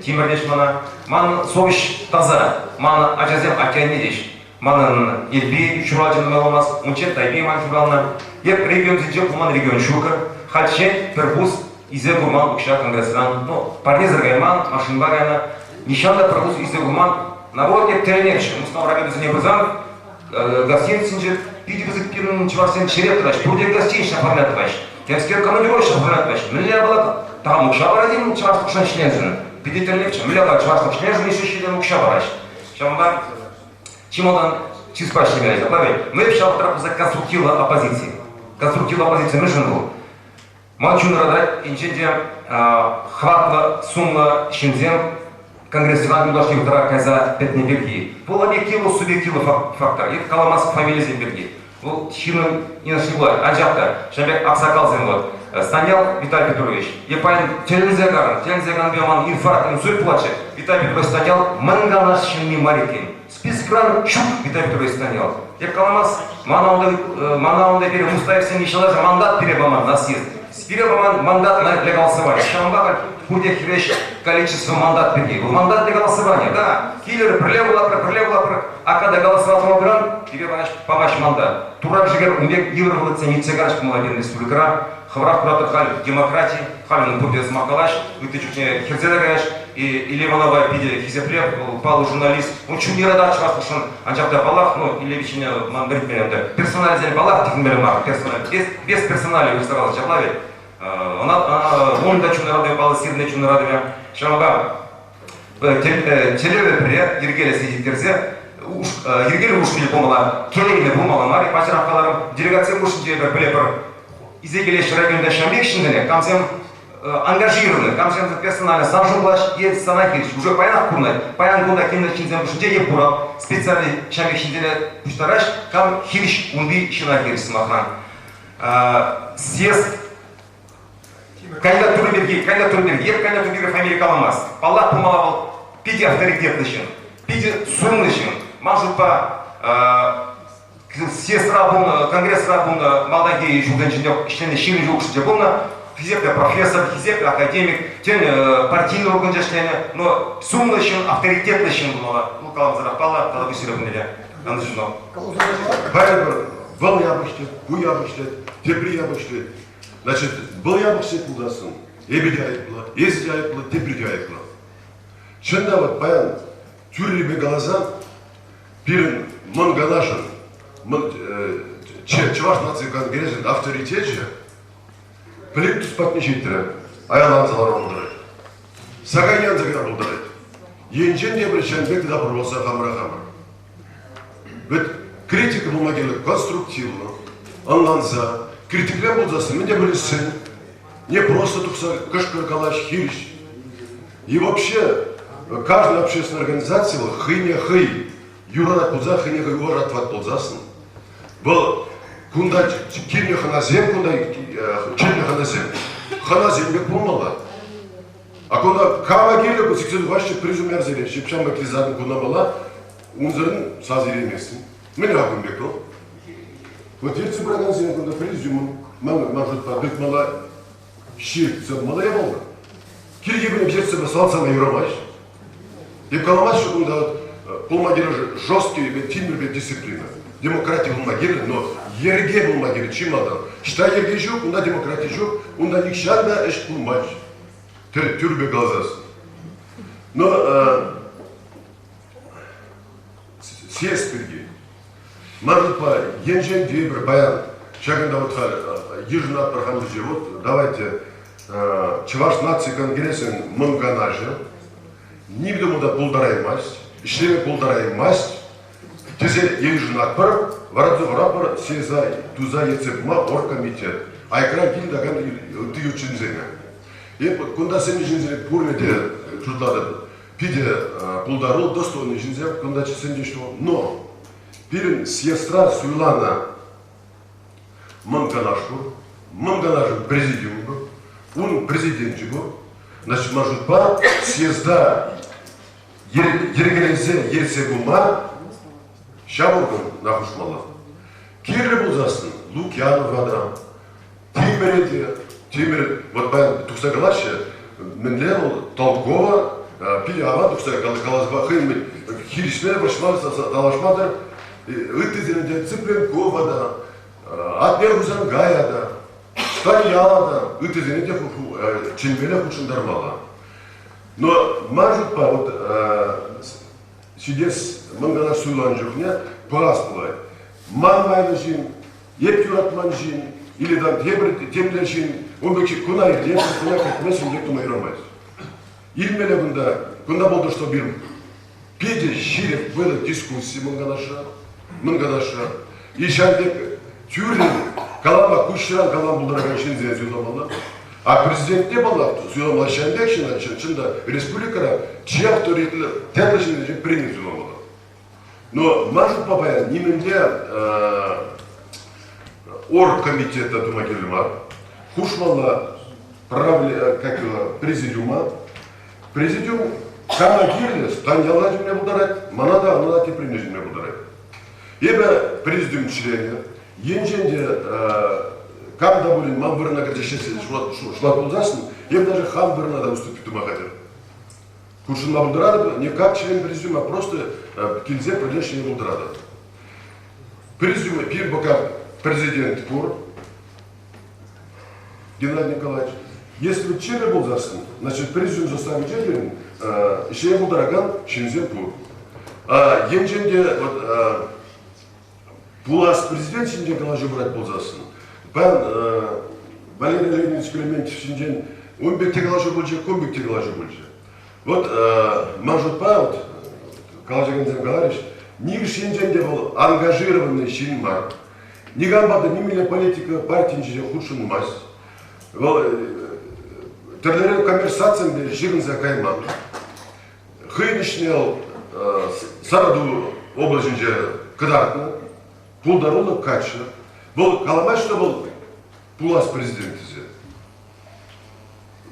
тимӗр теҫ мана. Ман совеҫ таса, ман ачасем атте-анне теҫ. Манӑн Элпи ҫуралчӗ нумай пулмасть, унччен Тайпи ман ҫуралнӑ. Эп регионсенче пулман регион ҫукӑ. Хальччен пӗр пус илсе курман укҫа конгресран. Ну, парнесӗр кайман, машинпа кайнӑ. Нихҫан та пӗр пус илсе курман. Народ эп тӗлӗнетчӗ. Мускав районӗсене пырсан гостиницинче питӗ пысӑк пирӗн чӑвашсем черет тӑраҫ. Пурте гостиничный оформлять тӑваҫ. Темскер командировочный оформлять тӑваҫ. Мӗнле япала там укҫа парать-им чӑвашлӑхшӑн ӗҫленшӗн? Питӗ тӗлӗнетчӗ. Мӗнле япала чӑвашлӑх ӗҫленшӗн еще ҫитен укҫа параҫ. Ҫавӑнпа чи малтан чыспа ӗҫлемелле ҫапла ведь. Мы ҫав вӑхӑтра пулса конструктивлӑ оппозици. Конструктивлӑ оппозици мӗншӗн вӑл? Ман чун ыратать, енчен те хӑватлӑ, сумлӑ ҫынсем конгрессран юлашки вӑхӑтра кайса пӗтнӗ пирки. Вӑл объективлӑ, субъективлӑ фактор. Эп каламас фамилисем пирки. Вӑл ҫыннӑн йӑнӑшни пулать. Анчах та ҫав пек аксакалсем вот. Станьял Виталий Петрович, е паян тӗлӗнсе карӑн, тӗлӗнсе каннипе ман инфаркт, инсульт пулатчӗ. Виталий Петрович Станьял мӗн калас ҫынни мар иккен. Списокран ҫук Виталий Петрович Станьял. Эп каламас, мана унта, мана унта пире Мустаевсем нишаласа мандат пире паман на съезд. Пире паман мандат на для голосования. Ҫавӑнпа халь пурте хирӗҫ количество мандат пирки. Вӑл мандат для голосования, да. Килӗр, пӗрле вулатпӑр, пӗрле вулатпӑр. А когда голосовать пыран, пире памаҫ мандат. Турра шӗкӗр, ун пек йывӑр вӑхӑтсем иртсе каҫ пулмалла пирӗн республикӑра. Хӑвӑрах куратӑр халь демократи, халь унӑн пурте сӑмах калаҫ, ытти чухне хӗрсе те каяҫ. Илья Иванова питӗ хисеплеп, вӑл паллӑ журналист. Он чунне ыратать чӑвашлӑхшӑн. Анчах та паллах, ну, Илья Ильичне ман вӗрентмелле ӗнтӗ. Персоналӗсене паллах тӗкӗнмелле мар. Персональ, без, без персонале устаралась ҫапла ведь. Ӑна, ун та чун ыратӑвӗ паллӑ, сирӗн те чун ыратӑвӗ. Ҫавӑнпа тӗллевӗ пӗрре йӗркелесе ҫитерсе йӗркелӳ ушкӑнӗ пулмалла, келейне пулмалла мар. Паҫӑрах каларӑм, делегатсем хушшинче эпир пӗле илсе килеҫҫӗ районта ҫамрӑк ҫынсене, камсем ангажированы, камсем персонально сан шутлаҫ е сана хирӗҫ. Уже паянах курнать. Паян кунта килнӗ ҫынсем хушшинче е курав специальный ҫамрӑк ҫынсене пуҫтараҫ, кам хирӗҫ унти ҫына хирӗҫ сӑмахран. Съезд Кандидатура пирки, кандидатура пирки, эп кандидатура пирки фамилия каламас. Паллах, пулмалла вӑл питӗ авторитетлӑ ҫын, питӗ сумлӑ ҫын. Ман шутпа, съездра пулнӑ, конгрессра пулнӑ, малтанхи ҫулсенче ӗҫленӗ 20 ҫул хушшинче пулнӑ. хисеплӗ профессор, хисеплӗ академик, тен, партийный орган ӗҫленӗ, но сумлӑ ҫын, авторитетлӑ ҫын пулмалла. Ку каламасӑрах паллӑ, тата пуҫсене пынӑ Ӑнӑҫу. Барыбер вӑл япӑх ӗҫлет, ку япӑх ӗҫлет, тепри япӑх ӗҫлет. Значит, вӑл япӑх ӗҫлет пултарсан, эпӗ те айӑплӑ, эсӗ те айӑплӑ, тепри те айӑплӑ. Чӑн та вот паян тӳррипе каласан, пирӗн Мӑн Канашӑн, мӑн, Чӑваш наци конгресӗн авторитечӗ плинтус патне ҫитрӗ, аяланса ларма пултарать. Сакай янса кӑна пултарать. Енчен те пӗр ҫын пек тата пур хамӑра хамӑр. Вӗт критика пулма кирлӗ конструктивлӑ, ӑнланса, критикле пулсассӑн мӗн те пӗлесшӗн, не просто тухса кӑшкӑр калаҫ хирӗҫ. И вообще, каждая общественная организация вӑл хӑйне хӑй юратать пулса, хӑйне хӑй уважать пулсассӑн, вӑл кунта килнӗ хӑнасем, кунта чӗннӗ хӑнасем, хӑнасем пек пулмалла. А кунта кама кирлӗ ку сиксе тухаҫҫӗ призумерсене, ҫип-ҫамрӑк килсе кунамалла, унсӑрӑн сас илейместӗн. Мӗн-ха кун пек вӑл? Вот ертсе пыракансене кунта президиумӑн ман шутпа тытмалла, ҫыртса мала ямалла. Кирки пӗлеп ертсе салатса юрамасть. Эп каламасть, что кунта пулма кирлӗ жесткий тимӗр дисциплина. Демократи пулма кирлӗ, но йӗрке пулма кирлӗ чи малтан. Ӑҫта йӗрке ҫук, унта демократи ҫук, унта нихҫан та ӗҫ пулмасть. Тӳрпе каласассӑн. Но съезд пирки. Ман шутпа, енчен те эпир паян ҫакӑнта вот халь йышӑнатпӑр хамӑрче, вот давайте Чӑваш наци конгресӗн Мӑн Канашӗ ним тума та пултараймасть, ӗҫлеме пултараймасть тесе йышӑнатпӑр, вара тухӑратпӑр съезда туса ертсе пыма оргкомитет. Айкран килнӗ такам ытти ют ҫынсене. Эп кунта сӗннӗ ҫынсене пурне те шутлатӑп. Питӗ пултаруллӑ, достойный ҫынсем кунта сӗнчӗҫ. Но пирӗн съездра суйланӑ Мӑн Канаш пур, Мӑн Канашӑн президиумӗ пур, ун президенчӗ пур. Значит, ман шутпа, съезда йӗркелесе ертсе пыма ҫав орган хушмалла. Кирлӗ пулсассӑн Лукьянова та, Тимӗре те, Тимӗр вот паян тухса калаҫҫӗ, мӗнле вӑл толково, питӗ аван тухса калаҫма хӑй хирӗҫме, вӑрҫма, талашма ыттисене те Цыпленкова та, Атнер Хусанкая та, Станьяла та, ыттисене те чӗнмелле хутшӑнтармалла. Но ман шутпа вот ҫитес Мӑн Канаш суйланӑ чухне пӑхас пулать. Ман майлӑ ҫын, эп юратман ҫын, или там тепӗр темле ҫын, ун пек куна илтес, куна кӗртмес, ун пек тума юрамасть. Илмелле кунта, кунта пултӑр, что бир питӗ ҫирӗп вӑйлӑ дискусси Мӑн Канашра, Мӑн Канашра. И ҫав пек тӳррӗн калама, куҫран калама пултаракан ҫынсене суйламалла. А президентне, паллах, суйламалла ҫавӑн пек ҫын, чӑн та республикӑра чи авторитетлӑ тӗрлӗ ҫынсенчен пӗрне суйламалла. Но ман шутпа паян нимӗнле оргкомитета тума кирлӗ мар. Хушмалла как президиума. Президиум кама кирлӗ, Станьяла чӗнме пултарать, мана та, ӑна та теприне чӗнме пултарать. Эпӗ президиум членӗ. Енчен те кам та пулин ман вырӑна кӗрсе шутлать пулсассӑн, эпӗ даже хам вырӑна та уступить тума хатӗр. Хутшӑнма пултаратӑп, не как член президиума, а просто килсе пӗрле ӗҫлеме пултаратӑп. Президиума пирӗн пока президент пур, Геннадий Николаевич. Если вы члены пулсассӑн, значит, президиум составӗнче пирӗн ӗҫлеме пултаракан ҫынсем пур. Енчен те вот пулас президент ҫинчен калаҫу пырать пулсассӑн, паян Валерий Леонидович Клементьев ҫинчен ун пек те калаҫу пулчӗ, кун пек те калаҫу пулчӗ. Вот ман шутпа, вот, калаҫакансем каларӗҫ, нихӑш енчен те вӑл ангажированный ҫын мар. Никампа та нимӗнле политика партийӗнче хутшӑнмасть. Вӑл тӗрлӗрен коммерсацисемпе ҫыхӑнса кайман. Хӑйӗн ӗҫне вӑл Сарату облаҫӗнче кӑтартнӑ. Пултаруллӑ каччӑ. Вӑл каламасть, что вӑл пулас президент тесе.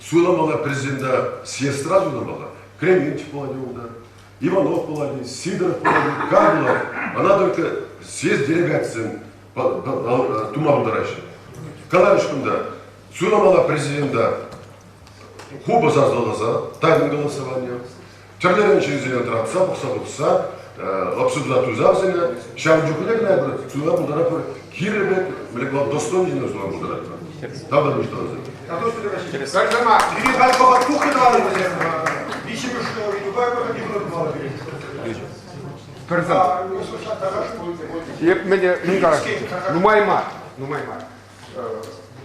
Суйламалла президента съездра суйламалла. Кременчик пулать унта, Иванов пулать, Сидоров пулать, кам пулать. Ӑна только съезд делегацисем тума пултараҫҫӗ. Каларӗҫ кунта. Суйламалла президента хупӑ сасӑласа, тайнӑ голосование, тӗрлӗрен ҫынсене тӑратса, пӑхса тухса, обсуждать туса вӗсене, ҫавӑн чухне кӑна эпир суйлама пултаратпӑр, кирлӗ пек, мӗнле достойный суйлама пултаратпӑр. Тавтапуҫ тӑвансем. Кайсама, пире халь вӑхӑт тухрӗ тӑванӑм вӗсем. Виҫҫӗмӗш ыйтупа йывӑр тумалла пире. Пӗрсем. Эп мӗне мӗн калас? Нумай мар, нумай мар.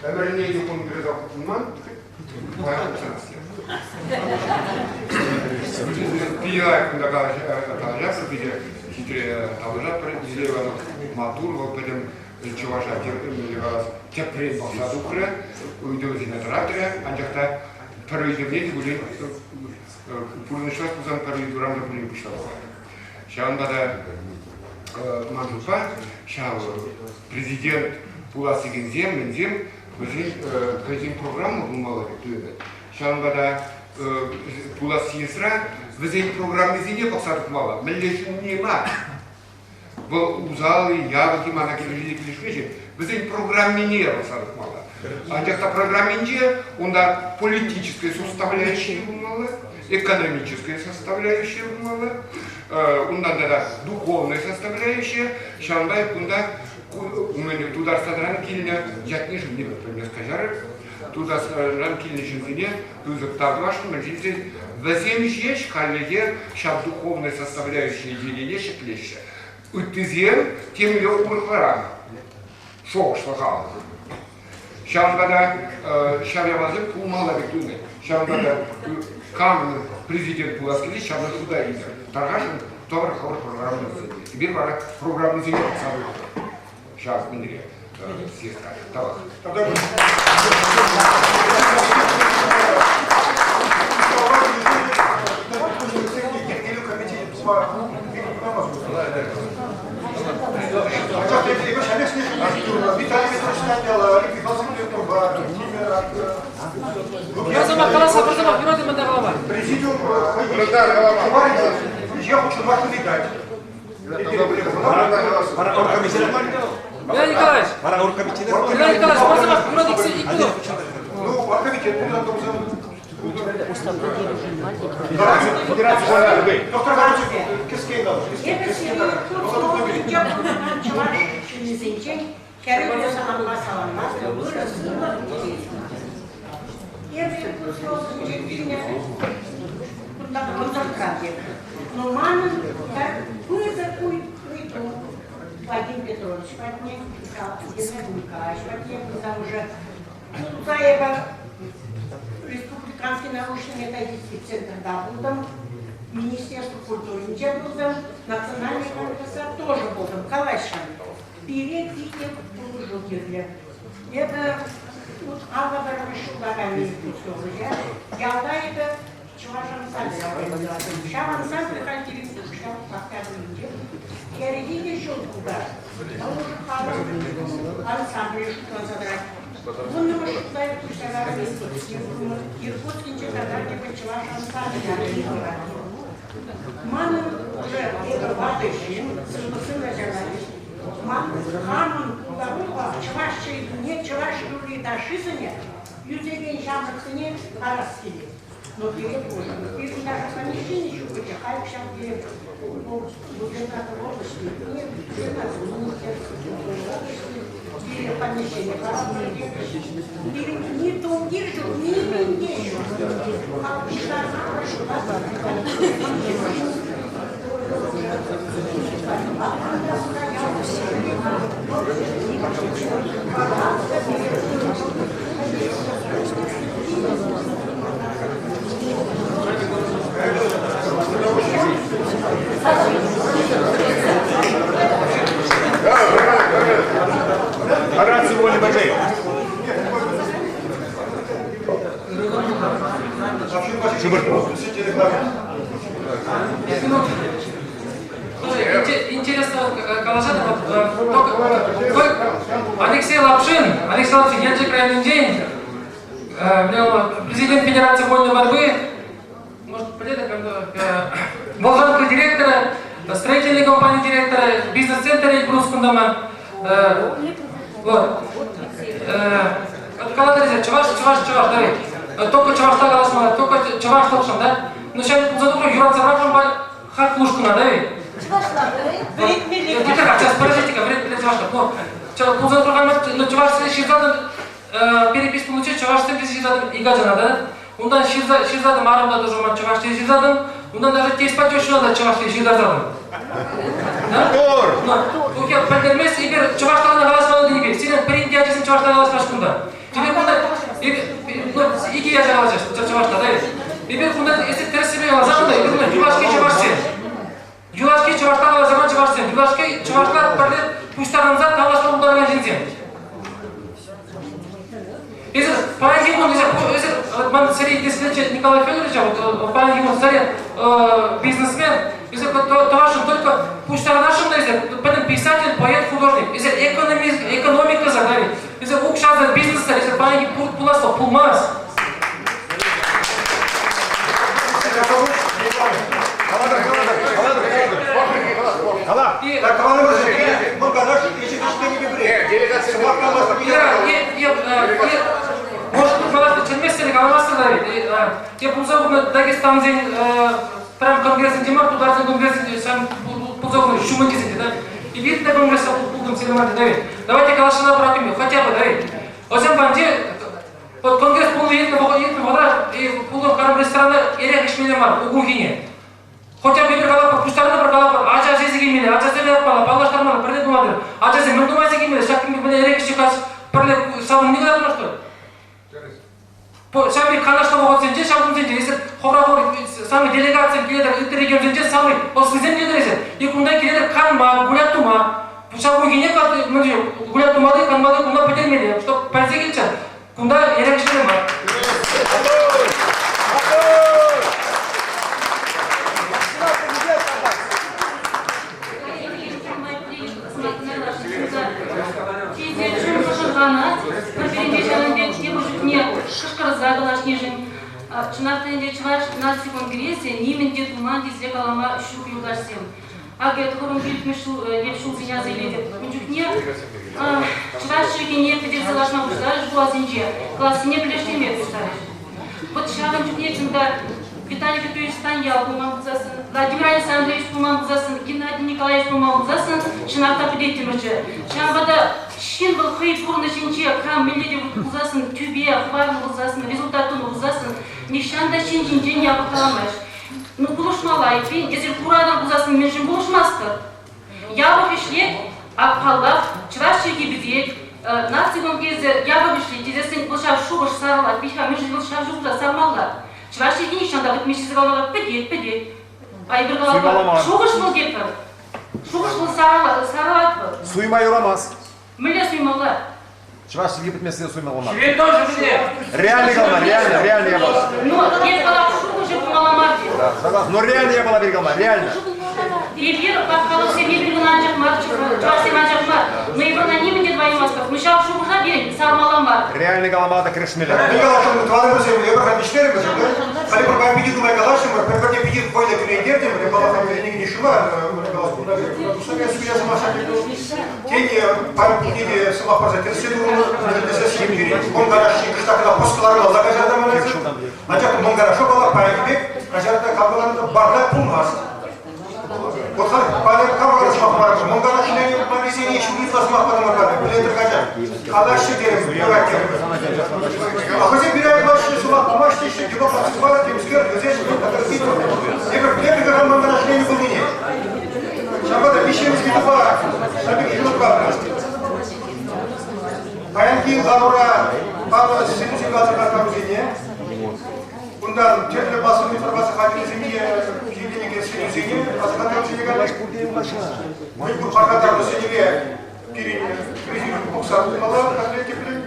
Ӗмӗрне те конгреса хутшӑнман. Питӗ лайӑх кунта калаҫатпӑр, питӗ хитре тавлашатпӑр. Юрий Иванов маттур, вӑл пӗтӗм чӑваша калас, тӗпрен пӑхса тухрӗ, ыйтӑвӗсене тӑратрӗ, анчах та пӗр ыйтӑвне те пулин пурнӑҫлас пулсан пӗр ыйтуран та пулин пуҫламалла. Ҫавӑнпа та ман шутпа ҫав президент пулас текенсем, мӗнсем вӗсен хӑйсен программа пулмалла пек туйӑнать. Ҫавӑнпа та пулас съездра вӗсен программисене пӑхса тухмалла. Мӗнле ҫынни мар. Вӑл усал-и, япӑх-и мана килӗшмест. Вӗсен программине пӑхса тухмалла. Анчах та программинче унта политическая составляющая пулмалла, экономическая составляющая пулмалла, унтан тата духовная составляющая. Ҫавӑнпа кунта Тутарстанран килнӗ ятне-шывне пӗлмест каҫарӑр. Тутарстанран килнӗ ҫынсене пысӑк тав тӑвасшӑн, мӗншӗн тесен вӗсем ҫеҫ хальлӗхе ҫав духовная составляющая енне ҫӗклеҫҫӗ. Ыттисем темле урӑхларах шухӑшлӑ халӑх. Ҫавӑнпа та ҫав япаласем пулмалла пек туйӑнать. Ҫавӑнпа та кам президент пулас килет, ҫавна шута илтӗр. Тархасшӑн тӑвӑр хӑвӑр программӑсене. Эпир вара программӑсене пӑхса тухӑпӑр. Ҫав мӗнре съездра. Тавах. Пӗр каласа, пӗр сӑмах юрать мӗнле калама? Президиум ӗҫе хутшӑнма ыйтать. Леонид Николаевич! Леонид Николаевич, пӗр сӑмах юрать иксе ик минут. Ну, оргкомитет Эпӗ сире чӑваш ҫыннисенчен хӗрӳллӗ салампа саламлатӑп, ырӑ сывлӑх Эпӗ Иркутск килнӗ кунта ӑнсӑртран эпӗ. Но манӑн пысӑк ыйту Вадим Петрович патне, Геннадий Николаевич патне, кунта уже Пулса эпӗ Республиканский научно-методический центрта пултӑм, Министерство культуринче пултӑм, Национальный конгресса тоже пултӑм. Калаҫрӑм. Пире питӗ пулӑшу кирлӗ. Эпӗ аллӑ пӗрремӗш ҫулта кайнӑ Иркутск Ялта эпӗ чӑваш ансамблӗ организовать. Ҫав ансамбль халь Терентьевка Октябрьте хӗрӗхе ҫул пултарать. Вӑл уже халӑх ансамблӗ шутланса тӑрать. Вуннӑмӗш ҫулта пуҫласа Иркутскинче тата тепӗр чӑваш ансамблӗ организовать. Манӑн уже эпӗ ватӑ ҫын, сывлӑхсем начарланӗҫ. Ман хамӑн пултарулӑха чӑваш чӗлхине, чӑваш юрри-ташшисене ӳсекен ҫамрӑксене парас килет. Но пире пулӑшнӑ. Пирӗн даже помещени ҫук-чӗ. Халь ҫав пире губернатор области, губернатор министерство области пире помещение паратпӑр. Пирӗн ни тумтир ҫук, ни минте ҫук. Рацию воли Бажей. Интересно, калаҫатӑр, Алексей Лапшин, Алексей Лапшин, Елчӗк районӗнчен, президент Федерации вольной борьбы, может, Волжанка директора, строительной компании директора, бизнес-центр Эльбрус Кундаман. Вот. Калатӑр чӑваш, чӑваш, чӑваш, да? Только чӑвашла калаҫмалла, только чӑвашлӑхшӑн, да? Ну, ҫав пулса тухрӗ, юратса пӑрахрӑм хаклӑ ушкӑна, да? Чӑвашла вӗрентмелле. Сейчас, подождите-ка, вӗрентмелле чӑвашла. Ну, пулса тухрӑм, ну, чӑвашсене ҫырсатӑн, перепись пулнӑччӗ, чӑвашсем тесе ҫырсатӑн ик ачана, да? Унтан ҫырса, ҫырсатӑм, арӑм та тоже ман чӑваш тесе ҫырсатӑм. Унтан даже тестпа тещӑна та чӑваш тесе ҫыртарсатӑм. Да? Ну, я пӗлтермест, эпир чӑвашла кӑна калаҫмалла тенипе. Сирӗн пӗрин те ачасем чӑвашла калаҫмасть кунта. Эпир кунта, ну, икӗ ача калаҫаҫ чӑвашла, да? Эпир кунта, если тӗрӗссипе каласан, кунта, эпир кунта юлашки чӑвашсем. Юлашки чӑвашла калаҫакан чӑвашсем, юлашки чӑвашла пӗрле пуҫтарӑнса тавлашма пултаракан ҫынсем. Эсир паянхи кун, эсир, ман сире итлесеччӗ Николай Федоровича, вот паянхи кун сире бизнесмен, эсир тӑвашшӑн только пуҫтарӑнасшӑн та эсир, пӗтӗм писатель, поэт, художник, эсир экономикӑсӑр, да, эсир укҫасӑр, бизнессӑр, эсир паянхи пуласлӑх пулмасть. Может, палатка чӗнместӗр, каламастӑр та Те пулса курнӑ Дагестансен прям конгрессенче мар, тутарсен конгрессенче сам пулса курнӑ ҫумӗнчисенче, да? И видно конгресса пултӑм сирман, да? Давайте калаҫса пыратӑм, хотя бы, да? Осем панче Вот конгресс пулнӑ иртнӗ вӑхӑт иртнӗ вӑхӑтра пулнӑ карам ресторана эрех ӗҫмелле мар, укунхине. Хотя бы эпир калапӑр, пуҫтарӑнӑпӑр калапӑр, ачасем килмелле, ачасем ятпала, паллаштармалла, пӗрле тумалла. Ачасем мӗн тума килмелле, ҫак килме эрех ӗҫсе каҫ пӗрле савӑнни кӑтартмасть что? Ҫав пек канашлӑ вӑхӑтсенче, ҫав кунсенче эсир хӑвра самый делегацисем килетӗр, ытти регионсенче самый ӑслисем килетӗр эсир. И кунта килетӗр канма, гулять тума. Ҫав кунхине гулять тумалли, канмалли куна пӗтермелле, чтоб пӗлсе килччӗр. Кунта эрех ӗҫмелле мар. Килте чун пӑшӑрханать, пӗр-пӗринпе ҫавӑн пек тепӗр чухне кӑшкӑрса калаҫнишӗн. Чӑнах та ӗнтӗ Чӑваш наци конгресӗ нимӗн те туман тесе калама ҫук юлташсем. Акӑ 95 ҫул эп ҫулсене аса илетӗп. Ун чухне чӑваш чӗлхине пӗтерсе лартма пуҫларӗҫ шкулсенче, классене пӗрлештерме пуҫларӗҫ. Вот ҫавӑн чухне чӑн та Виталий Петрович Станьял пулман пулсассӑн, Владимир Александрович пулман пулсассӑн, Геннадий Николаевич пулман пулсассӑн, чӑнах та пӗтеттӗмӗрччӗ. Ҫавӑнпа та ҫын вӑл хӑй пурнӑҫӗнче кам мӗнле те пулсассӑн, тӳпе хӑварнӑ пулсассӑн, результат тунӑ пулсассӑн, нихҫан та ҫын ҫинчен япӑх каламасть. Ну, пулӑшмалла эппин, эсир куратӑр пулсассӑн мӗншӗн пулӑшмастӑр? Япӑх ӗҫлет, ак паллах, чӑваш чӗлхи пӗтет, наци конгресӗ япӑх ӗҫлет тесессӗн вӑл ҫав шухӑш сарӑлать пит-ха, мӗншӗн вӑл ҫав шухӑша сармалла? Чӑваш чӗлхи нихҫан та пӗтмест тесе каламалла, пӗтет, пӗтет. А эпир калатпӑр, шухӑш вӑл тетпӗр. Шухӑш вӑл сарӑлать вӑл. Суйма юрамасть. Мӗнле суймалла? Чӑваш чӗлхи пӗтмессе суймалла мар. Хӗвел тоже пӗтет. Реально калама, реально, реально япала. Ну, эп калап шухӑшӗ пулмалла мар тет. Да, согласен. Но реально япала пирки калама, реально. Эпир патшалӑхсем эпир кӑна анчах мар, чӑвашсем анчах мар. Но эпир ӑна нимӗн те тӑваймастпӑр. Ну ҫав шухӑша пирӗн сармалла мар. Реально калама та кӗрешмелле. Мӗн каласшӑн, тӑванӑмӑрсем, эпир халь вӗҫлерӗмӗр, да? Халь эпир паян питӗ нумай калаҫрӑмӑр, пӗр-пӗрне питӗ вӑйлӑ кӳрентертӗмӗр, паллах, вӗренекен шыва, Тен, памятнике те сӑмах парса кӗрсе тунӑ, тесе ҫемьере. Мӑн Канашри кӑштах кӑна пӑс кӑлармалла каҫартӑмӑр. Анчах та Мӑн Канашра паллах паянхи пек каҫарта калкаланӑ бардак пулмасть. Вот халь паян кам вара сӑмах паратӑр? Мӑн Канаш марисене ҫурри сӑмах патӑмӑр халӗ, пӗлетӗр каҫар. Калаҫҫӗ терӗм, юрать терӗм. А хӑйсем пире айӑплаҫҫӗ, сӑмах памаҫҫӗ теҫҫӗ, демократи мар, темскер, вӗсен Эпир пӗлетӗр Мӑн Канаш пулнине. Ҫавӑнпа та виҫҫӗмӗш ыйтупа ҫак ыйтупа паянхи ларура панӑ сӗнӳсемпе асӑрхаттарусене, унтан тӗрлӗ массӑллӑ информаци хатӗрӗсене килекен сӗнӳсене асӑрхаттарусене каллех мӗнпур пархатарлӑ сӗнӗве пирӗн президиум пӑхса тухмалла каллех тӗплӗн.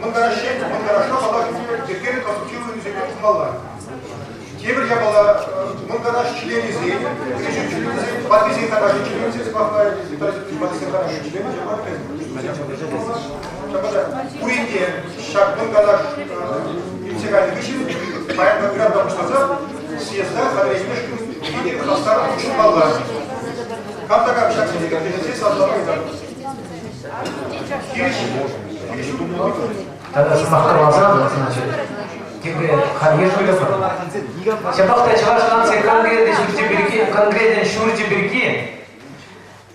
Мӑн Канашсен, Мӑн Канашра паллах йӗркеллӗ конструктивлӑ ыйтусемпе тухмалла. Тепӗр япала, Мӑн Канаш членӗсен, президиум членӗсен, ваттисен канашӗн членӗсен, сӑмахпа ваттисен канашӗн членӗсем, ҫапах та пурин те ҫак Мӑн Канаш иртсе кайнӑ хыҫҫӑн паян программа пуҫласа съезда хатӗрленмешкӗн питӗ хастар хутшӑнмалла. Кам та кам ҫак сӗнӳ кӗртсе сасӑлама ыйтатӑп. Хирӗҫ, хирӗҫ. Тата сӑмах каласан, значит, темле халь йышӑнтӑмӑр. Ҫапах та Чӑваш наци конгресӗн ҫурчӗ пирки, конгресӗн ҫурчӗ пирки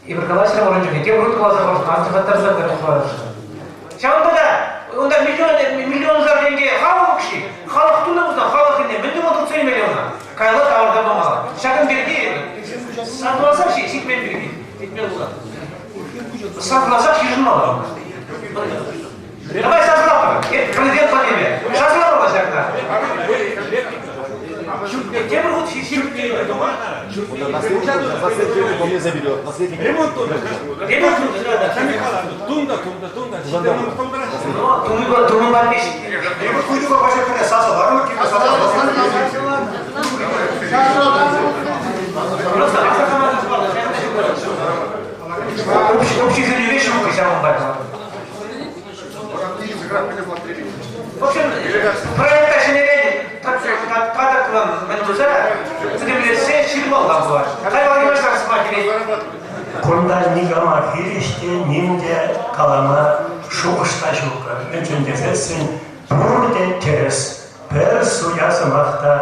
эпир калаҫрӑмӑр ун чухне, тепӗр хут каласа хӑварасшӑн, асӑрхаттарса хӑварасшӑн. Ҫавӑнпа та унта миллион, миллионшар тенкӗ халӑх укҫи, халӑх тунӑ пулсан халӑх ӗнтӗ мӗн тума туртса илмелле ӑна? Каялла тавӑрса памалла. Ҫакӑн пирки сапласах ҫитмен пирки, ҫитмен пулсан. Сапласах йышӑнмалла. Давай саслапӑр. Президент патне. Саслапӑр ҫакна. Тепӗр хут Он не заберет. Наследник. Ремонт тунӑ. Ремонт тунӑ. Тунда, тунда, тунда. Тумы тумы патне. Эпир куйдуга баша кӗре сасӑлармӑр килме Просто Общий хӗрӳпе ҫук ҫавӑнпа. В общем, проекта ҫӗнӗрен татӑклӑн мӗн туса пӗтӗмлетсе ҫырмалла пулать. Халь Владимир сӑмах килет. Кунта никама хирӗҫ те ним те калама шухӑш та ҫук. Мӗншӗн тесессӗн пурте тӗрӗс. Пӗр суя сӑмах та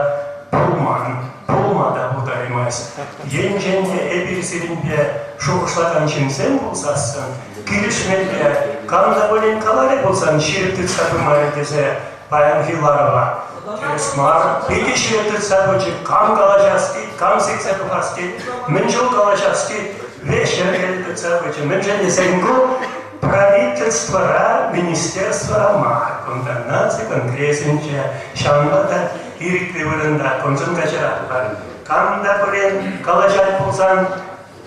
пулман, пулма та пултараймасть. Енчен те эпир сирӗнпе шухӑшлакан ҫынсем пулсассӑн, килӗшмелле, кам та пулин каларӗ пулсан ҫирӗп тытса пымарӗ тесе паянхи ларӑва тӗрӗс мар, питӗ ҫирӗп тытса пычӗ, кам калаҫас тет, кам сиксе тухас тет, мӗн чул калаҫас тет, веҫ йӗркеллӗ тытса пычӗ. Мӗншӗн тесен ку Правительствӑра, министерствӑра мар, кунта наци конгресӗнче, ҫавӑнпа та ирӗклӗ вырӑнта куншӑн каҫаратпӑр. Кам та пулин калаҫать пулсан,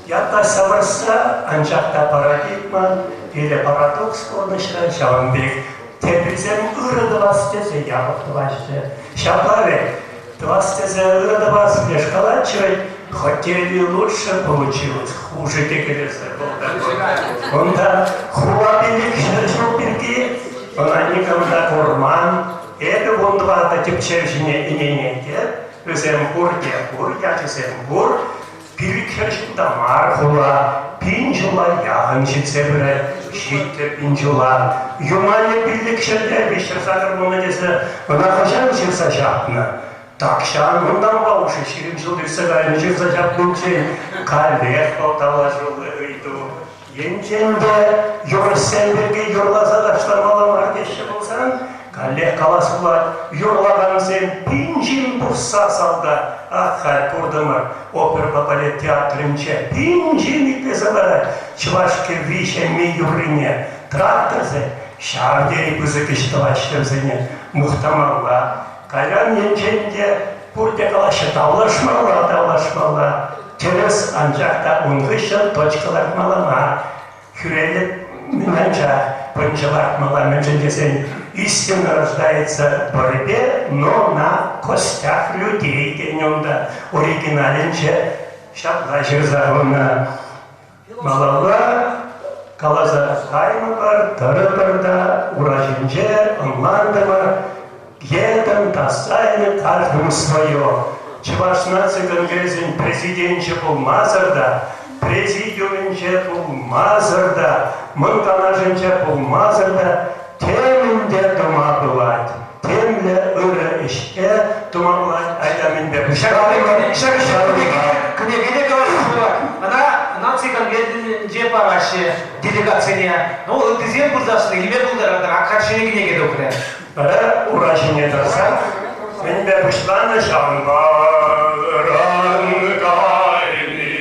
ятлаҫса вӑрҫса, анчах та парадигма или парадокс пурнӑҫра ҫавӑн пек теприсем ырӑ тӑвас тесе япӑх тӑваҫҫӗ. Ҫапла вӗт, тӑвас тесе ырӑ тӑвас леш калатчӗ вӗт, хотели лучше получилось, хуже текелесе пултӑр. Унта хула пилӗк ҫул пирки ӑна никам та курман. Эпӗ 14 тӗпчевҫӗне ӗненетӗп. Вӗсем пурте пур, ячӗсем пур. Пилӗк хӗр ҫулта мар хула, пин ҫула яхӑн ҫитсе пырать. Ҫиттӗр пин ҫула. Юманӗ пиллӗк ҫӗрте виҫҫӗр пулнӑ тесе ӑна хӑҫан ҫырса ҫапнӑ? Тахҫан унтанпа уже 20 ҫул иртсе кайнӑ ҫырса ҫапнинчен каллех вӑл тавлашуллӑ ыйту. Енчен те юрӑҫсем пирки юрласа ташламалла мар теҫҫӗ пулсан, каллех калас пулать, юрлакансем пин ҫын пухса салта, ах, халь куртӑмӑр, оперӑпа балет театрӗнче пин ҫын итлесе ларать чӑваш кӗвви ҫемми юррине. Тракторсем ҫав тери пысӑк ӗҫ тӑваҫҫӗ вӗсене, мухтамалла. Кайран енчен те пурте калаҫҫӗ, тавлашмалла, тавлашмалла. Тӗрӗс, анчах та ун хыҫҫӑн точка лартмалла мар. Хӳреллӗ анчах пӑнчӑ лартмалла, мӗншӗн тесен истина рождается в борьбе, но на костях людей тенӗ унта оригиналӗнче ҫапла ҫырса хунӑ. Малалла каласа каймӑпӑр, тӑрӑпӑр та ура ҫинче ӑнлантӑмӑр, Етӗм тасайнӑ каждому свое. Чӑваш наци конгресӗн президенчӗ пулмасӑр та, президиумӗнче пулмасӑр та, Мӑн Канашӗнче пулмасӑр та темӗн те тума пулать. Темле ырӑ ӗҫе тума пулать, айта мӗнпе пуҫларӑмӑр. Ҫак кӗнекене калас пулать. Ӑна наци конгресӗнче параҫҫӗ делегатсене. Ну, ыттисем пырсассӑн илме пултаратӑр. Ак ҫӗнӗ кӗнеке тухрӗ. Пӗр ура ҫине тӑрса мӗнпе пуҫланӑ ҫавӑнпа ыран кайни.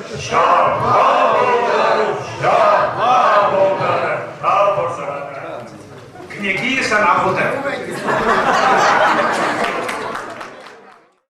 Ҫапла пултӑр, ҫапла пултӑр, тав пулса. Кӗнеки сана пултӑр.